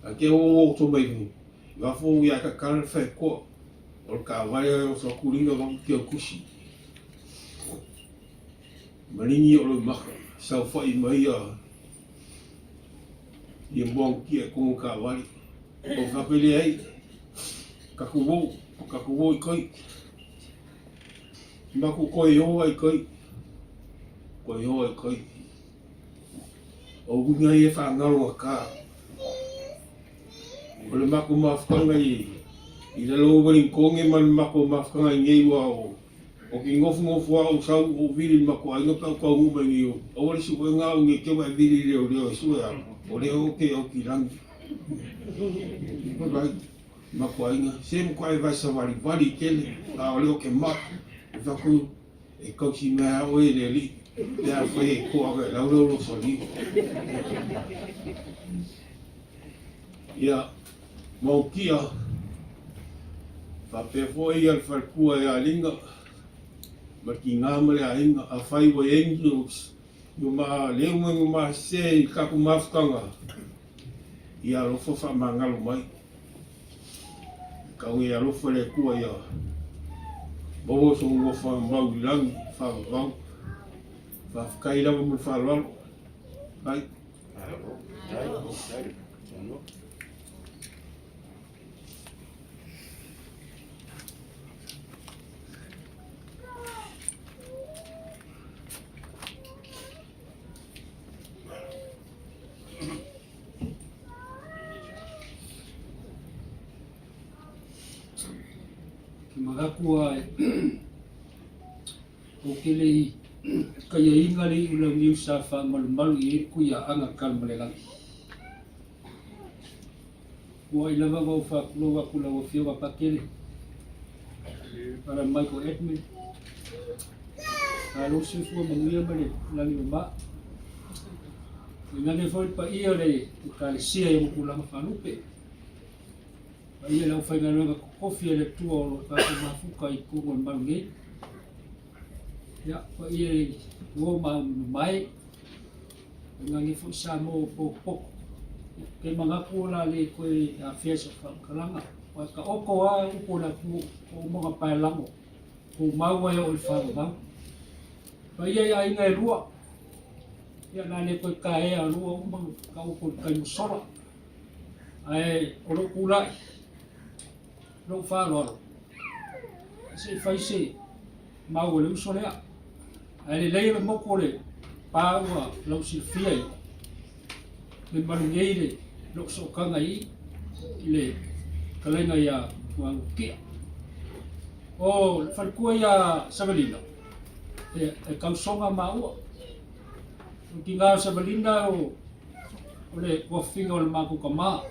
S: Ae te o oso mai i fafo ia tatala le faekoa. O le taavale e oso atu Liga vaku te autusi. Maligi o Loimaka, saofai mai ia ia Moagutia e kogo taavale. Ou faapea leai, tatou o, tatou o i kai. Matou toe o ai i kai, toe o ai i kai. O uiga ia e faagalo gata. O le matou mafutaga i i lalo o Wellingtone ma le matou mafutaga i nei ua o o ke nofonofo lava ou sau ou vili i le matou aiga pe a ou taunuu mai nei aua le suega au nei te ua e vili i leoleo e sue au o lea ou te aukilagi. Bye bye. Matou aiga se matua e vae savalivali tele a o lea ou te maa e fai atu e tausi mai lava oe e le alii pe afai e toa e laulau lou saliu. Ia, Maukia, faapea foi ia le faletua ia Liga, ma le tiga ma le aiga, afai ua i ai ni leu ma ni masese i le tatou mafutaga, ia alofa faamagalo mai. Tau e alofa le Atua ia maua sou nofo mau i lagi faavavau. Faafetai lava mo le faaaloalo. Bye.
L: Ke manatu a o ke le i kaiaina le iu lau niu sa faamalumalu i ai le kuiaaga kalo ma le lagi. Ua ai lava ona ou faatulou atu i lau Afioga Patele, Brother Michael Edmund, malo le soifua manuia ma le lagi mama. Tainane foi le paia o le Ekalesia i ona tulaga faalupe. Paia i le aufaigaluega totofi a le Atua o lo o tatou mafuta i totonu o le malu nei. Ia, paia i uo ma au mamae. Tainane foi Samoa o potopoto. Ke manatu o le a le toe afea i sau faamatalaga. Aua e taoto lava upu o le atunuu o uma ona paelago, tumau ai oo i le faavavau. Paia i aiga e lua, ia o le a le toe taea lua uma taoto i le taimi ua sola. Ae o lou tulai, lou faaaloalo, se i fai se mau a le uso lea. Ae lelei o le motu o le pa ua lau silafia i le malu nei le lou sootaga i i le fetalaiga ia Muagututia. O le faletua ia Savalina, e tausoga maua. O le tiga o Savalina o le tuafafine o le matou tama.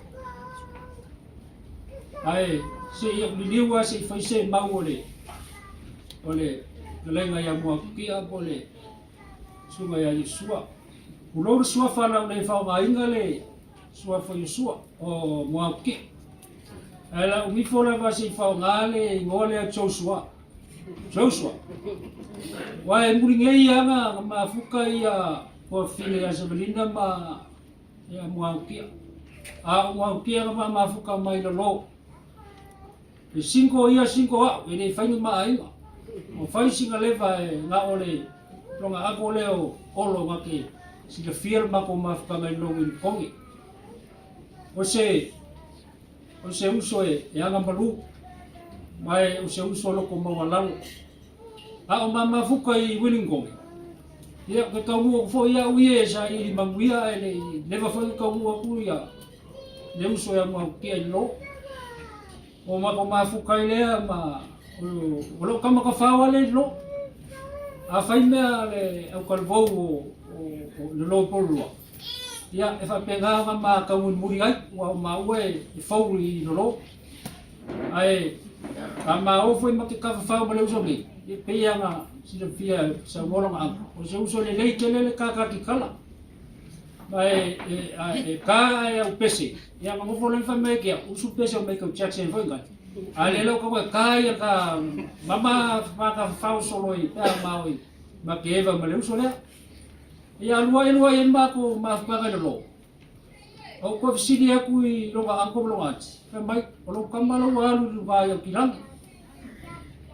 L: Ae se i ou liliu lava se i fai se mau o le o le fetalaiga ia Muagututia po o le susuga ia Iosua. Tulou le suafa na ou le faaaogaina le suafa Iosua o Muagututia. Ae la ou nifo lava se i faaaoga le igoa lea Joshua. Joshua. Aua e muli nei lava na mafuta ia tuafafine ia Savalina ma ia Muagututia. A o Muagututia na mafuta mai lalo. E single ia single au, e le fai ni ma aiga. O fai sina leva e na o le longa ako lea o Olo na te silafia le matou mafutaga i logo i Kongi. O se o se uso e, e aga malu. Ma e o se uso loko maualalo. A o mamafuka i Wellington, ia, ke taunuu atu foi au ia e saili manuia ae le i leva foi ona taunuu atu ia le uso ia Muagututia i lalo. O matou mafuta ai lea ma o lou tama tafao lea i lalo. A fai mea le autalavou o lalo i Pololua, ia e faapena ona ma taumulimuli ai, aua o maua e fou i lalo. Ae a ma o foi ma te tafafao ma le uso nei, e pei ona silafia e saunoa lona anga, o se uso lelei tele le kakatikala. Ma e, e, a, e ka ae au pese, ia ma nofo le fai mai ke au, usu pese o Michael Jackson foi ngai. A le lau ka ka ia ka mama ma ka fao solo i pe ma oi ma ke eva ma le uso lea. Ia lua e lua i ma ko ma fukaga le lo. Ou toe fesili atu i lona uncle ma lona aunty, fai mai, o lou tama la ua alu i luga i Aukilani.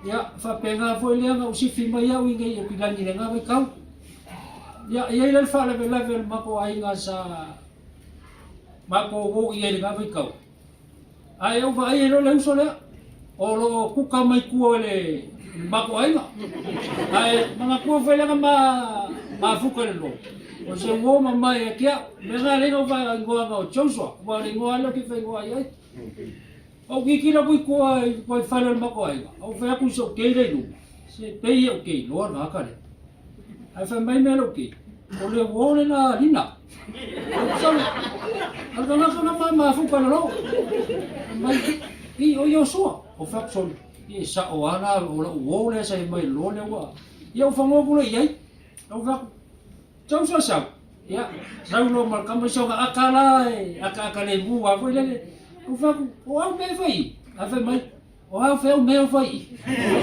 L: Ia, faapena foi lea na ou sifi mai au i nei i Aukilani i lena vaitau. Ia, e i ai la le faalavelave o le matou aiga sa matou o i ai i lena vaitau. Ae ou vaai ai loa le uso lea, o lo o kuka mai tua i le matou aiga. Ae manatua foi lea na ma mafuta i le loa. O se uo mamae ia te au. Mea na lea na ou faaigoa o Joshua, aua o le igoa lea ou te faaigoa i ai. Ou tilotilo atu i tua i tua i fale o le matou aiga, ou fai atu i si ou kei lea i luma, se pei e ou te iloa le tagata lea. Ae fai mai mea lou kei, o le uo lena a Lina. Ou sole, o le tagata na ma mafuta i lalo. Fai mai, i o Iosua. Ou fai atu sole, i e sao lava la o lau uo lea sa i mai i lalo lea ua. Ia ou fagoa atu lea i ai. Ou fai atu, Sau sau sau. Ia, sau loa ma le tama i sona aka la e akaaka lemu lava foi lele. Ou fai atu, o au mea e fai i? Ae fai mai, o au fai au mea o fai i?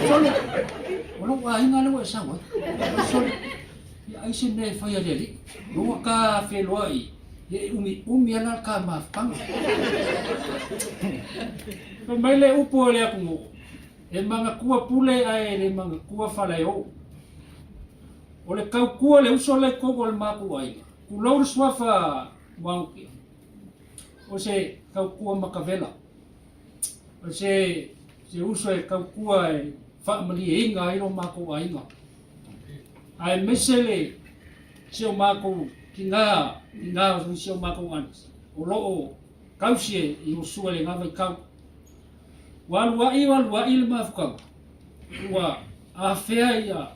L: Sole, o lou aiga lea ua e sau ai. Sole, ia ai se mea e fai a le alii. Ua ka feloai, ia e umiumi lava la le ka mafutaga. Fai mai le upu a le atunuu, e manatua pule ae le manatua falaeo. O le tautua le uso lea i totonu o le matou aiga, tulou le suafa Muagututia, o se tautua matavela, o se, se uso e tautua e faamalieina ai lo matou aiga. Aemaise le si o matou tina, tina o si o matou aunty, o lo o tausi e Iosua i lena vaitau. Ua aluai ua aluai le mafutaga, ua afea ia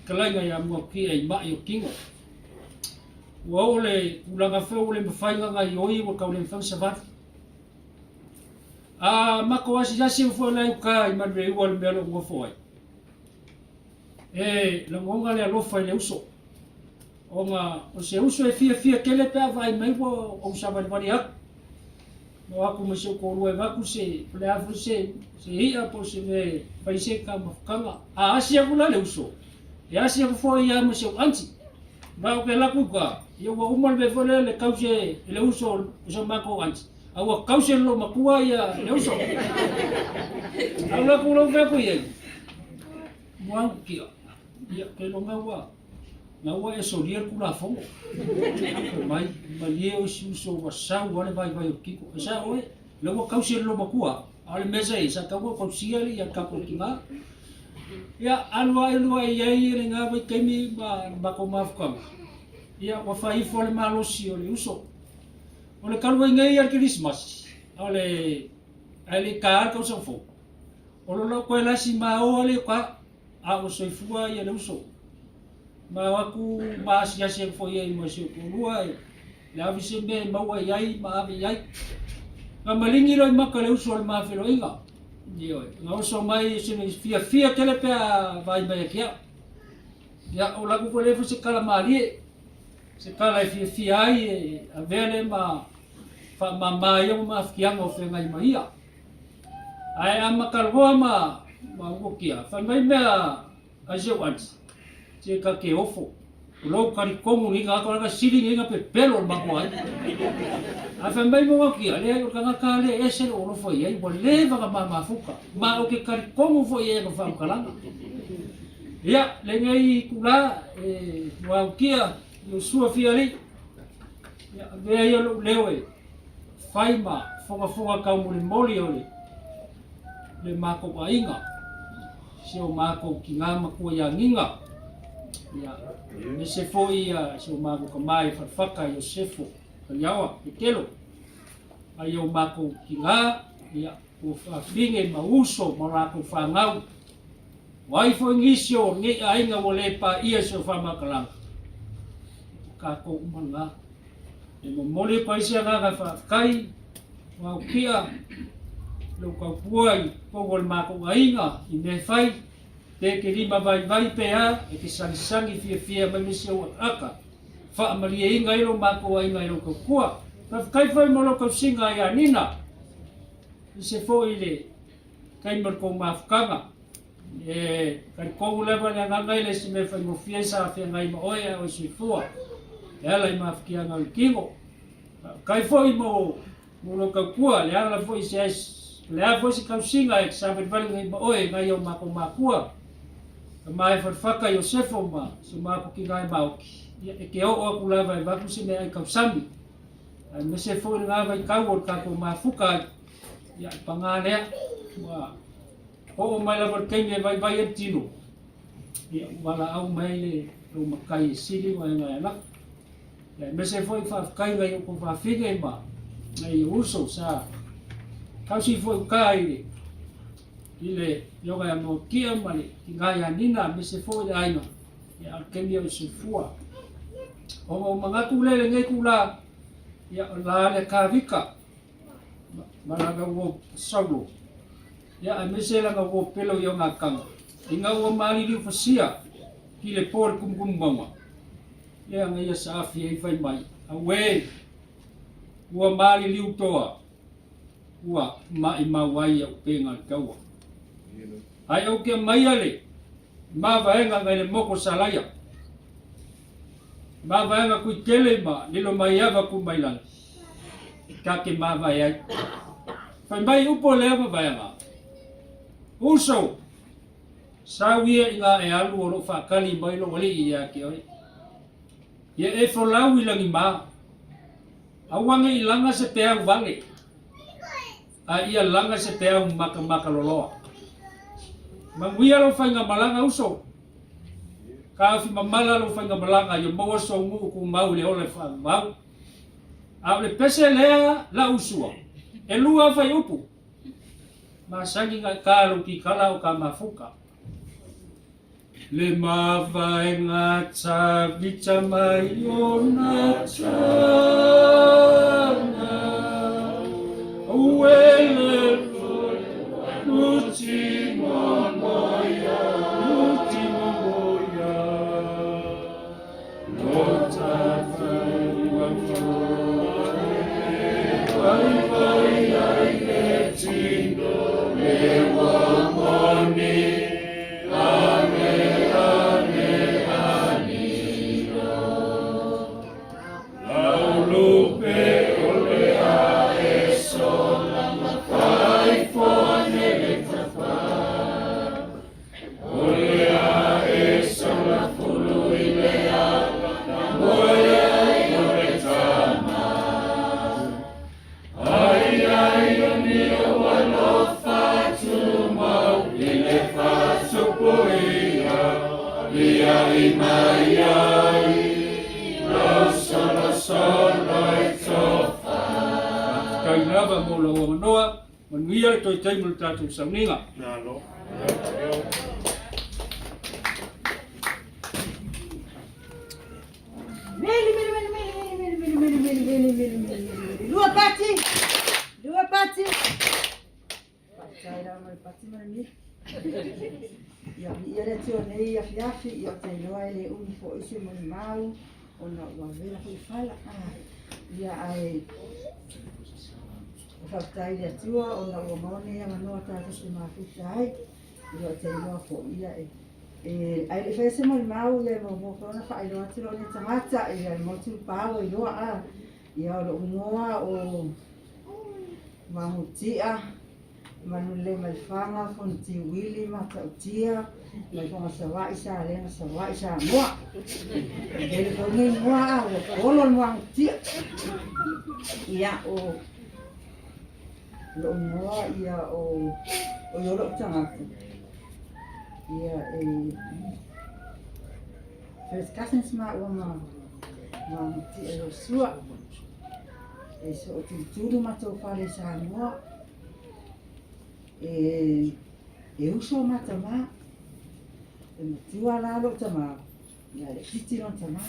L: fetalaiga ia Muakia i ma'i o tino. Ua oo le tulaga foi ua le mafai ona gaioi ua tau le mafai ona savali. A matou asiasi foi la i uta i Manuleua i le mea o lo o nofo ai, e lagona le alofa i le uso, ona o se uso e fiafia tele pe a vaai mai ua ou savalivali atu. O atu ma si ou toalua e avatu se, o le a foi se, se i'a po o se mea e fai se taumafataga. A asi atu la le uso, e asi atu foi ia ma si ou aunty. Ma ou te alu atu i uta, ia ua uma le mea foi lea le tausi e le uso o si o matou aunty, a ua tausi e le loomatua ia le uso. Alu atu la ou fai atu i ai, Muagututia, ia, keiloga ua, Na ua e solia le Tulafono. Fai mai, malie oe si uso ua sau lava le vaivai o le tino. E sao oe, o lea ua tausi e le loomatua, a o le mea sa i ai, sa tatau ona tausia le ia tatou tina. Ia, alu ae alu ae i ai lena vaitaimi ma le matou mafutaga, ia ua fai ifo le malosi o le uso. O le talu ai nei a le Kerisimasi, o le, ae le i ta lava le tausaga fou, o lo lau toe lasi ma o lea i uta, A ua soifua ia le uso. Ma o atu ma asiasi atu foi ai ma si ou toalua e le ave se mea e maua i ai ma ave i ai. Na maligi loa i maka le uso o le mafeloaiga. Ioe, na oso mai se fiafia tele pe a vaai mai ia te au. Ia, o latou foi lea foi se tala malie, se tala e fiafia ai e avea le ma faamama ia ma mafutiaga o feagai ma ia. Ae a mataloa ma ma uokia, fai mai mea ai si ou aunty, se ka ke ofo, o lou talitonu nei tagata o la ka sili nei na pepelo o le matou aiga. Ae fai mai mo uokia, leai o le tagata lava lea e ese lou alofa i ai, ua leva na ma mafuta, ma ou te talitonu foi i ai i ana faamatalaga. Ia, lenei itula e Muagututia, Iosua Fialii, ia avea ia lou leo e fai ma fogafoga taumolimoli o le le makou aiga, si o makou tiga matua ia Giga, ia, aemaise foi si o makou tama i Falefata Iosefo Kaliaoa Petelo, a i o makou tiga, ia, ua faafine ma uso ma latou fanau. O ai foi nisi o nei aiga ua le paia i se faamatalaga? O tatou uma lena. E momoli atu ai se agaga faafetai o au pia lou tautua i totonu o le matou aiga i mea e fai, pe te lima vaivai pe a, e te sagisagi fiafia mai me si ou akaaka. Faamalieina ai lo matou aiga i lou tautua. Faafetai foi mo lou tausiga ia Nina, i se foi le taimi o le tou mafutaga. E talitonu lava le agaga e le se mea faigofie sa feagai ma oe a o e soifua e ala i mafatiaga o le tino. Faafetai foi mo mo lou tautua, le ala foi se le a foi se tausiga e savalivali nei ma oe nai o matou makua, tama e Falefata Iosefo ma si o matou tina e Maoki, ia e te oo atu lava e avatu se meaai tausami, aemaise foi lena vaitau o le tatou mafuta ai, ia e paga lea, ua Oo mai lava i le taimi e vaivai ai le tino, ia ua valaau mai le lou matai e sili ma e alaka. Ia aemaise foi faafetai nai ou fafine ma nai uso sa tausi foi uka i le i le yoga ia Mokia ma le tina ia Nina aemaise foi le aiga ia o le taimi o soifua. Ona o manatu le lenei tula ia o la le kavika ma lana uo Saulo, ia aemaise lana uo pelo i ona akanga, ina ua maliliu fasia ki le po le kumukumu mauga, lea na ia saafi ai fai mai, Auē, ua maliliu toa, ua maʻimau ai au upega i le taua. Ae ou te aumaia le mavaega nai le moko Salaia, mavaega kuitele ma lilo mai ava ku mai lagi, ta te mavae ai. Fai mai upu o lea mavaega, Uso, sau ia i ngā e alu o loo whaakali mai lou alii ia te oe. Ia e folau i lagi mā, aua nei laga se peau vale, a ia laga se peau makamaka loloa. Manuia lou faigamalaga uso. Taofi mamala lou faigamalaga ia maua sou nuu tumau i le ola e faavavau. A o le pese lea lau sua, e lua fuaiupu, masani na ita lou kikala o ka mafuta. Le mavaega tavita mai ona tana, uele luti momoia, luti momoia, lo tata vai vai ai le tino le ua moni, ane ane anino. Laulupe o le ae sola ma fai fone le tafa. O le ae sola fulu i le ala na moe ai o le tama. Ai ai o ni o alofa tumau i le fasupuia ia i mai ai lau solo solo i tofa. Faafetai lava mo lou avanoa. Manuia le toe taimi o le tatou sauniga. Malo.
T: Meli, meli, meli, meli, meli, meli, meli, meli, meli, meli, meli, meli. Lua pati! Lua pati! Faafetai lava mo le pati ma le mili. Ia, viia le Atua i lenei afiafi, ia ou te iloa e le umi foi se molimau ona ua vela foi fala. Ah, ia ae faafetai i le Atua ona ua maua nei avanoa tatou te mafuta ai. Ia ou te iloa foi ia e e ae le i faia se molimau ia e muamua foi ona faailoa atu lou nei tagata ia e motu le pau e iloa a ia o lou igoa o Mahutia Manulemaifaga Fonoti Matautia mai Foga Savaii Salega Savaii Samoa. Tele foi nei igoa a ua polo le Mahutia. Ia o lou igoa ia o O ia o lo'u tagata, ia e first cousins maua ma ma Muti'a Iosua. E so'otulutulu matou fale i Samoa. E e uso ma tamā. E matua la lo'u tamā, ia e laitiiti lona tamā.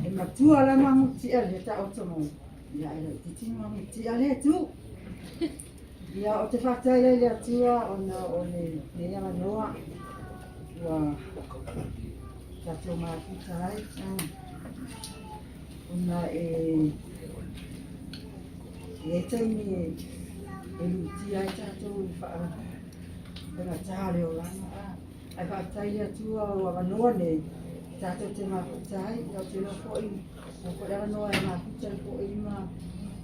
T: E matua la Magutia le taoto mai, ia e laitiiti Magutia le tu. Ia o te faafetai lea i le Atua ona o lenei avanoa ua tatou mafuta ai ona e i ai taimi e lutia ai tatou i le faafaigata o le olaga a. Ae faafetai i le Atua o avanoa nei tatou te mafuta ai. Ia ou te iloa foi ua foi le avanoa e mafuta ai foi ma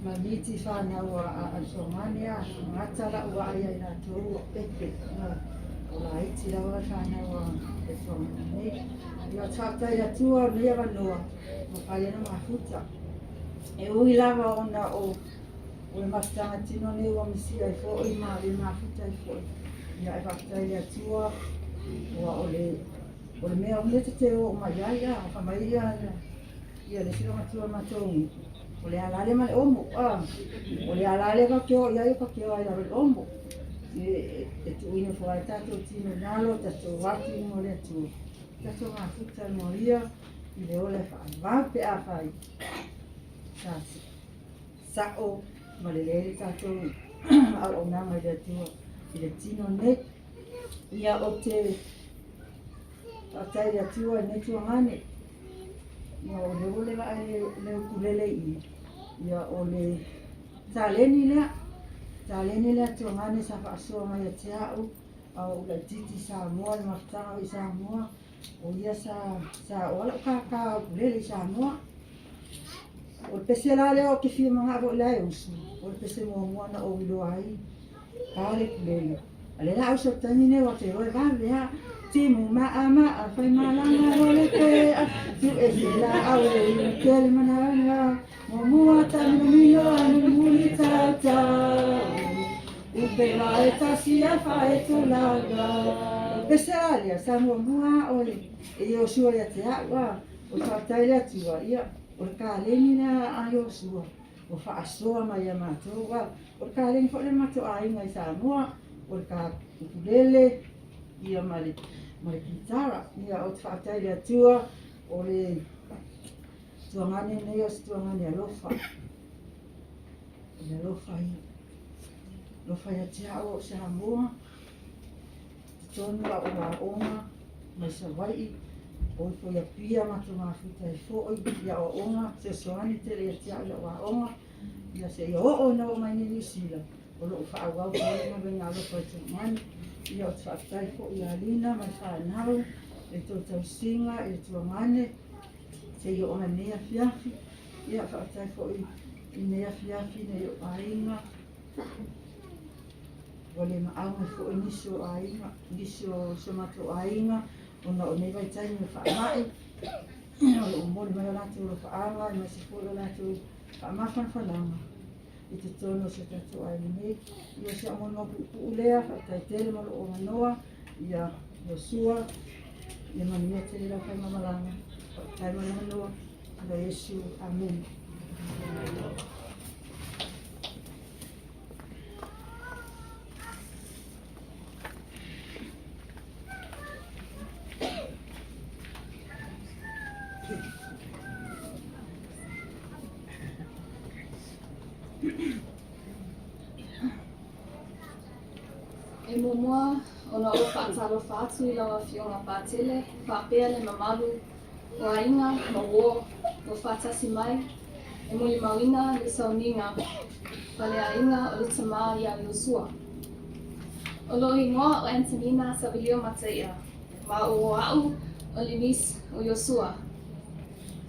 T: ma miti fanau a a le Soagane a gata la'u vaai ia i latou ua pepe o laiti lava le fanau a le Soagane nei. Ia ou te faafetai i le Atua o lenei avanoa mafai ai ona mafuta. E ui lava ona o o le mafutaga tino nei ua misia ai foi ma le mafuta ai foi. Ia ae faafetai i le Atua ua o le o le mea umi e te oo mai ai a fa mai ia ia le silo matua matou o le ala le ma le omo a o le ala le ka ke o ia ka ke o ai le omo e e tuuina fo ai tatou tino nalo tatou atu mo le Atua tatou mafuta mo ia i le ola e faavavau pe afai sa sa'o ma lelei le tatou auaunaga i le Atua i le tino nei. Ia ou te faafetai i le Atua i lenei tuagane. Ia o lea ua leva ai le ukulele i i. Ia o le taleni lea, taleni lea tuagane sa faasoa mai ia te a'u a o ou laitiiti i Samoa, le mafutaga i Samoa. O ia sa sa o ala kākā ukulele i Samoa. O le pese la lea o ke fia mangaʻo foʻi la e usu, o le pese muamua na ou iloa ai kā le ukulele. A le la usu o le taimi nei ua te iloa e vave a. Timu ma'a ma'a fai malama ua le pe a tu e se la au e i te le managa muamua tāminomino a mulimuli tautau upega e tasi a fae tulaga. O le pese la lea sa muamua o le e Iosua ia te a'u a o le faafetai le Atua ia o le kaleni lea a Iosua ua faasoa mai ia matou a o le kaleni foi lea matou aiga i Samoa o le ka ukulele ia ma le ma le kitara ia o te faafetai i le Atua o le tuagane nei o se tuagane alofa o le alofa ia alofa ia te a'u o Samoa totonu a o aoga mai Savaii o ifo i Apia matou mafuta ai foi i aoaoga fesoasoani tele ia te a'u i a'u aoga ia seia oo ina oo mai nei Niu Sila o loo faaauau pea le galuega alofa i Tuagane. Ia ou te faafetai foi ia Lina ma le fanau i le tou tausiga i le Tuagane seia oo mai lenei afiafi. Ia faafetai foi i lenei afiafi nei ou aiga ua le maau mai foi nisi o aiga, nisi o si o matou aiga ona o nei vaitaimi o faamai. O lo o momoli mai o latou alofaaga aemaise foi o latou faamafanafanaga i totonu o si o tatou aiga nei. Ia o si au molimau puupuu lea, faafetai tele mo lou avanoa, ia Iosua, ia manuia tele lau faimamalaga. Faafetai mo le avanoa. Alo Iesu. Amen.
J: E muamua ona ou faatalofa atu i lau Afioga Patele faapea le mamalu o aiga ma uo ua faatasi mai e molimauina le sauniga faleaiga o le tamā iā Iosua. O lou igoa o Antonina Savilio Mataia, ma o a'u o le niece o Iosua.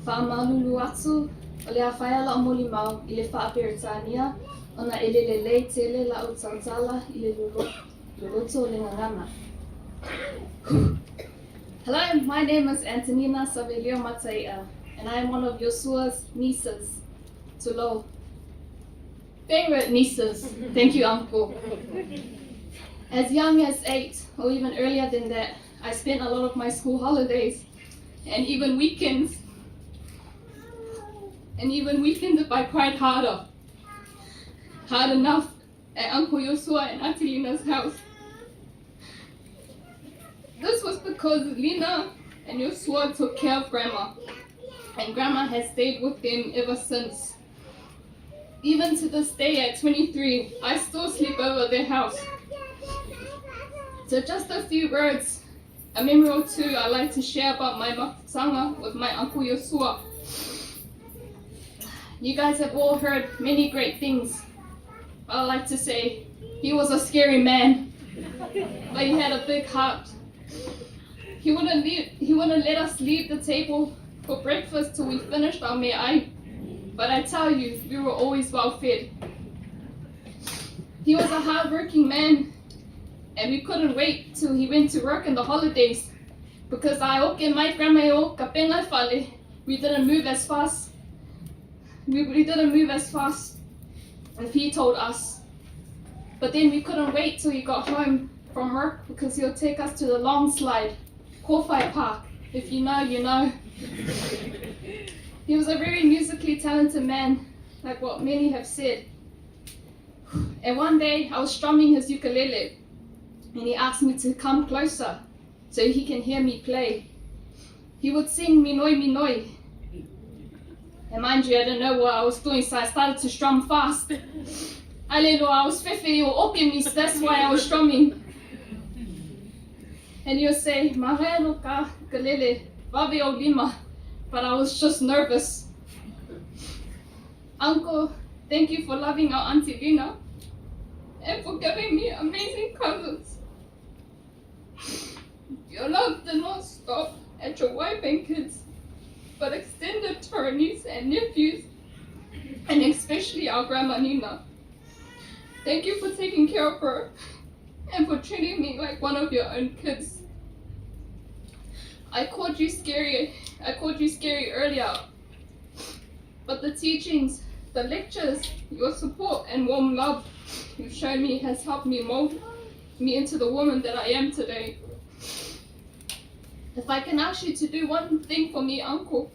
J: Faamalulu atu, o le a fai a la'u molimau i le faa-Peretania ona e le lelei tele la'u tautala i le loloto o le gagana. Hello, my name is Antonina Savelio Mataia, and I am one of Yosua's nieces. Tulou. Favorite nieces. Thank you, uncle.
U: As young as 8, or even earlier than that, I spent a lot of my school holidays and even weekends. And even weekends if I cried harder. Hard enough at Uncle Yosua and Auntie Lina's house. This was because Lina and Yosua took care of Grandma, and Grandma has stayed with them ever since. Even to this day at 23, I still sleep over their house. So just a few words, a memory or two I like to share about my mafutanga with my uncle Yosua. You guys have all heard many great things. I like to say he was a scary man, but he had a big heart. He wouldn't leave, he wouldn't let us leave the table for breakfast till we finished our me'ai. But I tell you, we were always well fed. He was a hard-working man, and we couldn't wait till he went to work in the holidays because I oke my grandma o ka penga fale. We didn't move as fast. We didn't move as fast if he told us. But then we couldn't wait till he got home from work because he'll take us to the long slide, Kōwhai Park. If you know, you know. He was a very musically talented man, like what many have said. And one day I was strumming his ukulele, and he asked me to come closer so he can hear me play. He would sing Minoi Minoi. And mind you, I didn't know what I was doing, so I started to strum fast. Alelo, I was fefe o okemis, that's why I was strumming. And he would say, Mahalo ka kalele, vave o lima. But I was just nervous. Uncle, thank you for loving our Auntie Lina and for giving me amazing cousins. Your love did not stop at your wife and kids, but extended to our niece and nephews, and especially our grandma Nina. Thank you for taking care of her and for treating me like one of your own kids. I called you scary. I called you scary earlier. But the teachings, the lectures, your support and warm love you've shown me has helped me mold me into the woman that I am today. If I can ask you to do one thing for me, uncle,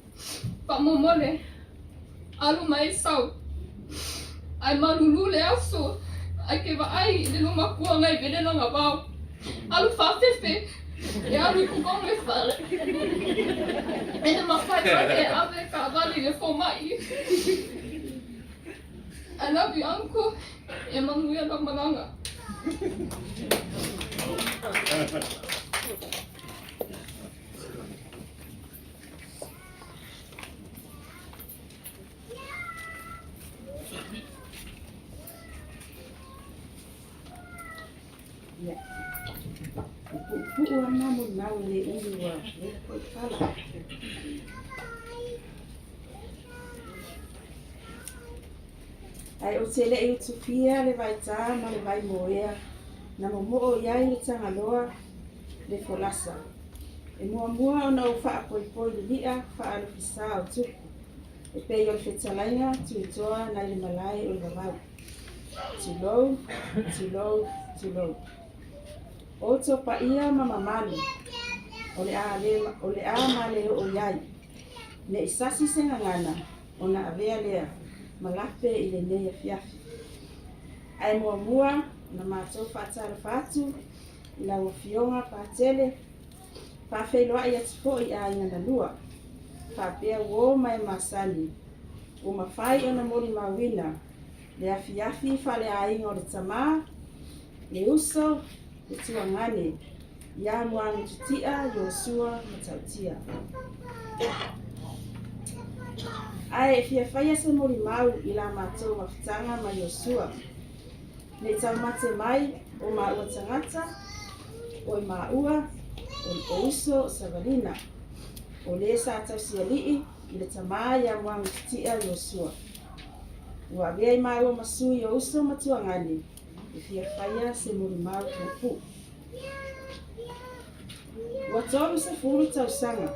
U: fa'amomole, alu mai sau, ai malulu le aso, ai ke vaai i le loma kua ngai vele langa vao. Alu whawhefe, e alu i kukong le whare. E le mawhai whare e ave ka wale le fōmai. I love you, uncle. E manuia lau malaga.
T: Ia, o puupuu lava lena molimau e le umi ua leva foi le fala. Ae ou te le i utufia le vaitā ma le vaimoea na momoo i ai le Tagaloa le folasa. E muamua ona ou faapoipoi lili'a faalofisā o Tupu, e pei o le fetalaiga Tuitoa nai le malae o le vavau. Tulou, tulou, tulou. O outou paia ma mamalu, o le a le, o le a ma le oo i ai, ne i sasi se gagana ona avea lea ma lape i lenei afiafi. Ae muamua ona matou faatalofa atu i lau Afioga Patele, faafeiloai atu foi i aiga na lua, faapea uo ma e masani, ua mafai ona molimauina le afiafi faaleaiga o le tamā, le uso, le tuagane, ia Muagutitia Iosua Matautia. Ae e fia faia se molimau i la matou mafutaga ma Iosua, nei taumate mai o maua tagata, o i maua, o uso o Savalina, o le sa tausialii i le tamā ia Muagutitia Iosua. Ua avea i maua ma sui o uso ma tuagane e fia faia se molimau puupuu. Ua 30 tausaga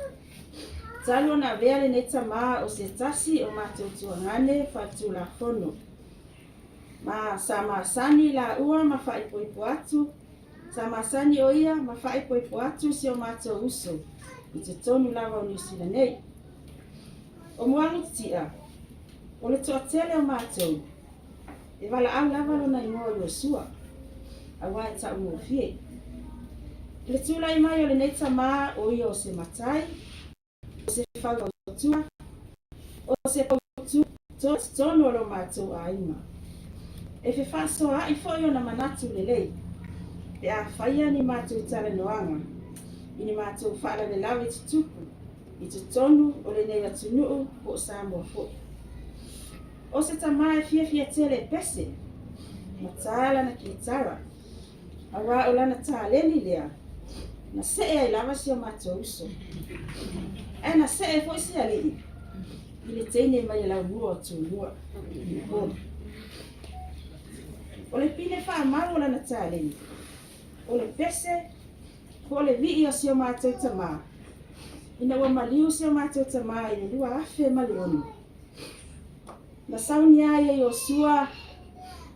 T: talu ona avea lenei tamā o se tasi o matou tuagane faaletulafono, ma sa masani laua ma faaipoipo atu
A: Sa masani ʻo ia ma faaipoipo atu i si o mātou uso i totonu lava o Niu Sila nei. ʻO Muagutitia, o le toatele o mātou, e walaʻau lava lona igoa o Iosua, auā e taʻugofie. I le tulai mai o lenei tamā ʻo ia o se matai, o se faufautua, o se poutu totonu o lo mātou ʻāina. E fefaasoaʻi foi ona manatu lelei, pe a faia ni mātou talanoaga i ni mātou faalavelave tutupu i totonu o lenei atunuu po o Samoa foi. O se tamā e fiafia tele e pese, ma tā lana kitara, auā o lana taleni lea, na seʻe ai lava si o mātou uso. Ae na seʻe foi se aliʻi i le teine mai le laumua o Tumua i Upolu. O le pine faamau o lana taleni, o le pese po o le viʻi o si o mātou tamā, ina ua maliu si o mātou tamā i le 2006. Na saunia ai e Iosua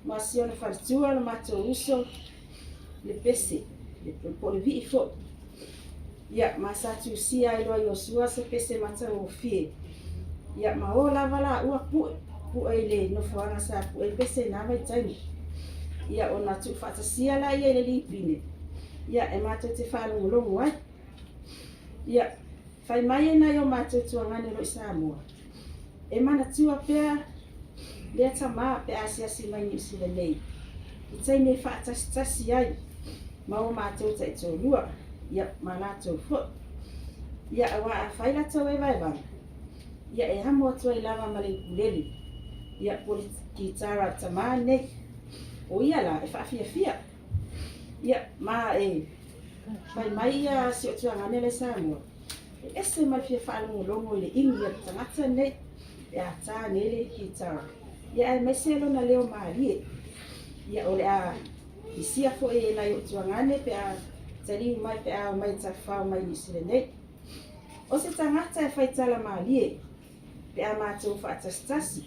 A: ma si ona faletua lo matou uso le pese, le po o le viʻi foi. Ia, ma sa tusia ai loa Iosua se pese matagofie. Ia, ma o lava laua puʻe, puʻe i le nofoaga sa puʻe ai pese i nā vaitaimi. Ia, ona tuufaatasia laia i le lipine, ia, e matou te faalogologo ai. Ia, fai mai e nai o matou tuagane o lo i Samoa, e manatua pea lea tamā pe a asiasi mai Niu Sila nei, i taimi e faatasitasi ai ma o matou taitoalua, ia, ma latou foi. Ia, auā a fai latou evaevaga, ia, e amo atu ai lava ma le ukulele, ia, po o le kitara a le tamā lenei. O ia la, e faafiafia. Ia, ma e fai mai ia si o tuagane la i Samoa, e ese ma le fia faalogologo i le ʻimi a le tagata nei e a tā nei le kitara. Ia aemaise lona leo mālie. Ia, o le a isia foi e nai o tuagane pe a taliu mai pe a o mai tafafao mai Niu Sila nei. O se tagata e fai tala mālie, pe a mātou faatasitasi,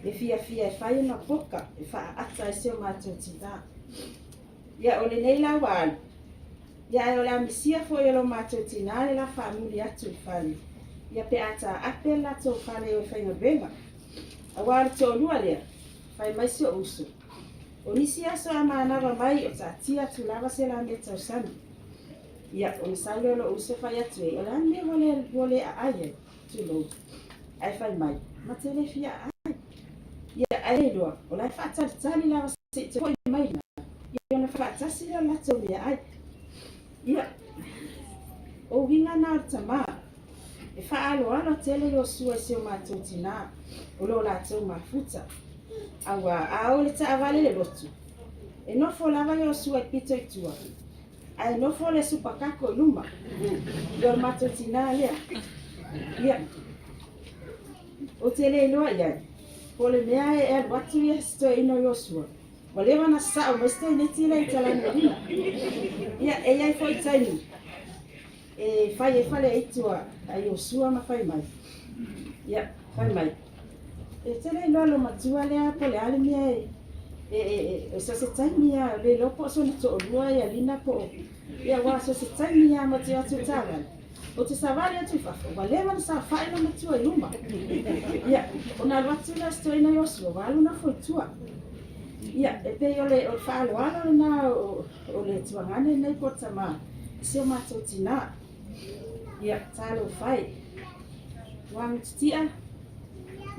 A: e fiafia e fai ona poka e faaata ai si o mātou tinā. Ia, o lenei la ua alu. Ia, ae o le a misia foi e lo mātou tinā le la faamuli atu i fale. Ia, pe a taape le latou fale e o e faigaluega. Auā o le toalua lea, fai mai si o'u uso. O nisi aso a manava mai o taatia atu lava se la mea tausami. Ia, ona sau lea o lo'u uso fai atu ai, o le a le mea ua le, ua le aai ai? Tulou. Ae fai mai, ma te le fia aai. Ia, ae le iloa, o la e faatalitali lava se i toe foi mai lena, ia ona faatasi lea o le latou meaai. Ia, o uiga na o le tamā, e faaaloalo tele Iosua i si o matou tinā, o lo latou mafuta. Auā, a o le taavale le lotu, e nofo lava Iosua i pito i tua, Ae nofo le supakako i luma. Ia o le matou tinā lea. Ia. Ou te le iloa i ai. Po o le mea e alu atu ia si toeaina o Iosua. Ua leva ona sasao mai si toeineti lea i talaane o lima. Ia, e i ai foi taimi e fai ai fale aitu a Iosua ma fai mai. Ia, fai mai. E te le iloa lo matua lea po o le a le mea e e e e so se taimi a le iloa po o sona toalua ia Lina po o ia aua so se taimi a ma te o atu i taavale ou te savali atu i fafo ua leva ona saofai lo matua i luma. Ia ona alu atu lea o si toeaina Iosua ua alu nofo i tua. Ia e pei o le o le faaaloalo lena o o le tuagane lenei po o le tamā i si o matou tinā. Ia, talofa e. Ua agutitia,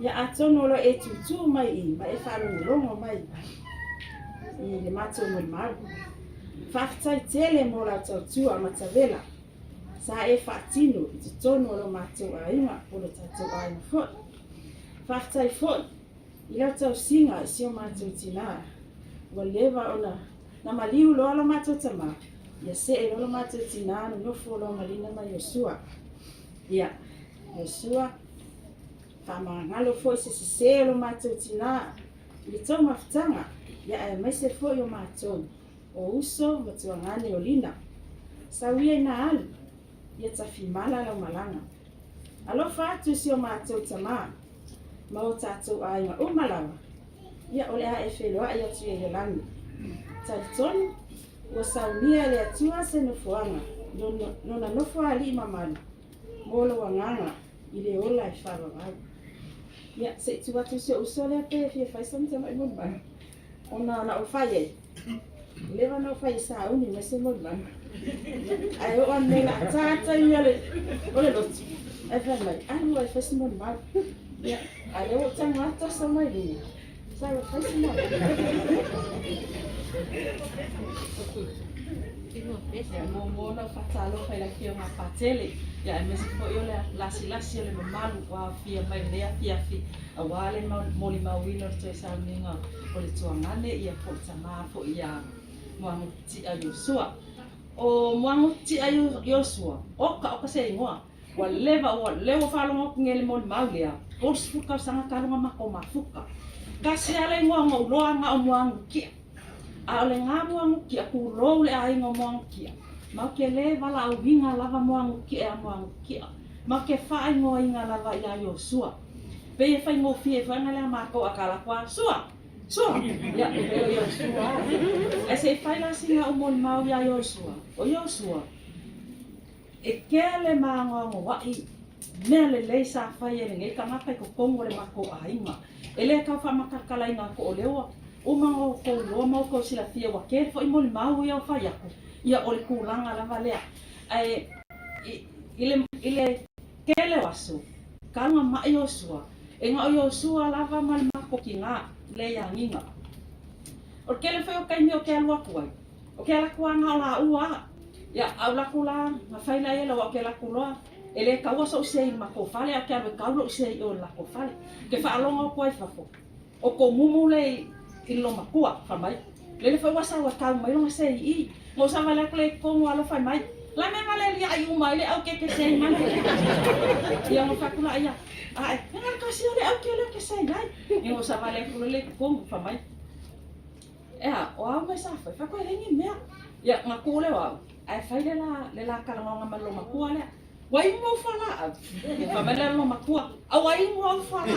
A: ia atonu o lo e tūtū mai i ma e faalogologo mai i le matou molimau. Faafetai tele mo lau tautua matavela sa e faatino i totonu o lo matou aiga po lo tatou aiga foi. Faafetai foi i lau tausiga i si o matou tinā ua leva ona Na maliu loa lo matou tamā, ia seʻe loa lo matou tinā nonofo loa ma Lina ma Iosua. Ia, Iosua, faamagalo foi se sesē o lo matou tinā i le tou mafutaga, ia aemaise foi o matou, o uso ma tuagane o Lina. Sau ia ina alu, ia tafimala lau malaga. Alofa atu i si o matou tamā, ma o tatou aiga uma lava, ia o le a e feiloai atu ia i le lagi. Talitonu, Ua saunia e le Atua se nofoaga Lona nofoalii mamalu mo lou agaga i le ola e faavavau. Ia, se i tuu atu i si ou uso lea pe fia fai sana tamai molimau. Ona na ou fai ai, ua leva ona ou fai e sauni mai se molimau. Ae oo ane o le a ta le taimi o le lotu, ae fai mai, alu ai e fai se molimau. Ia, a o lea ua ou tago atu toso mai luga, sa ua fai se molimau.
E: Ia, muamua ona ou faatalofa i le Afioga a Patele, ia aemaise foi o le lasilasi o le mamalu ua aofia mai i lenei afiafi aua le molimauina o le toe sauniga o le tuagane ia po o le tama foi ia Muagututia Iosua. O Muagututia Iosua, oka oka se igoa, ua leva ua lea ua faalogo atu nei i le molimau lea, 30 tausaga talu ona matou mafuta. Tasi lava le igoa na ou iloa na o Muagututia. A o le ga Muagututia, tulou le aiga o Muagututia, matou te le valaauina lava Muagututia ia Muagututia. Matou te faaigoaina lava ia Iosua. Pei e faigofie foi ana lea matou a ta alu atu lava, Sua! Sua! Ia, e pei o Iosua lava. Ae se i fai la sina au molimau ia Iosua. O Iosua, e kele maanoanoaʻi mea lelei sa fai e lenei tagata i totonu o le matou aiga. E le tau faamatalakalaina atu o lea ua uma ona outou iloa ma outou silafia ua tele foi molimau ia ua fai atu, ia o le tulaga lava lea. Ae i le, i le tele o aso, talu ona maʻi Iosua, e na o Iosua lava ma le matou tina le ianiga. O le tele foi o taimi ou te alu atu ai, ou te alu atu lava na o laua a. Ia, a ou alu atu la, na fai la ia aua ou te alu atu loa, e le taua soʻu sei i le matou fale, ae ou te alu e kau loʻu sei i o i le latou fale. Ou te faalogo atu ai i fafo, o kou mumu le i le loomatua, fai mai. Lele foi ua sau e kau mai lona sei i i. Na ou savali atu lea i totonu alofa mai. La mea na le liaʻi uma ai le ʻau keke sei mai. Ia na fai atu la ia, ae, e na le kasi o le ʻau ke lea ke sei ai. Ia na ou savali atu lele i totonu, fai mai. Ea, o a mea sa fai? Fai atu e leai ni mea. Ia, na tu lea o au, ae fai le la, le la talanoaga ma le loomatua lea. Ua inu au fualaau. Ia fai mai lea loomatua, a ua inu au fualaau.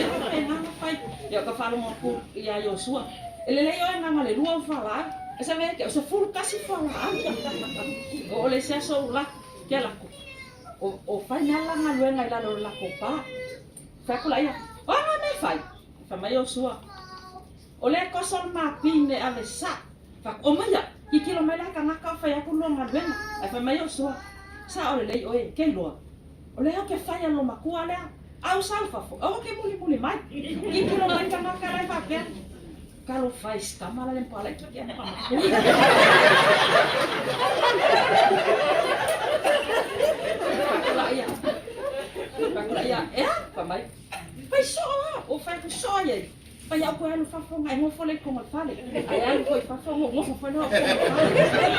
E: E faapena ona fai. Ia ka faalogo atu ia Iosua, e lelei oe na le lua au fualaau. E sa mea ke o 11 fualaau. O o le isi aso ou laku, ke laku. O fai mea la galuega i lalo o le latou pa. Fai atu la ia, o a nga mea e fai? Fai mai Iosua, o lea toso le mapine ave sa. Fai atu, omaia, tilotilo mai la tagata o fai atu lua galuega. Ae fai mai Iosua, Sao lelei oe, ke iloa, o lea ou te fai a loomatua lea, a ou sau i fafo, aua ke mulimuli mai. Tilotilo mai tagata la e faapea, Talofa e, si tama la le mpalaʻi ke ana pamakui. Fai atu la ia, ea? Fai mai, fai soo lava, o fai atu soo ai ai. Pai au koe alu fafo nga e nofo lea i totonu o le fale. Ae alu koe i fafo na ou nofo foi lea i totonu o le fale.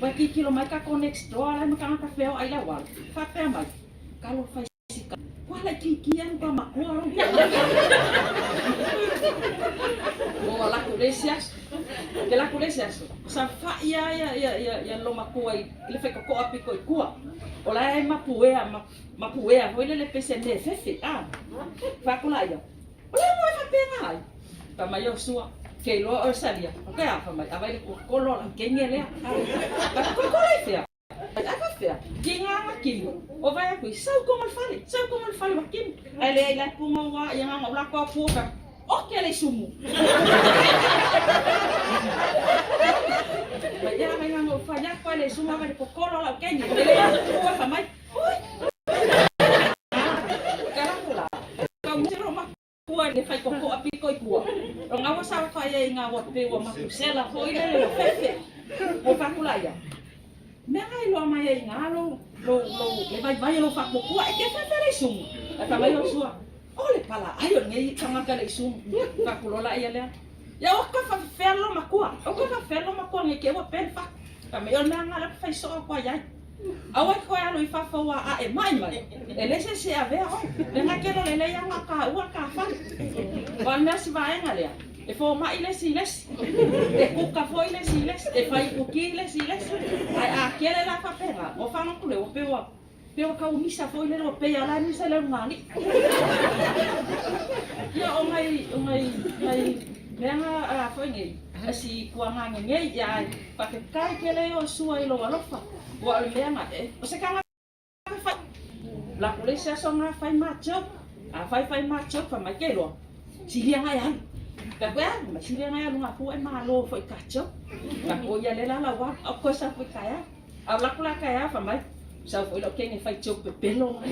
E: Ua tilotilo mai tatou next door la e ma tagata feoai i le auala. Faapea mai, talofa i si ka. Kua laitiiti anu ka matua lou. Ua laku le isi aso. Ke laku le isi aso. Sa fai a ia ia ia ia lo matua i le whaikokoa piko i kua. O la e mapuea ma mapuea foi lele pese me fefe a. Fai atu la ia. O le a mo e faapena ai? Fai mai Iosua, Ke iloa oe salia. O ke a? Fai mai, A vai le kokolo la kenge lea. Fai atu, Kokolo i fea? Ai faapea, Ki ngā nga kino. O vai atu i, Sau konga le fale, sau konga le fale wa kino. Ai lea i la punga ua ia ngā ngā ula koa pua fai, O ke le sumu. Mai ia mai ngā ngā fai aku ai le sumu vai le kokolo la kenge. Le lea pua fai mai, Oi. Kua le fai kokoa piko i kua. O ngā wasa whai ai ngā wa pe ua makusela foi le le fefe. O whakula ia. Mea ngai loa mai ai ngā lo, lo, lo, le vai vai lo whakokua e ke fefe le sumu. E wha mai o sua. O le pala ai o ngei tangata le sumu. Whakulola ia lea. Ia o ka whawhea lo makua. O ka whawhea lo makua nge ke ua pele whaku. Wha mai o mea ngā le whai soa kua iai. Aua e koe alu i fafo ua aʻe mai mai, e le se isi e avea oe. Le nga kelo le lei anga ka ua ka fale. O mea si vaega lea, e fōmaʻi le isi i le isi, e kuka foi le isi i le isi, e fai uki le isi i le isi. Ae a kele la faapena, ua fagotule, ua pei ua, pei ua tau misa foi lele, ua pei a la e misa i le ulugalii. Ia, o nai, o nai, nai mea na a foi nei.
A: Asi kuangagegei ia ai faafetai tele Iosua i lou alofa ua o le mea ga e o se tagata fai laku le isi aso ga fai matou a fai fai matou fai mai ke iloa silia ga e alu Fai atu, e ma silia ga e alu ga fua e malo foi tatou. Fai atu, ia le la lau alu, au koe sau foi taeao. A o laku la taeao fai mai, sau foi lou kene fai joke pepelo mai.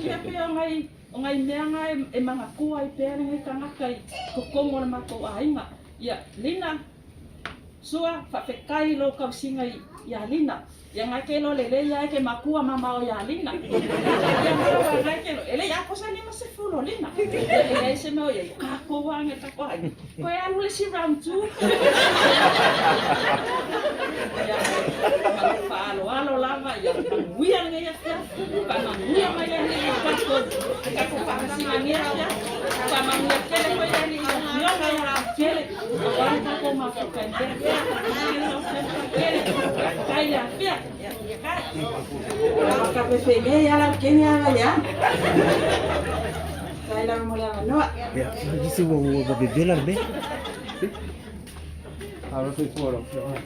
A: Ia pei o nai O nai mea na e manatua ai pea lenei tagata i totonu o le matou aiga. Ia, Lina, Sua, faafetai i lou tausiga iā Lina. Ia na e te iloa lelei lava e te matua mamao iā Lina. Ia na ua na e te iloa, e le i atoa se 50 o Lina. Ia e leai se mea o i ai, o tatou lava nei tatou aiga. Toe alu le isi round two. Ia, ma lou faaaloalo lava, ia manuia lenei afiafi. Faamanuia mai le Alii i tatou, tatou faamasinga afiafi. Faamanuia tele foi le Alii i afioga ia Patele, aua le tatou mafuta i mea. Patele, faafetai le afia.
T: Ka pefele ia lau kene ala ia. Tai lava mo le avanoa.
C: Ia, isi ua ua vevela le mea.
D: Alo soifua lau afioga.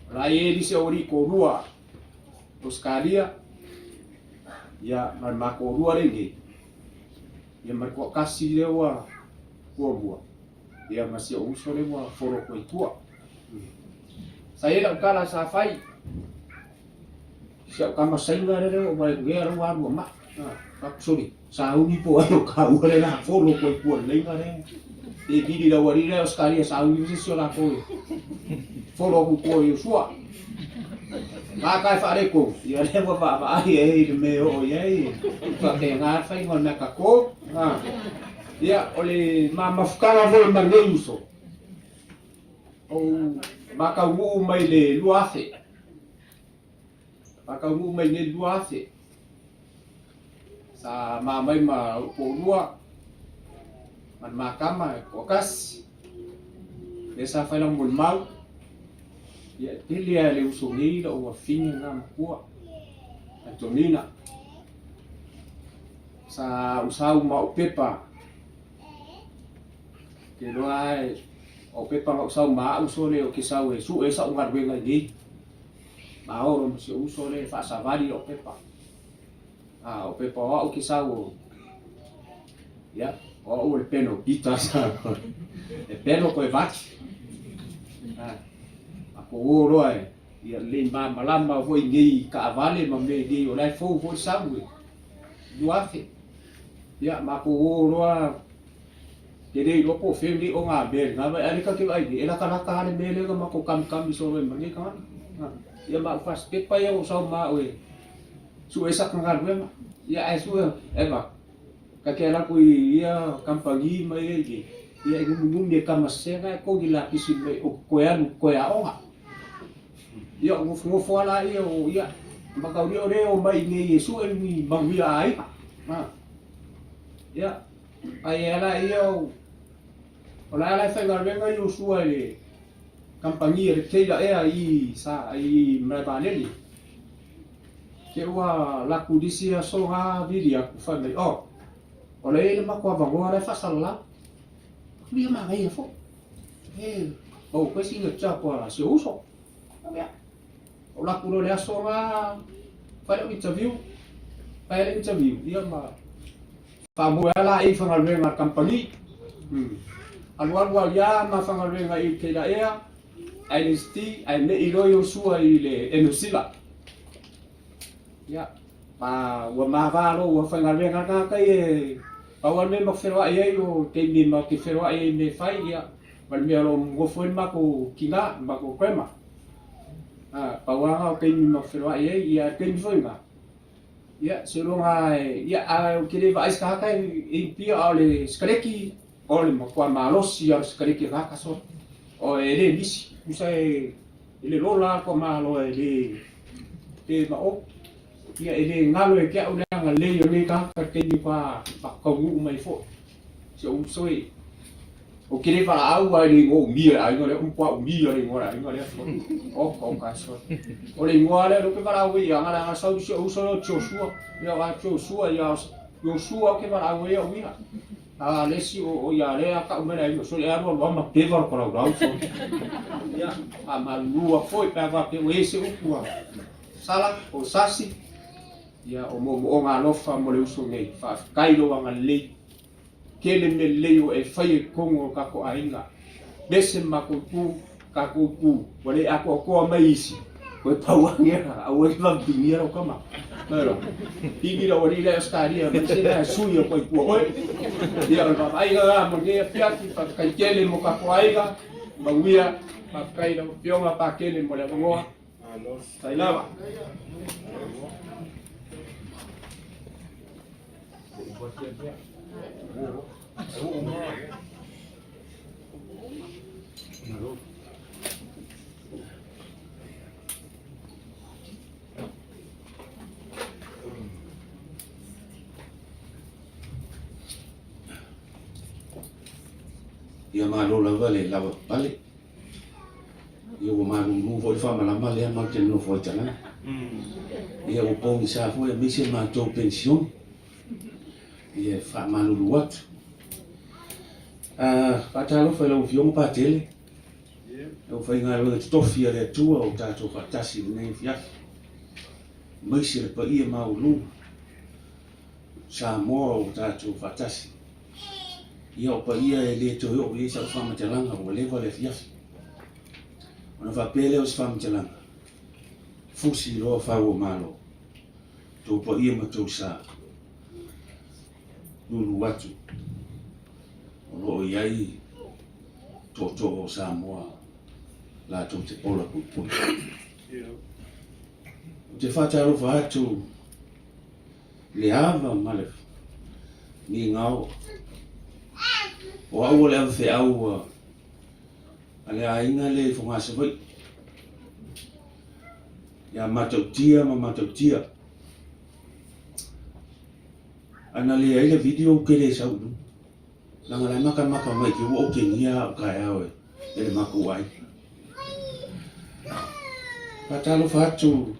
H: O la e i se ori ko rua Australia ia ma le makoalua le inei ia ma le toatasi lea ua muamua ia ma si ou uso lea ua folo atu ai i tua. Sa i ai lau tala sa fai i si au tama Saina lea ua ou vaai atu nei a o la ua alu a mai. Fai atu, sole, sauni po o ai o taua lea o le a folo atu ai i tua i le laina lea. E vili lau alii lea i Ausetalia e sauni ai se isi o latou e folo atu i tua i Iosua. Gata e faaletonu, ia lea ua vaavaai ai i le mea e oo i ai, e faapena le faiga o le mea a tatou. Ia, o le ma mafutaga foi ma lenei uso, ou ma taunuu mai le 2000. Ma taunuu mai nei le 2000. Sa ma mai ma lou toalua ma le ma tama e toatasi. Lea sa fai lau molimau. Ia, e tele lava i le uso nei lou afine lena matua, Antonina. Sa ou sau ma ou pepa. Ke iloa lava o pepa na ou sau ma au sole ou te sau e sue sau galuega i nei. Maolo ma si ou uso lea e faasavali lou pepa. A o pepa o au ke sau o ia, o au o le peno pita sa e peno koe vaki. A, a ko o loa e ia lelei malamalama foi nei kaavale ma mea nei o la e fou foi le sau e 2000. Ia, matou o loa Ke le iloa po o fea lenei ogamea i lena vaega, ae lea ta te vaai nei, e latalata lava le mea lea na matou kamikami solo ai ma nei tagata. Ia ma au fasipepa ia ua ou sau ma au e sue saka galuega. Ia ae sue, eva, ta te alu atu i ia kamupani ma ia i ia e numinumi e tama sesega ae togi lapisi mai ou te toe alu toe aoga. Ia ou nofonofo lava laia o ia, mataulia o lea e omai i inei e sue ni manuia a aiga. Ia, Ai e ala ia o o la ala e faigaluega Iosua i le kamupani a le Taylor Air i sa i Malaevalele. Ke ua laku lisi aso ga vili atu fai mai oh o la e le matou avanoa la e faasalalau. Ia manaia foi. E oh koe sina job a si ou uso. Ia o laku loa le aso ga fai lau interview. Fai le interview ia ma Faamoe lava la i fagaluega a le kamupani. Alualu ai lava ma fagaluega i Keilaea, NST, ae me'i loa Iosua i le Enusila. Ia, ma ua mava loa ua faigaluega lena tai e pau lava le mea matou feloai ai o taimi matou te feloai ai i mea e fai, ia, ma le mea o lo o nofo ai le matou tina, le matou grandma. Pau lava lena o taimi matou feloai ai, ia a o le taimi foi lena, Ia, seiloga e, ia, ae ou te le vaai se tagata e i pia, a o le sikaleki, o le matua malosi lava o le sikaleki e gata solo. O e le misi, tusa e, e le lola lava koa malo e le, le mao. Ia, e le galo ia te au le agalelei o lenei tagata i le taimi ua taunuu mai foi. Si ou uso e, ou te le valaau lava i le igoa umia i le aiga lea, ua matua umia le igoa o le aiga lea. Oka oka e sole. O le igoa lea o lea ou te valaau ai ia leaga sau si ou uso lea o Joshua. Ia o Joshua ia Joshua ou te valaau ai au ia. A le isi o ia lea tau mai le aiga sole e alu alu lava ma peva lota laulau sole. Ia, faamalulu atu foi pe a faapea ua i ai se upu a sala po o sasi. Ia, o moomooga alofa mo le uso nei. Faafetai lou agalelei. Tele mea lelei ua e faia i totonu o lo tatou aiga. Mese ma matou itu, tatou itu, ua le atoatoa mai isi, toe pau ane a, aua ne i vave pinia lau tama. Nai lo, pini lau alii la i Ausetalia, aemaise la e sui atu ai i tua oe. Ia, o le vaavaaiga la mo lenei afiafi, faafetai tele mo tatou aiga, manuia, faafetai i lau Afioga Patele mo le avanoa. Faafetai lava.
M: Ia malo lava le lava papale. Ia ua malulu foi le faamalama lea matou te nonofo ai talaga. Ia ua pogisa foi aemaise le matou penisione. Ia e faamalulu atu. Faatalofa i lau Afioga Patele. Le aufaigaluega totofi a le Atua ua tatou faatasi i lenei afiafi, aemaise le paia maualuga o Samoa ua tatou faatasi. Ia o paia e le toe oo i ai sau faamatalaga ua leva le afiafi. Ona faapea lea o se faamatalaga, fusi loa fau o Malo, tou paia ma tou sa, lulu atu o lo o i ai tootoo o Samoa latou te ola puipui. Ou te faatalofa atu i le ava ma le migao o au o le ava feau a le aiga lea i Fogaa Savaii ia Matautia ma Matautia. Ana leai le video ou te le sau i luga. Leaga la e matamata mai te ua otegia au taeao e e le matou aiga. Faatalofa atu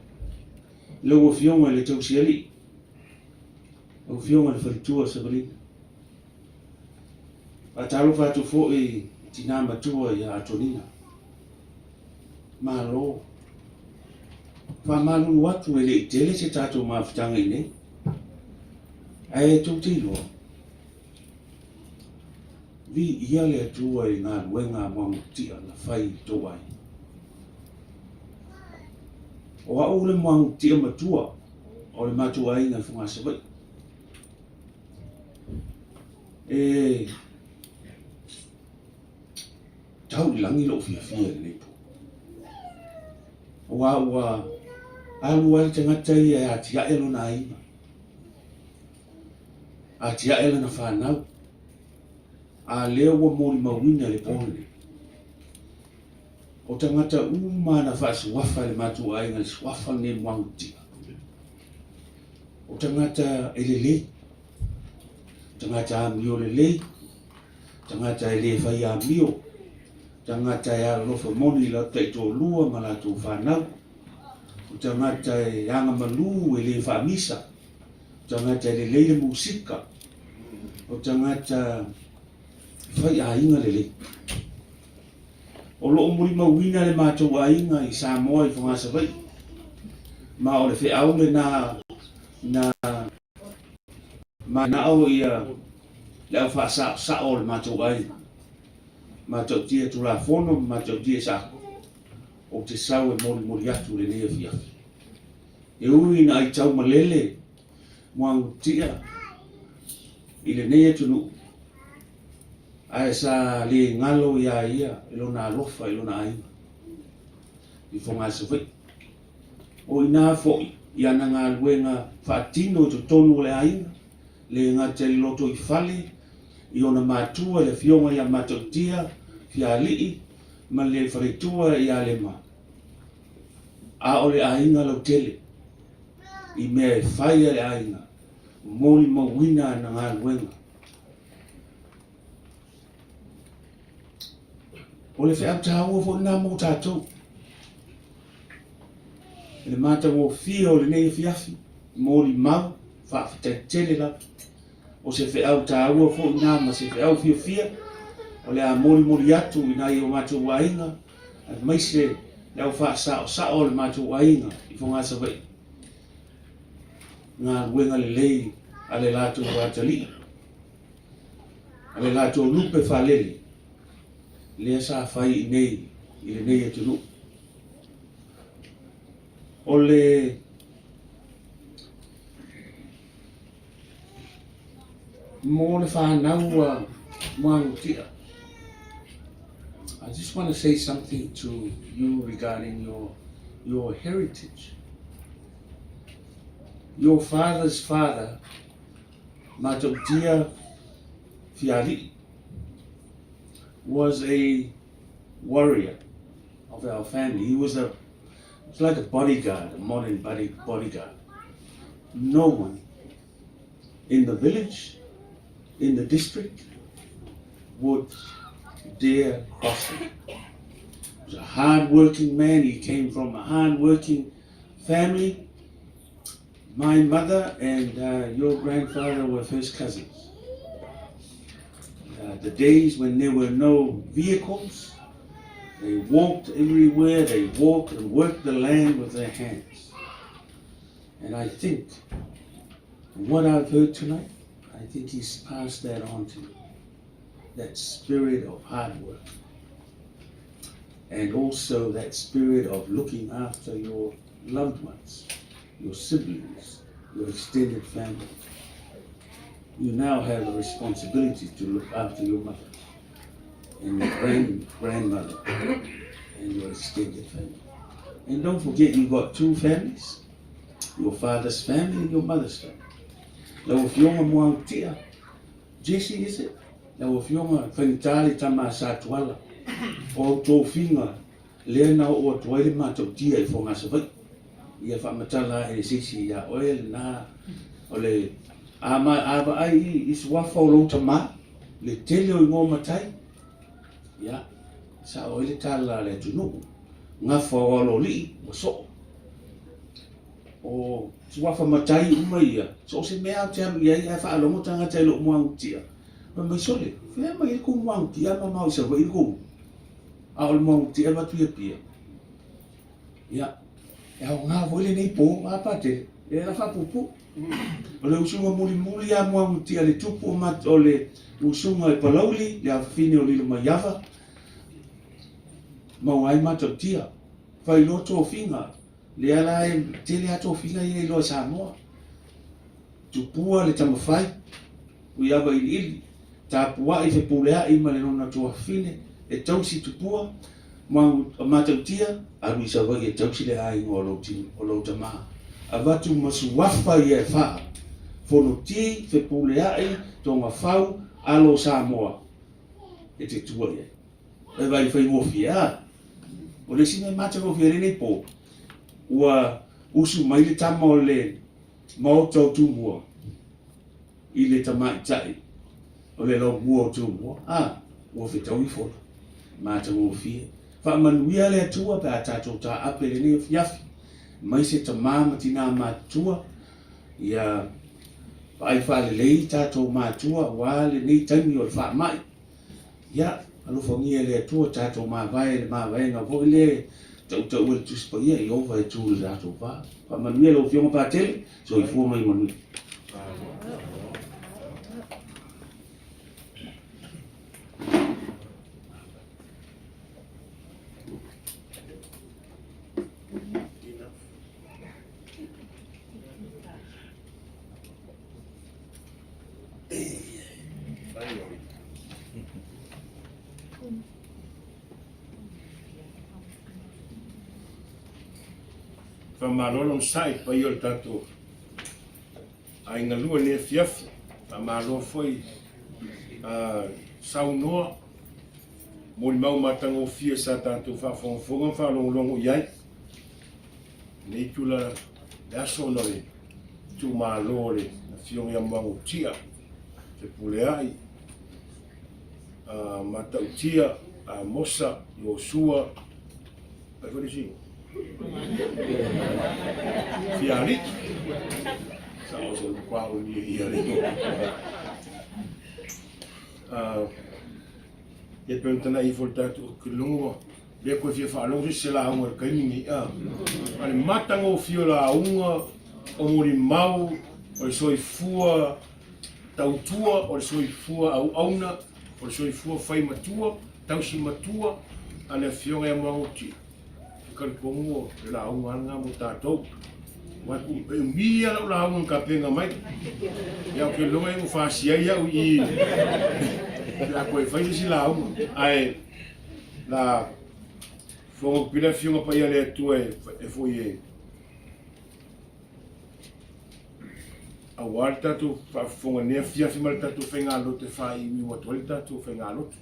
M: i lau Afioga i le Tausialii, lau Afioga i le Faletua Savalina. Faatalofa atu foi i tina matua ia Atonina. Malo. Faamalulu atu e le i tele se tatou mafutaga i nei. Ae tou te iloa, viia le Atua i galuega a Muagututia na fai i tou aiga. O au le Muagututia matua o le matou aiga i Fogaa Savaii. E tau i lagi lou fiafia i lenei po. Aua ua alu ai le tagata ia e atiae lona aiga, atiae lana fanau, a lea ua molimauina i le po lenei. O tagata uma na faasuafa e le matou aiga i le suafa lenei Muagututia. O tagata e lelei, tagata amio lelei, tagata e le fai amio, tagata e alolofa moni i latou taitoalua ma latou fanau, o tagata e agamalu e le faamisa, o tagata e lelei le musika, o tagata e fai aiga lelei. O lo o mulimauina le matou aiga i Samoa i Fogaa Savaii, ma o le feau lena na manao ia le au faasaosao o le matou aiga, matautia Tulafono ma matautia Sako, ou te sau e molimoli atu lenei afiafi. E ui ina aitau malele Muagututia i lenei atunuu, ae sa le galo iā ia i lona alofa i lona aiga i Fogaa Savaii. O i ina foi i ana galuega faatino i totonu o le aiga, le gata i le lotoifale, i ona matua le Afioga ia Matautia Fialii ma le faletua ia Lema, a o le aiga lautele i mea e fai a le aiga, molimauina ana galuega. O le feau taua foi lena mo tatou. I le matagofie o lenei afiafi, molimau, faafetai tele lava. O se feau taua foi lena ma se feau fiafia o le a molimoli atu i nai o matou aiga, aemaise le au faasaosao o le matou aiga i Fogaa Savaii. Galuega lelei a le latou atalii, a le latou lupe faalele, lea sa fai i inei i lenei atunuu. O le mo le fanau a Muagututia, I just want to say something to you regarding your heritage. Your father's father, Matautia Fiali'i, was a warrior of our family. He was a it's like a bodyguard, a modern bodyguard. No one in the village, in the district, would dare cross him. He was a hard-working man. He came from a hard-working family. My mother and your grandfather were first cousins. The days when there were no vehicles, They walked everywhere, they walked and worked the land with their hands. And I think, from what I've heard tonight, I think he's passed that on to me. That spirit of hard work. And also that spirit of looking after your loved ones, your siblings, your extended family. You now have a responsibility to look after your mother and your grand grandmother and your extended family. And don't forget you've got two families, your father's family and your mother's family. Lau afioga Muagutia, Jesse is it? Lau afioga Faigata le tama a Satuala, o au tofiga lea na oo atu ai le matautia i Fogasavaii. Ia faamatala ae e se isi iā oe lena o le a ma a vaai i suafa o lou tamā le tele o igoa matai, ia, sao ai le tala a le atunuu, gafa o Aloalii ua soo. O suafa matai uma ia, so o se mea ou te alu i ai ae faalogo tagata i lou muagutia, fai mai, Sole, fea mai ai kou muagutia a mamao i Savaii le kou, a o le muagutia e avatu i Apia. Ia, e aoga foi lenei po, a Patele, e ala faapuupuu. O le usuga mulimuli a Muagutia le tupu o, mat, o le usuga i Palauli, le afafine o Lilomaiava, maua ai matautia. Failoa tofiga, lea la e tele a tofiga ia iloa i Samoa. Tupua le tamafai, Tuiava iliili, tapuai fepuleai ma le lona tuafafine e tausi tupua, Matautia, alu i Savaii e tausi le aiga o lou tino, o lou tamā. Avatu ma suafa ia e faa, Fonoti, Fepuleai, Togafau, alo o Samoa e te tua i ai. E vai faigofie, a? O le isi mea matagofie i lenei po, ua usu mai le tama o le Maota o Tumua, i le tamaitai o le laumua o Tumua, a, ua fetaui fola. Matagofie. Faamanuia le Atua pe a tatou taape i lenei afiafi, mai se tamā ma tinā matutua, ia vaai faalelei tatou matua aua lenei taimi o le faamai. Ia, alofagia e le Atua tatou mavae i le mavaega foi lea e tautaua e le Tusi Paia, Ieova e tu i le latou va. Faamanuia lau Afioga Patele, soifua ma ia manuia.
B: Faamalo le onosai i paia o le tatou aiga lua i lenei afiafi. Faamalo foi saunoa molimau matagofie sa tatou faafogafoga ma faalogologo i ai. Lenei itula le aso ona o le itumalo o le Afioga ia Muagututia, Fepuleai, Matautia, Amosa, Iosua, ai foi le isi Fialii. Sa o se kwa o ni ia le. Ia pe ona ifo le tatou kilongo lea koe fia faalogo se se lauga i le taimi nei a. A le matagofie o lauga o molimau o le soifua tautua, o le soifua auauna, o le soifua fai matua, tausi matua a le Afioga ia Muagututia. Ou te talitonu o le lauga lava lena mo tatou. Aua e umi lava lau lauga na tapena mai. Ia ou te iloa ua fasia ai au i i pe a toe fai se isi lauga. Ae la fofoga atu pea le Afioga Paia a le Atua e foi e aua le tatou faafofoga i lenei afiafi ma le tatou faigalotu e faaiuiu atu ai le tatou faigalotu.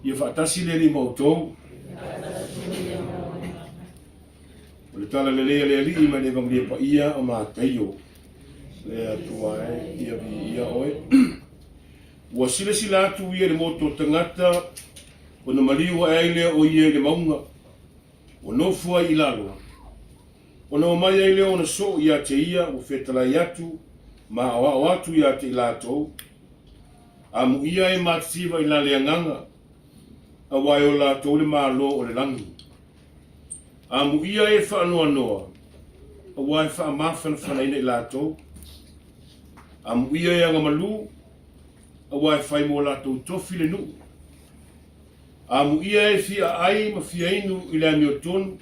B: Ia faatasi le Alii ma outou. O le tala lelei a le Alii mai le Evagelia Paia o Mataio. Le Atua e, ia viia oe. Ua silasila atu ia i le motu o tagata, ona maliu ae ai lea o ia i le mauga, ua nofo ai i lalo. Ona omai ai lea o ona soo ia te ia, ua fetalai atu ma aoao atu ia te i latou. Amuia e matitiva i la le agaga. Auā e o latou le Malo o le lagi. Amuia e faanoanoa, auā e faamafanafanaina i latou. Amuia e agamalu, auā e fai mo latou tofi le nuu. Amuia e fia ai ma fia inu i le amiotonu,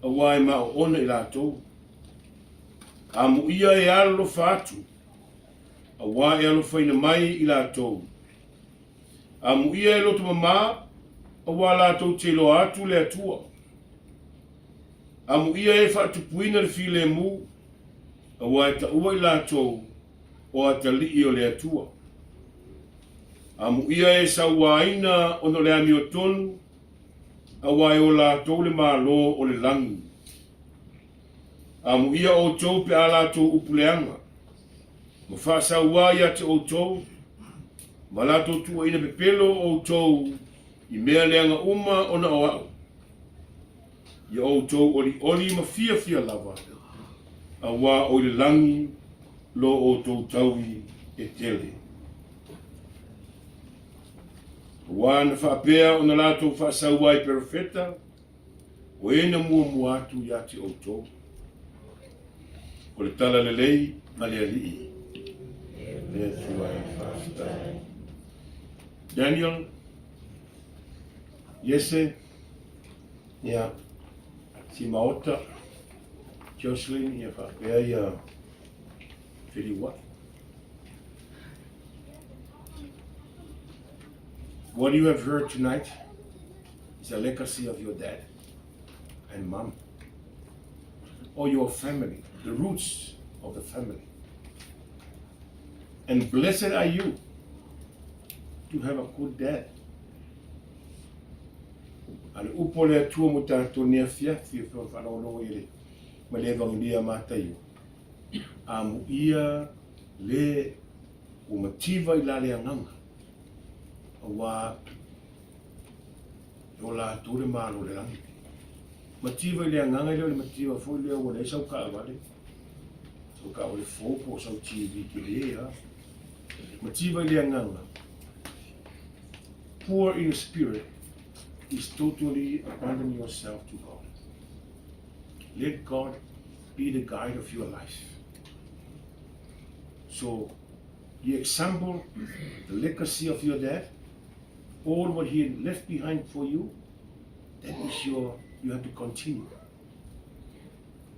B: auā e maoona i latou. Amuia e alolofa atu, auā e alofaina mai i latou. Amuia e loto mamā, auā latou te iloa atu le Atua. Amuia e faatupuina le filemu, auā e taua i latou o atalii o le Atua. Amuia e sauāina ona o le amiotonu, auā e o latou le Malo o le lagi. Amuia outou pe a latou upu leaga, ma faasauā ia te outou, ma latou tuuaina pepelo outou i mea leaga uma ona o a'u. Ia outou olioli ma fiafia lava, auā o i le lagi lo outou taui e tele. Auā na faapea ona latou faasauā i perofeta, O e na muamua atu ia te outou. O le tala lelei a le Alii. Le Atua e faafetai. Daniel, Iese, ia, Simaota, Jocelyn, ia faapea ia Feliuai. What you have heard tonight is a legacy of your dad and mom, or your family, the roots of the family. And blessed are you to have a good dad. A le upu o le Atua mo tatou nei afiafi e faalogologo i le ma le Evangelia a Mataio. Amuia le ua mativa i la le agaga, auā E o latou le Malo o le lagi. Mativa i le agaga e le o le mativa foi lea ua leai sau taavale, sau taavale fou po o sau TV tele a. Mativa i le agaga. Poor in spirit is totally abandon yourself to God. Let God be the guide of your life. So, the example, the legacy of your dad, all what he left behind for you, that is your, you have to continue.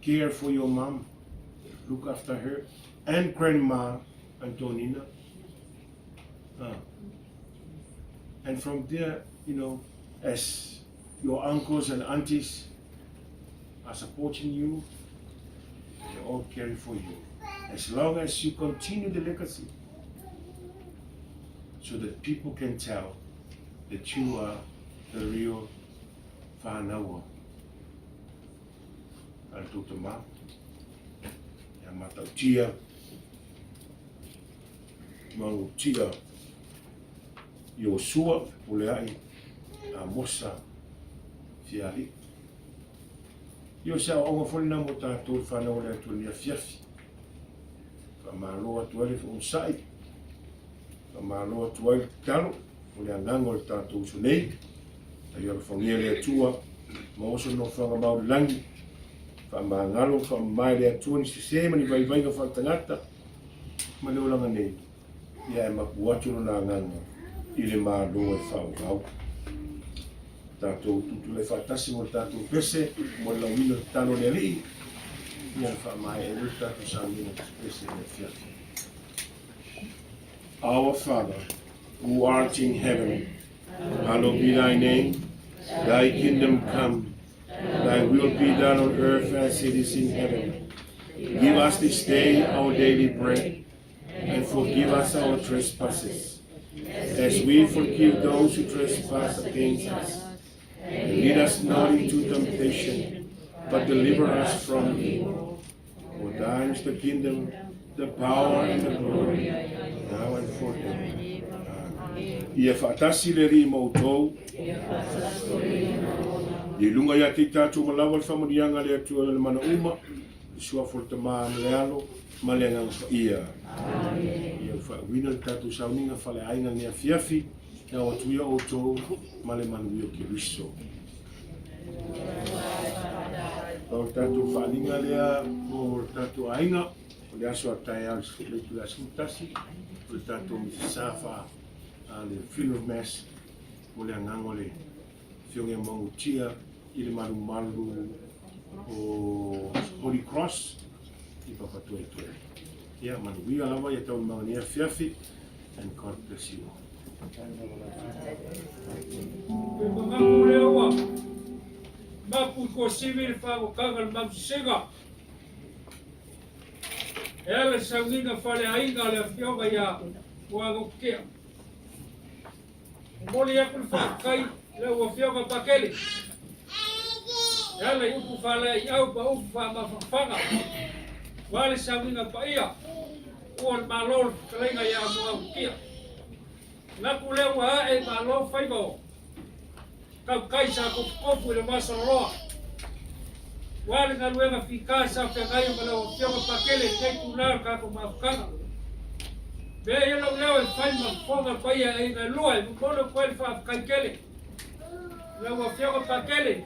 B: Care for your mom, look after her, and grandma Antonina. And from there, you know, as your uncles and aunties are supporting you, they all caring for you. As long as you continue the legacy, so that people can tell that you are the real whānaua a le tou tamā. Ia matautia, mautia Iosua, Fepuleai, Amosa, Fiali'i. Ia o se aoaoga foi lena mo tatou le whanau o le Atua i lenei afiafi. Faamalo atu ai le onosai, faamalo atu ai le tatalo o le agaga o le tatou uso nei. A ia alofagia le Atua ma oso nofoaga mau i le lagi. Faamagalo, faamamae le Atua ni sese ma ni vaivaiga faaletagata ma le olaga nei. Ia e mapu atu lona agaga i le Malo e faaauau. Tatou tutulai faatasi mo le tatou pese mo le lauina o le tatalo a le Alii, ia na faamaea ai le tatou sauniga pese i le afiafi. Our Father, who art in heaven, hallowed be thy name. Thy kingdom come, thy will be done on earth as it is in heaven. Give us this day our daily bread, and forgive us our trespasses, as we forgive those who trespass against us. And lead us not into temptation, but deliver us from evil. For thine is the kingdom, the power, and the glory, now and forever. Amen. Ia faatasi le Alii ma outou. Ia i luga ia te i tatou ma lava le faamanuiaga a le Atua i lona mana uma, le Suafa o le Tama ma le Alo ma le Agaga Paia. Ia faauuina le tatou sauniga faleaiga i lenei afiafi. Ia o atu ia outou ma le manuia o Keriso. O le tatou faaaliga lea mo le tatou aiga, o le aso a taeao i le itula 11, o le tatou misasa faa a le funeral mass mo le agaga o le Afioga ia Magutia i le malumalu o Holy Cross i Papatoetoe. Ia manuia lava ia taualumaga nei afiafi and God bless you all.
D: E manatu lea ua mapu i Tuasivi le faagotaga le mausisiga. E ala i sauniga faleaiga a le afioga ia Muagututia. Momoli atu le faafetai i lau Afioga Pakele e ala i upu faalaeiau ma upu faamafanafana aua le sauniga paia ua le Malo le fetalaiga ia Muagututia. Manatu lea ua ae malo faiva o tautai sa kofukofu i le masaloloa aua le galuega fita sa feagai ma lau Afioga Pakele i lenei itula o le tatou mafutaga. Mea ia lou leo e fai ma fofoga paia e aiga e lua e momoli atu ai le faafetai tele i lau Afioga Pakele.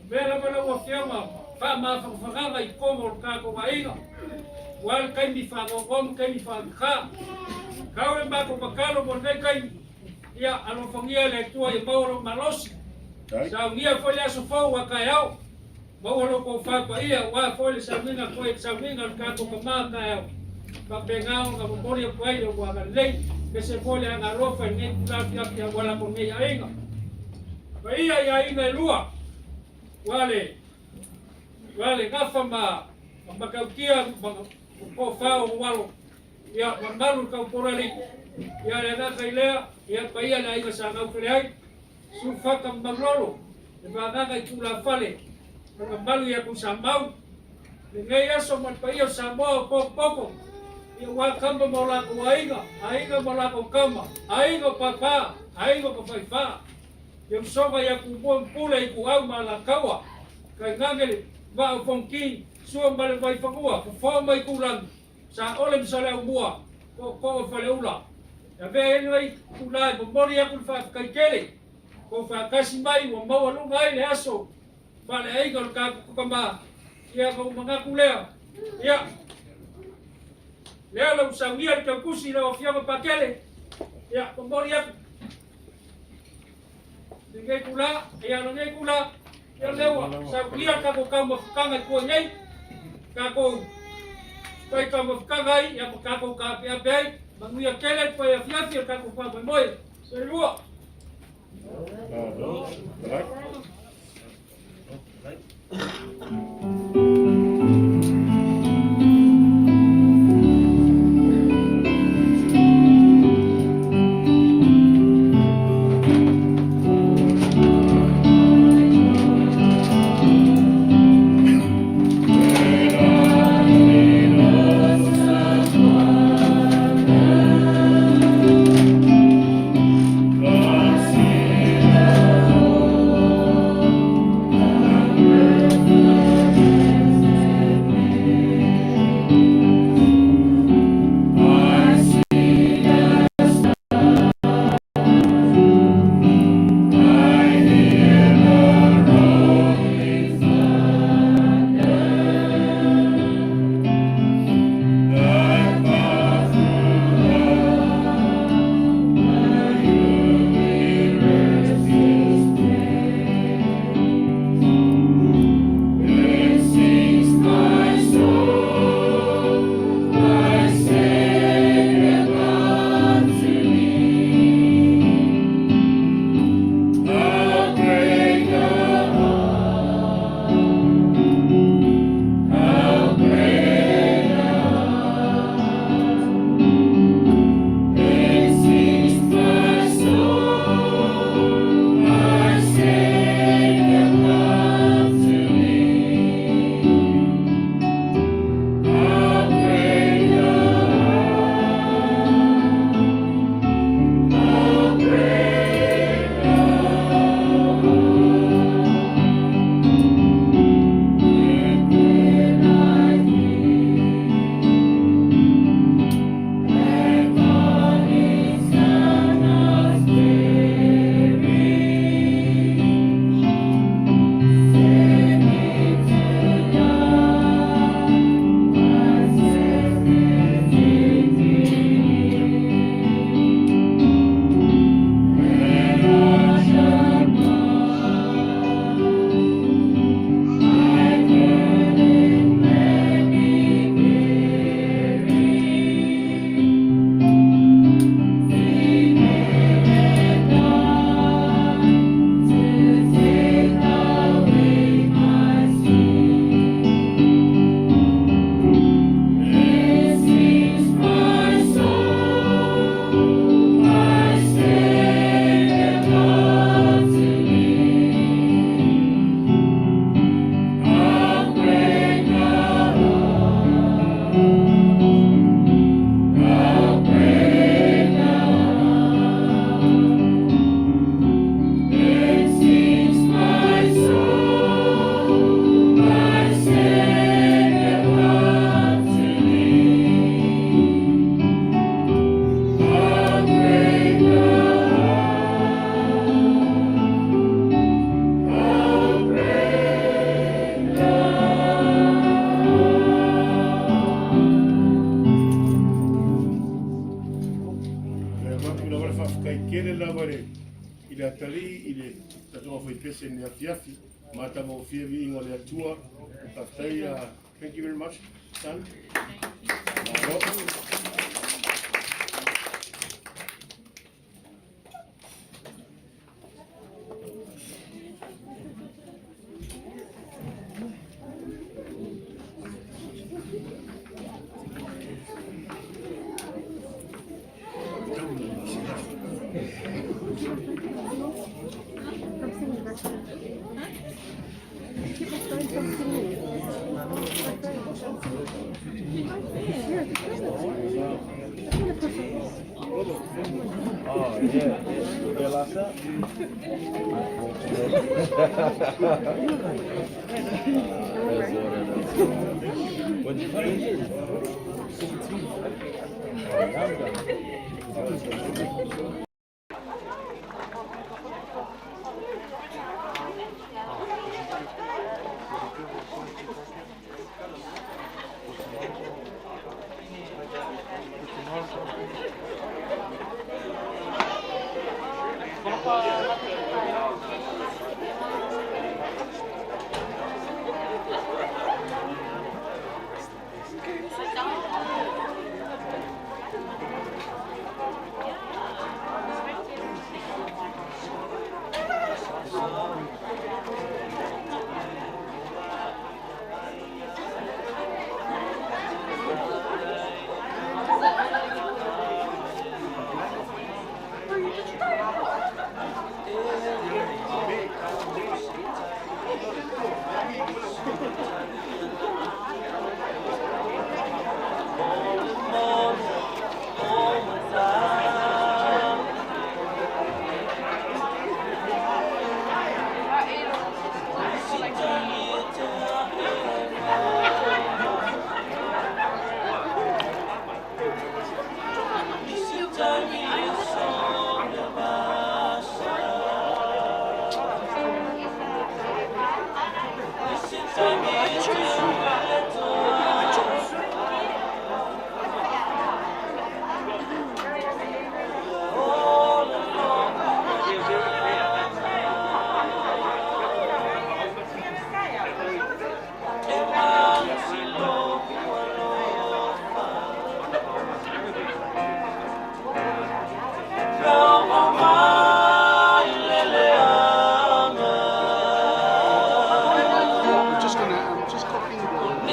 D: O mea lava lau Afioga faamafanafanaga i totonu o le tatou aiga aua le taimi faanoanoa ma taimi faagata. Tau le matou tatalo mo lenei taimi, ia alofagia e le Atua ia maua lou malosi. Saunia foi le aso fou a taeao, maua lou tofa paia aua foi le sauniga toe le sauniga o le tatou tama taeao. Faapena ona momoli atu ai lou agalelei, aemaise foi le agalofa i lenei itula afiafi auala mo lenei aiga. Paia i aiga e lua, ua le ua le gafa ma matautia ma tofa o alo, ia mamalu le taupola alii, ia le agaga i lea, ia paia le aiga sa gaufele ai, Sufata ma Malolo, le vagaga i tulafale, le mamalu ia Tuisamau, lenei aso ma le paia o Samoa o Pokopoko, ia ua kama ma o latou aiga, aiga ma o latou kama, aiga o papa, aiga o tafaifa, ia usoga ia Tumua ma Pule i Ituau ma Alataua, tainane le vaa o Fonoti, Sua ma le Vaifanua, Fofu ma Itulagi, Saole ma Saleaaumua, Tootoo o Faleula. E avea ai lenei itula e momoli atu le faafetai tele tou faatasi mai ua maualuga ai le aso faaleaiga o le tatou tama. Ia ona ou manatu lea, ia, lea lau saunia le tautusi i lau Afioga Pakele, ia, momoli atu lenei itula, ia, lenei itula, ia lea ua saunia le tatou taumafataga i tua nei, tatou tai taumafataga ai, ia ma tatou taapeape ai, manuia tele le toe afiafi o le tatou faamoemoe. Soifua.
B: le atalii i le tatou aufaipese i lenei afiafi. Matagofie viiga o le Atua. Faafetai, thank you very much, son. Malo.
I: Oh, yeah. You realize that? What'd you find?
V: I'm just gonna, I'm just copying the.